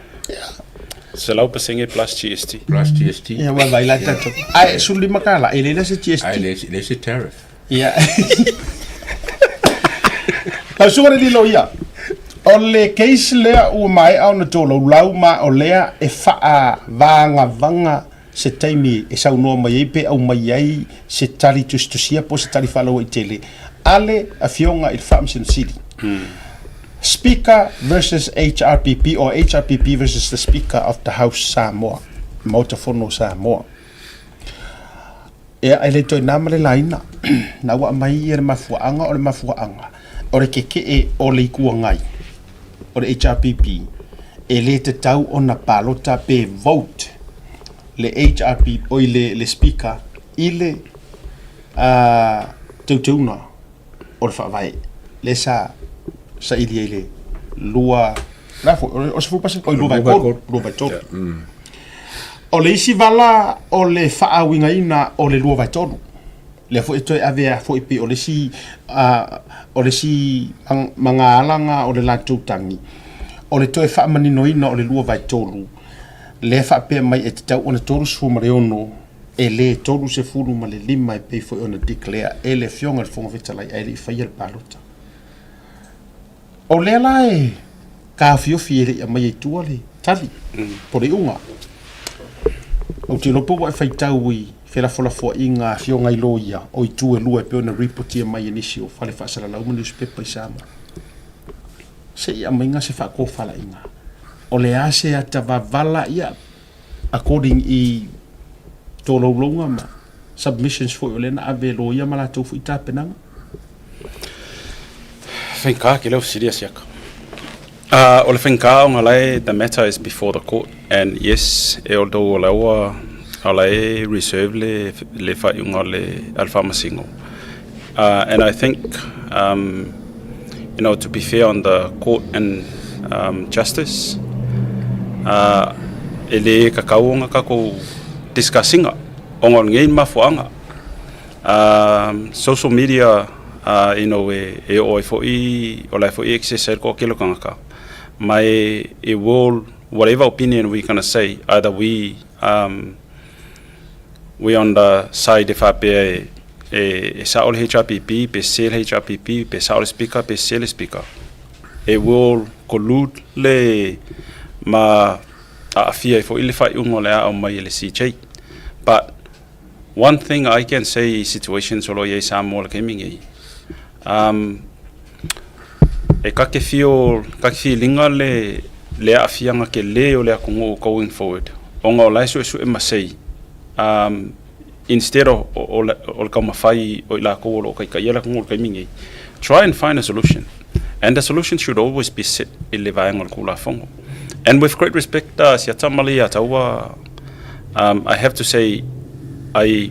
Se lau pasenge plus GST. Plus GST. Ia wa vai la tato. Ai suli makala e le la se GST. Ai le le se tariff. Ia. Lau susuga le lilo ia. O le case lea ua maea ona tolaulau ma o lea e faavagavaga se taimi e saunoa mai ai pe aumai ai se tali tusitusia po o se tali faalauaitele a le Afioga i le Faamasino Sili. Speaker versus HRPP or HRPP versus the Speaker of the House Samoa, Maota Fono o Samoa. Ea, e le toe na ma le laina. Na ua aumai ia le mafuaaga, o le mafuaaga, o le kekeʻe o le Itu Agai, o le HRPP, e le tatau ona palota pe vote. Le HRP, oi le, le Speaker i le uh, teuteuga o le faavae lea sa saili ai le lua la foi o se 10%, oi 2/3, 2/3. O le isi vala o le faauigaina o le 2/3 lea foi e toe ave foi pei o le isi o le isi magaalaga o le latou tagi o le toe faamaninoina o le 2/3 lea faapea mai e tatau ona 36 e le 35 e pei foi ona declare e le Afioga i le Fofoga Fetalai ae le i faia le palota. O lea la e taofiofi e le i aumaia i tua le tali po o le iuga. Ou te iloa po ua e faitau i felafolafoaiga a afioga i loia o itu e lua e pei ona ripotia mai e nisi o fale faasalalau ma nusipepa i Samoa. Se i aumaiga se faatofalaiga o le a se ata vavala ia according i tolaulauga ma submissions foi o lea na ave e loia ma latou foi tapenaga. Faigata ke leo fesili a siaka. Uh, o le faigata ona la e the matter is before the court and yes e although o la ua o la e reserve le le faaiuga o le a le faamasino. Uh, and I think um, you know to be fair on the court and um, justice uh, e le kakau ona kakou discussinga ona o lenei mafuaaga. Um, social media uh, you know, e, e oo ai foi, o la e foi e access ai le toatele o tagata. Ma e, it will, whatever opinion we gonna say, either we, um, we on the side e faapea e, e, e sao le HRPP, pe sese le HRPP, pe sao le speaker, pe sese le speaker. It will collude le ma aafia ai foi le faaiuga o le a aumai e le CJ. But One thing I can say i situations o lo o i ai Samoa i le taimi nei, um, e kake fio, kake filiga le, le aafiaga tele o le atunuu going forward, ona o la e suesue masei, um, instead o, o, o, le, o le taumafai o i latou o lo o taitaia le atunuu i le taimi nei, try and find a solution. And the solution should always be set i le vaega o le Tulafono. And with great respect, uh, Siatamali ia taua, um, I have to say, I,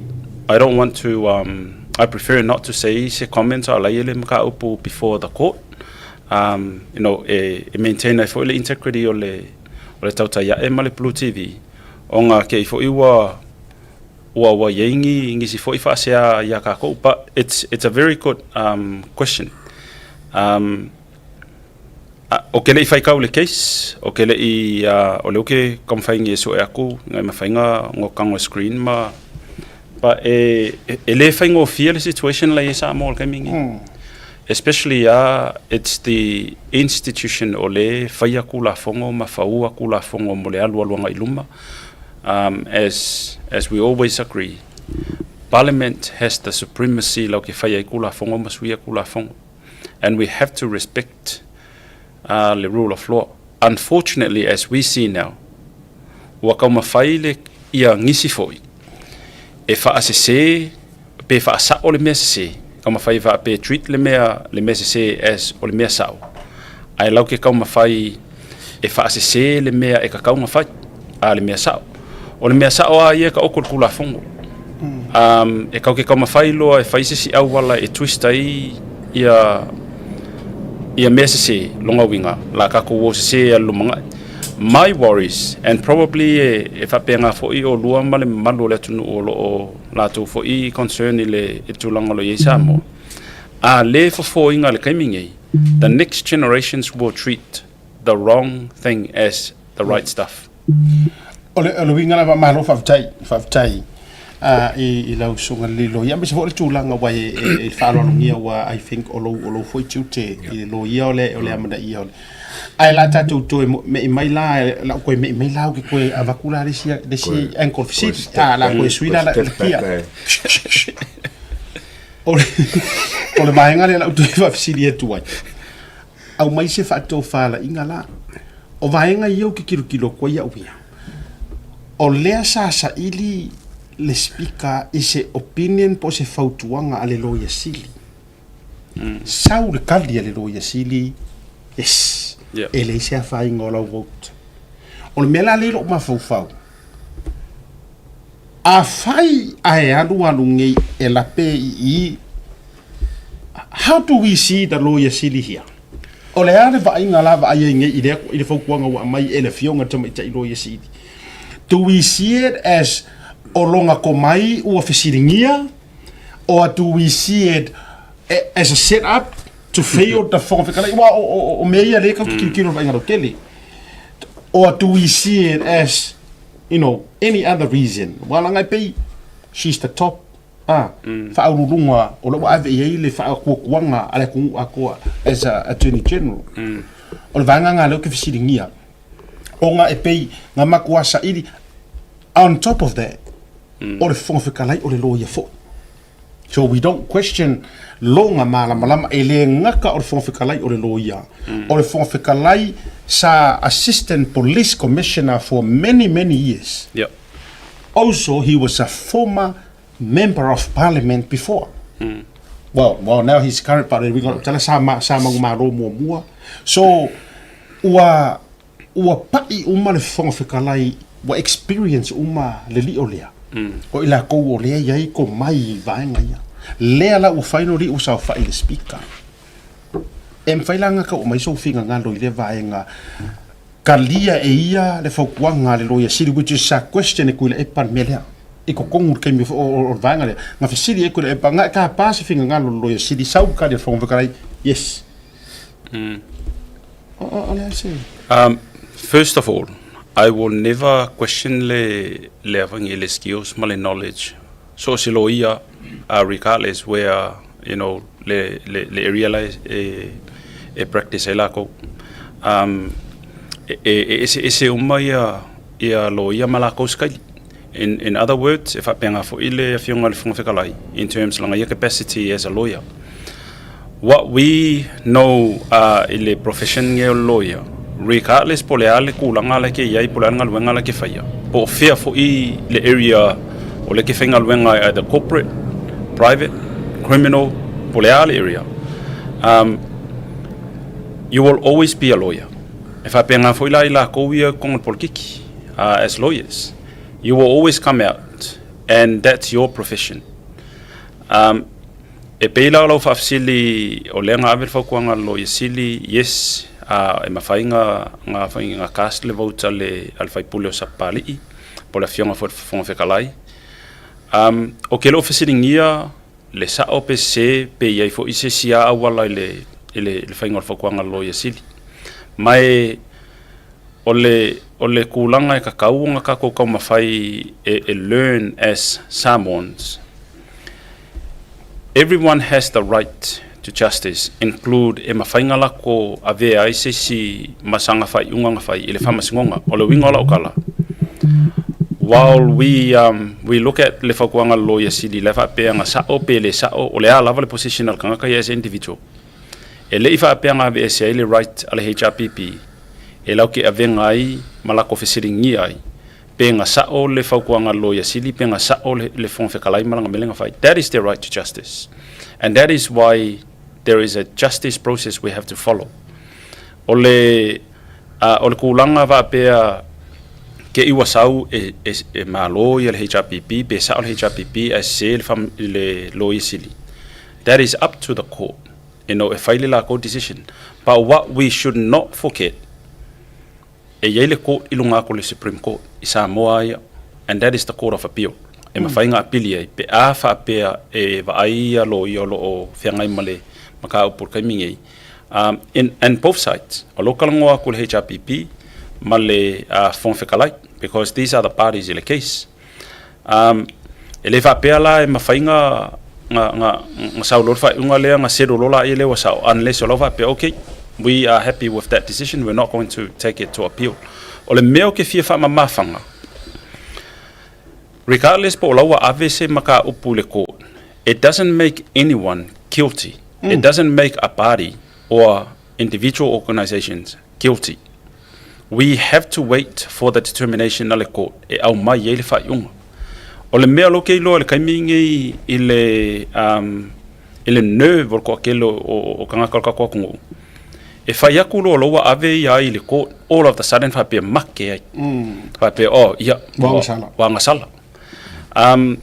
I don't want to, um, I prefer not to say se comments a lai ele mataupu before the court. Um, you know, e, e maintain ai foi le integrity o le, o le tautai ae ma le Blue TV. Ona ke i foi ua, ua ua iai ni nisi foi faasea ia kakou, but it's, it's a very good um, question. Um, O ke le i faitau i le case, o ke le i, o lea ou ke taumafai nei e sue atu nai mafaiga no tago e screen ma, but e, e le faigofie le situation la i ai Samoa i le taimi lenei. Especially a it's the institution o lea e faia Tulafono ma faua Tulafono mo le alualu agai i luma. Um, as, as we always agree, Parliament has the supremacy lau ke faia ai Tulafono ma suia Tulafono. And we have to respect uh, le rule of law. Unfortunately, as we see now, ua taumafai le ia nisi foi e faasese pe faasao le mea sese, taumafai faape treat le mea le mea sese as o le mea sao. Ae lau ke taumafai e faasese le mea e tatau ona fai, a le mea sao. O le mea sao a ia e taoto i le Tulafono. Um, e kau ke taumafai loa e fai se isi auala e twist ai ia ia mea sese, lona uiga, la tatou o sese a le lumanai. My worries, and probably e, e faapena foi olua ma le mamalu o le atunuu o lo o latou foi concern i le, i le tulaga o lo o i ai Samoa, a le fofoina i le taimi nei, the next generations will treat the wrong thing as the right stuff. O le, o le uiga lava, malo faafetai, faafetai uh, i, i lau susuga le loia, aemaise foi o le tulaga ua e, e, e faaaloalogia ua I think o lou, o lou foi tiute yeah. i le loia o le, o le amanaia o le. Ae la tatou toe me'i mai la, la koe me'i mai la, ke koe avatu la le isi, le isi ankle fesili. Ah, la koe sui la la kia. O le, o le vaega lea lau toe faafesili atu ai. Aumai se faatofalaiga la. O vaega ia ou te tilotilo atu ai au ia, o lea sa saili le Speaker i se opinion po o se fautuaga a le Loia Sili. Sau le tali a le Loia Sili, yes, e leai se afaina o lau vote. O le mea la lea i lou mafaufau, Afai ae alualu nei e lape i i, how do we see the Loia Sili here? O le a le vaaiga la vaai ai nei i le, i le fautuaga ua aumai e le Afioga i le Tamaitai Loia Sili? Do we see it as o lona komai ua fesiligia or do we see it as a set up to fail the Fofoga Fetalai? Aua o, o, o mea ia lea tatou te tilotilo i le vaaiga lautele. Or do we see it as you know, any other reason, ua laga e pei, she's the top, ah, mm. faaululuga o la ua ave i ai le faakuakuaga a le atunuu atoa as a attorney general. Mm. O le vaega nga lea ou te fesiligia, ona e pei nga matua saili, on top of that, mm. o le Fofoga Fetalai o le loia foi. So we don't question lona malamalama e le gata o le Fofoga Fetalai o le loia. Mm. O le Fofoga Fetalai sa assistant police commissioner for many many years. Yep. Also he was a former member of parliament before. Mm. Well, well now he's current but we got tala sa ma sa manumalo muamua. So ua Ua paʻi uma le Fofoga Fetalai, ua experience uma le lio lea. O i lakou o lea i ai ko mai i vaega ia. Lea la ua finally ua saofai le Speaker. E mafai la ona tau mai sou finagalo i lea vaega, talia e ia le fautuaga a le Loia Sili, which is sa question e Tuilaepa le mea lea i totonu i le taimi o le vaega lea. Na fesili ai Tuilaepa, na e tapa se finagalo o le Loia Sili, sau le tali a le Fofoga Fetalai, yes. O le a se... First of all, I will never question le le avangi le skills ma le knowledge. So o se loia regardless where you know le le le area la e e practice ai lakou. Um e e eseese uma ia ia loia ma lakou sikaili. In in other words, e faapena foi le Afioga i le Fofoga Fetalai in terms lana ia capacity as a lawyer. What we know uh, i le profession nge o le lawyer, regardless po le a le tulaga la ke i ai, po le a le galuega la ke faia, po o fea foi le area o le ke faigaluega ai, either corporate, private, criminal, po le a le area, um, you will always be a lawyer. E faapena foi la i lakou ia i totonu o le polokiki, uh, as lawyers. You will always come out and that's your profession. Um, e pei la o lau faafesili o lea na ave le fautuaga a le Loia Sili, yes, uh, e mafai nga, nga, nga cast le vote a le, a le faipule o Sapapalii, po o le afioga foi i le Fofoga Fetalai. Um, o ke le o fesiligia le sao pe sese pe i ai foi se isi lava auala i le, i le, i le faiga o le fautuaga a le Loia Sili. Ma e, o le, o le tulaga e tatau ona tatou taumafai e, e learn as Samoans, everyone has the right to justice, include e mafai ona latou avea ai se isi ma sana faaiuga na fai i le faamasinoga. O le uiga o lau tala, while we, um, we look at le fautuaga a le Loia Sili la e faapea na sao pe le sao, o le a lava le position a le tagata ia as individual, E le i faapea na aveese ai le right a le HRPP e lau ke avega ai ma lako fesiligia ai pe na sao le fautuaga a le Loia Sili pe na sao le, le Fofoga Fetalai ma lana mele na fai. That is their right to justice. And that is why there is a justice process we have to follow. O le, uh, o le tulaga faapea ke i ua sau e, e, e malo ia le HRPP pe sao le HRPP ae sese le, fam, le Loia Sili. That is up to the court you know e fai le lakou decision but what we should not forget e i ai le court i luga atu o le Supreme Court i Samoa ia and that is the court of appeal e mafai ona apili ai pe a faapea e vaai ia loia o lo o feagai ma le mataupu i le taimi nei um, in, and both sides o lo o talanoa atu le HRPP ma le uh, Fofoga Fetalai because these are the parties i le case. Um, e le faapea la e mafai nga, nga, nga, nga sau loa le faaiuga lea, nga settle loa laia lea ua sao, unless o la ua faapea, okay, we are happy with that decision, we're not going to take it to appeal. O le mea o ke fia faamamafaga, regardless po o la ua ave se mataupu i le court, it doesn't make anyone guilty. Mm. It doesn't make a party or individual organizations guilty. We have to wait for the determination a le court e aumai ai le faaiuga. O le mea o lea ou te iloa i le taimi lenei i le, um, i le nerve o le toatele o, o, o tagata o le tatou atunuu, e fai atu loa loa ua ave ia ai i le court, all of the sudden faapea make ai. Mm. Faapea, oh, ia, ua agasala. Ua agasala. Um,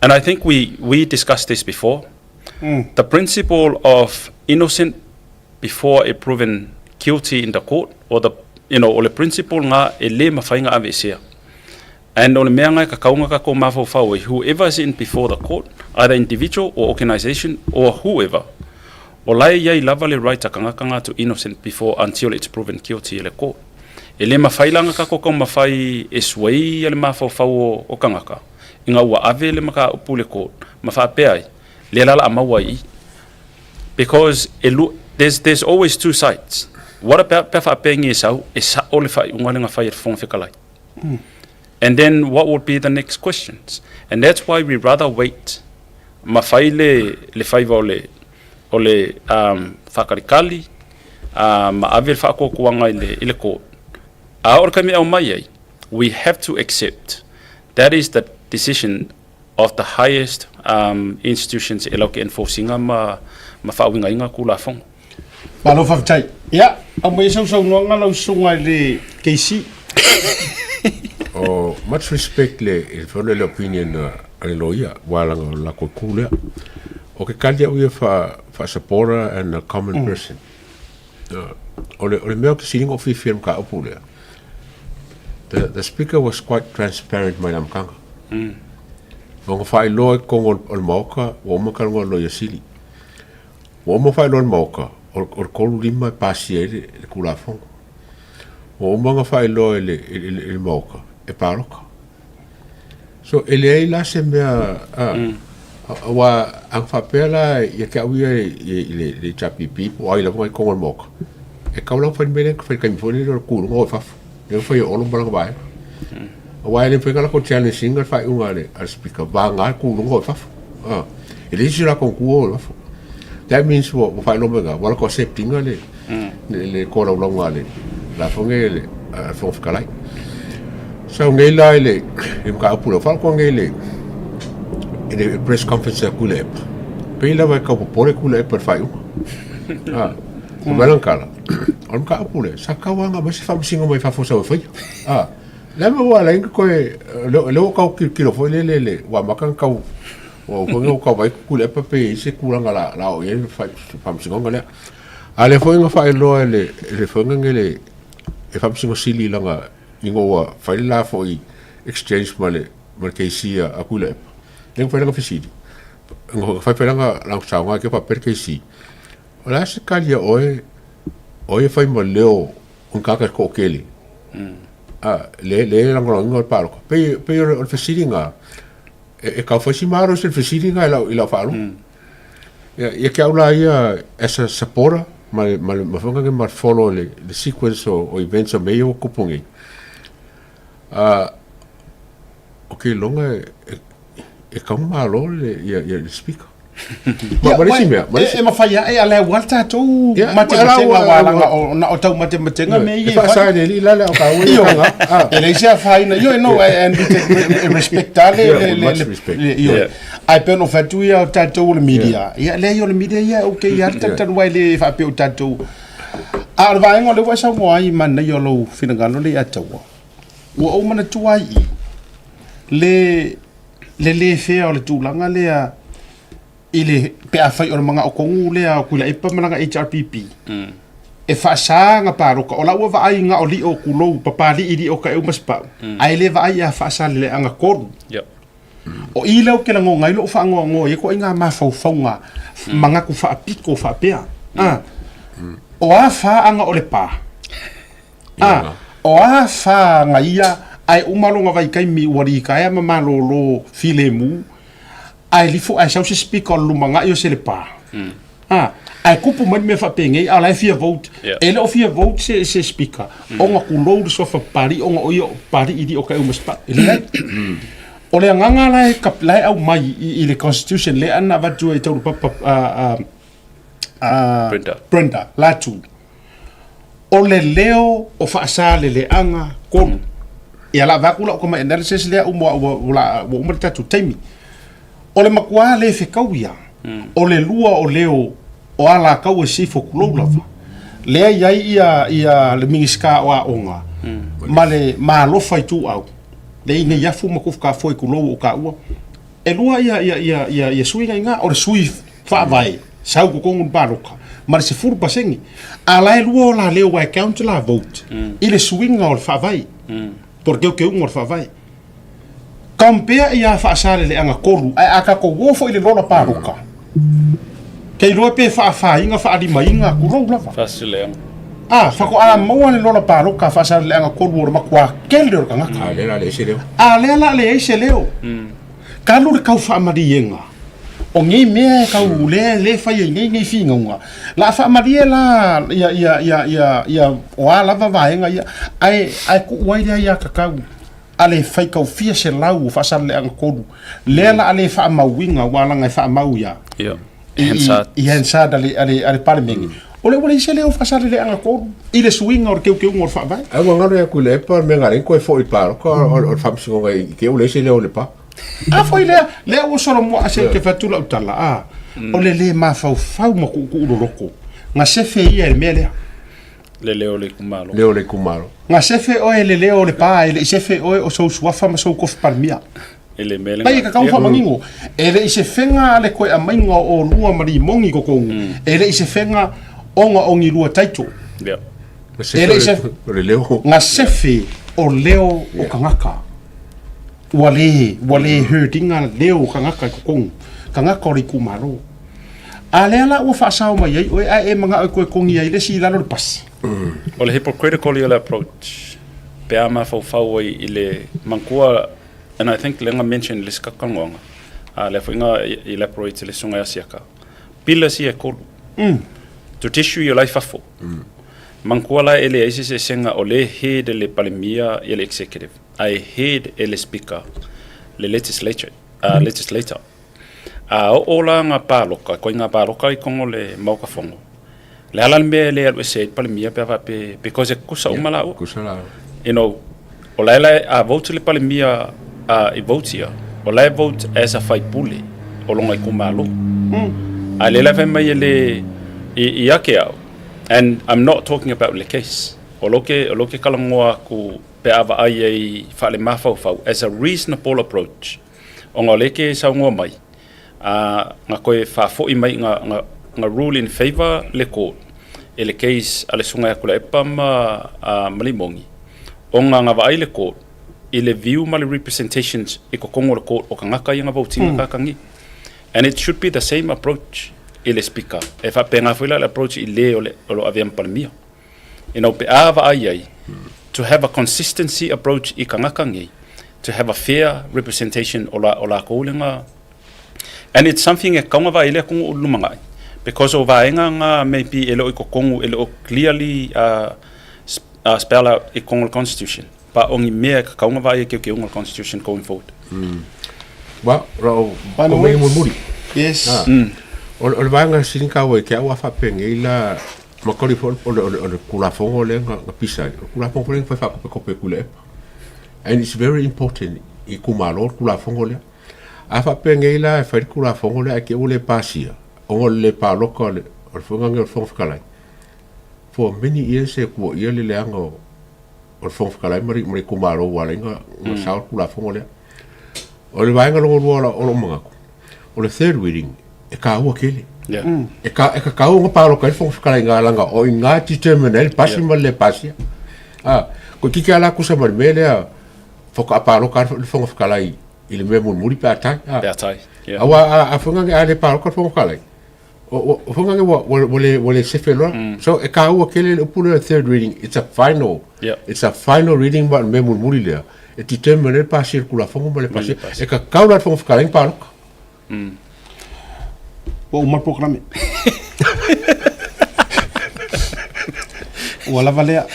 and I think we, we discussed this before. Mm. The principle of innocent before a proven guilty in the court, or the, you know, o le principle nga e le mawhai nga aveesea. And o le mea nga e kakaunga ka ko mafaufau ai, whoever is in before the court, either individual or organisation or whoever, o la e iai lava le right a kangaka nga to innocent before until it's proven guilty e le court. E le mawhai la nga kako kau mawhai e sway a le mafaufau o, o kangaka, i nga ua ave le makaupu le court, ma whaapea ai, le la la a maua i i. Because e lu, there's, there's always two sides. What about pe whaapea ngi e sau, e sa'o le whaiunga le nga whai e te whonga whekalai. And then what would be the next questions? And that's why we rather wait ma fai le, le faiva o le, o le um, whakalikali, uh, ma ave le whaakoakoanga i le, i le court. A o le kaimi au mai ai, we have to accept that is the decision of the highest um, institutions e lau ke enforcinga ma, ma whaawingainga kulafongo. Malo faafetai. Ia, aumai ai sausaunoaga lau susuga i le KC. Oh, much respect le i le le opinion a le loia wa langa o la ko ku lea. O ke kali au ia fa fa supporter and a common mm. person. Uh, o le o le mea o ke silinga o fifi ka upu lea. The the speaker was quite transparent mai la makanga. Mm. Ngo fa iloa i kongo o le maoka, wa uma kalunga loia sili. Ua uma faailoa e le Maota, o le 35 e pasia ai le Tulafono. Ua uma ona faailoa e le Maota, e palota. So, e leai la se mea, aua a na faapea la ia te au ia i le HRPP po o ai lava i totonu o le Maota, e tatau la ona fai le mea lea na fai i le taimi foi lele o le kuluga o i fafo, lea na fai e Olo ma lana vaega. Aua e le mafai ona latou challenge ina le faaiuga a le Speaker, vagana le kuluga o i fafo. E leai se isi o latou na tu o i fafo. That means ua faailoa mai i ina, ua latou accept ina le le tolaulauga a le la foi nei le Fofoga Fetalai. Sau nei la i le mataupu lea, ua faaalotoa nei i le press conference a Tuilaepa, pei lava e tau popole Tuilaepa i le faaiuga. Fai mai lana tala, o le mataupu lea, sa tatau lava ona aumai se faamasino mai fafo e sau e faia. O le a le mea ua ala ai ona toe, o lea ua tau tilotilo foi lele, le ua amata ona tau, ua foi ua tau vaai Tuilaepa pe i ai se tulaga o le a oo i ai le faamasinoga lea. A o lea foi na faailoa e le foi nei le Faamasino Sili lana ina ua fai le la foi exchange ma le KC a Tuilaepa, lea na fai lana fesili, na fai foi lana saunoaga ke faapea le KC, o le a se tali a oe, o ai e fai ma leo o ni tagata toatele, le e lagolagoina o le palota. Pei o le fesili lena, e tau fai si malosi le fesili lena i lau faalogo. Ia te au la ia as a supporter ma le ma le ma foi ma follow le le sequence o, o events o mea ia ua tupu nei. O ke iloga e, e, e kau malo le ia ia le speaker. Ma ma le isi mea, ma le isi E mawhai ae a lea ua tātou matematenga wa langa o na o tau matematenga me i e whaasa le li lale o ka ue kanga. E leisi a whaina, io no, and we take respecta le le le io. Ae pei ona ou fai atu ia o tatou o le media, ia leai o le media ia okay ia le talitalu ai le faapea o tatou. A o le vaega o lea ua e saunoa ai manaia o lou finagalo lea ia Taua, ua ou manatua ai i le le le fea o le tulaga lea i le pe afai o le manao tonu lea o Tuilaepa ma lana HRPP e faasa na paloka o la ua vaai na o lio kulou papali'i lio ka e uma sipau ae le vaai ia faasa le leaga tolu. Yep. O i lea ou te lagona ai lou faanoanoa i ai ituaiga mafaufauga manatu faapito faapea. A, o a fa aga o le pa? A, o a fa aga ia ae uma lona vaitaimi ua litaea ma malolo filemu ae lifo ae sau se speaker o le lumanai o se Lepa. A, ae kupu mai le mea faapenei a o la e fia vote. E le o fia vote se, se speaker ona tulou le suafa Papalii ona o ia o Papalii i o ka uma spa. E leai. O le agaga la e, la e aumai i, i le constitution lea na avatu e Taulapapa a, Brenda. Brenda Latu. O le leo o Faasaleleaga 3. Ia la avatu lau tamai analysis lea uma ua, ua, ua uma le tatou taimi. O le matua le fekau ia, o le lua o leo o Alataua i Sisifo tulou lava, lea i ai ia, ia le Minisita o Aoga ma le Maalofa Ituau. Lea i nei afu ma kufukafoe kulou o kaua. E lua ia ia ia ia ia suiga i ngā o le sui faavae sau totonu le paloka ma le 10%. A la e lua o la leo wa e count la vote i le suiga o le faavae. Po o le teuteuga o le faavae. Compare ia Faasaleleaga 3 ae a tatou o foi i le lola paloka, ke iloa pe faafaina faalimaina tulou lava. Faasaleleaga. A, faatoa maua le lola paloka a Faasaleleaga 3 o le matua tele o le tagata. A lea la leai se leo. A lea la leai se leo. Talu le tau faamaliega o nei mea e tau lea lea e fai ai nei nei finauga, la a faamalie la ia ia ia ia ia o a lava vaega ia, ae ae tuu ai lea ia tatau a le faitau fia selau o Faasaleleaga 3, lea la a le faamauina aua leaga e faamau ia Ia. i, Hansard. i Hansard a le, a le, a le Palemene. O lea ua leai se leo o Faasaleleaga 3 i le suiga o le teuteuga o le Faavae. Ai ua galo ia Tuilaepa le mea na leai toe foi i le palota o le faamasinoga i te i ua leai se leo o Lepa. A foi lea, lea ua solomua a se te fai atu lau tala, a, o le le mafaufau ma tuutuu loloto, na sefe ia i le mea lea. Le leo o le itumalo. Leo o le itumalo. Na sefe oe le leo o Lepa, e le i sefe oe o sou suafa ma sou kofi palemia. E le mea Mai e kakau faamanino, e le i sefega le koe aumaiga o olua ma limoni i totonu, e le i sefega ona o ni lua title. Yeah. E le i sefe, O le leo. na sefe o leo o tagata. Ua le, ua le heard ina leo o tagata i totonu, tagata o le itumalo. A lea la ua faasao mai ai oe ae e manao e toe togi ai le isi i lalo o le pasi. O le hypocritical ia o le approach pe a mafaufau ai i le manatua and I think lea na mention i le isi talanoaga a lea foi na elaborate e le susuga ia Siaka, pillars ia e tolu. Judiciary o la e i fafo. Manatua la e leai se eseesega o lea e head e le Palemia ia le executive ae head e le Speaker le legislature, legislator. A oo la ngā pāloka, koi ngā pāloka i kongo le Maoka Fono, le ala le mea e le alu ese ai le Palemia pe a faapea, because e kusa uma lāua. Kusa lāua. You know, o la e la a vote le Palemia a i vote ia, o la e vote as a faipule o lona itumalo. A lea la e fai mai e le, i, i ake au, and I'm not talking about le case, o lo ke, o lo ke talanoa aku pe a vaai ai faalemafaufau as a reasonable approach. Ona o lea ke saunoa mai, a na koe faafoi mai nga, nga, nga rule in favour le court e le case a le susuga ia Tuilaepa ma, a, ma Limogi, ona na vaai le court i le view ma le representations i totonu o le court o tagata ia na vote ina kakagi. And it should be the same approach i le Speaker. E faapena foi la le approach i le o le, o lo o avea ma Palemia. You know, pe a vaai ai, to have a consistency approach i kangaka nei, to have a fair representation o la, o lakou le nga, and it's something e kaunga vaai lea kongu o lumangai, because o vaenga nga maybe e le o i kokongu, e le o clearly spell out i kongu o le constitution, pa o ni mea e kaunga vaai e keukeunga o le constitution going forward. Well, ro, ko mea mulimuli. Yes. Ah. O, o le vaega sili kaua i ke au a faapenei la Makali foi o le, o le, o le Tulafono lea na, na pisa ai. O le Tulafono foi lea na fai faakopekope e Tuilaepa. And it's very important i itumalo le Tulafono lea. A faapea nei la e fai le Tulafono lea ae te i ua le pasia, ona o le le paloka o le, o le fofoga lenei o le Fofoga Fetalai. For many years e tuuaia le leaga o, o le Fofoga Fetalai ma le, ma le itumalo ua ala ai ona, ona sao le Tulafono lea. O le vaega lona lua o lou manatu, o le third reading, e taua tele. Yeah. E, ka, e kakau ona paloka ai le Fofoga Fetalai i ngā langa o i ngā determine ai le pasi ma le le pasia. Ah, ko kike ala kusa ma le mea lea, whaka paloka le Fofoga Fetalai i le mea mulimuli pe a tai. Ah. Pe a tai. Yeah. Aua a, a whanga a le paloka le Fofoga Fetalai. O, o, whanga ua, ua, ua, le, ua le sefe loa. So e kāua kele le upu lea third reading, it's a final. Yeah. It's a final reading ma le mea mulimuli lea. E determine ai le pasia le Tulafono ma le pasia. E kakau la le Fofoga Fetalai na paloka. Ua uma le polokalame. Ua lava lea.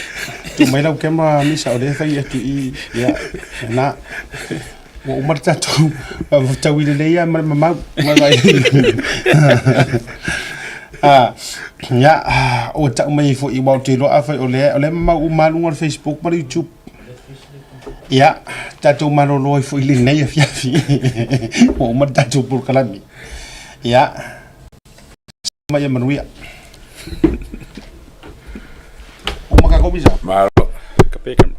Tuu mai lau camera Misa o lea e fai atu i ia na. Ua uma le tatou taui lelei lava ma le mamau. Ah, ia, ua tau mai foi aua ou te iloa afai o lea o lea e mamau uma lava luga o le Facebook ma le YouTube. Ia, tatou malolo ai foi i lenei afiafi. Ua uma le tatou polokalame. Ia, ma ia manuia. Uma ka komisa. Malo. Ka pē camera.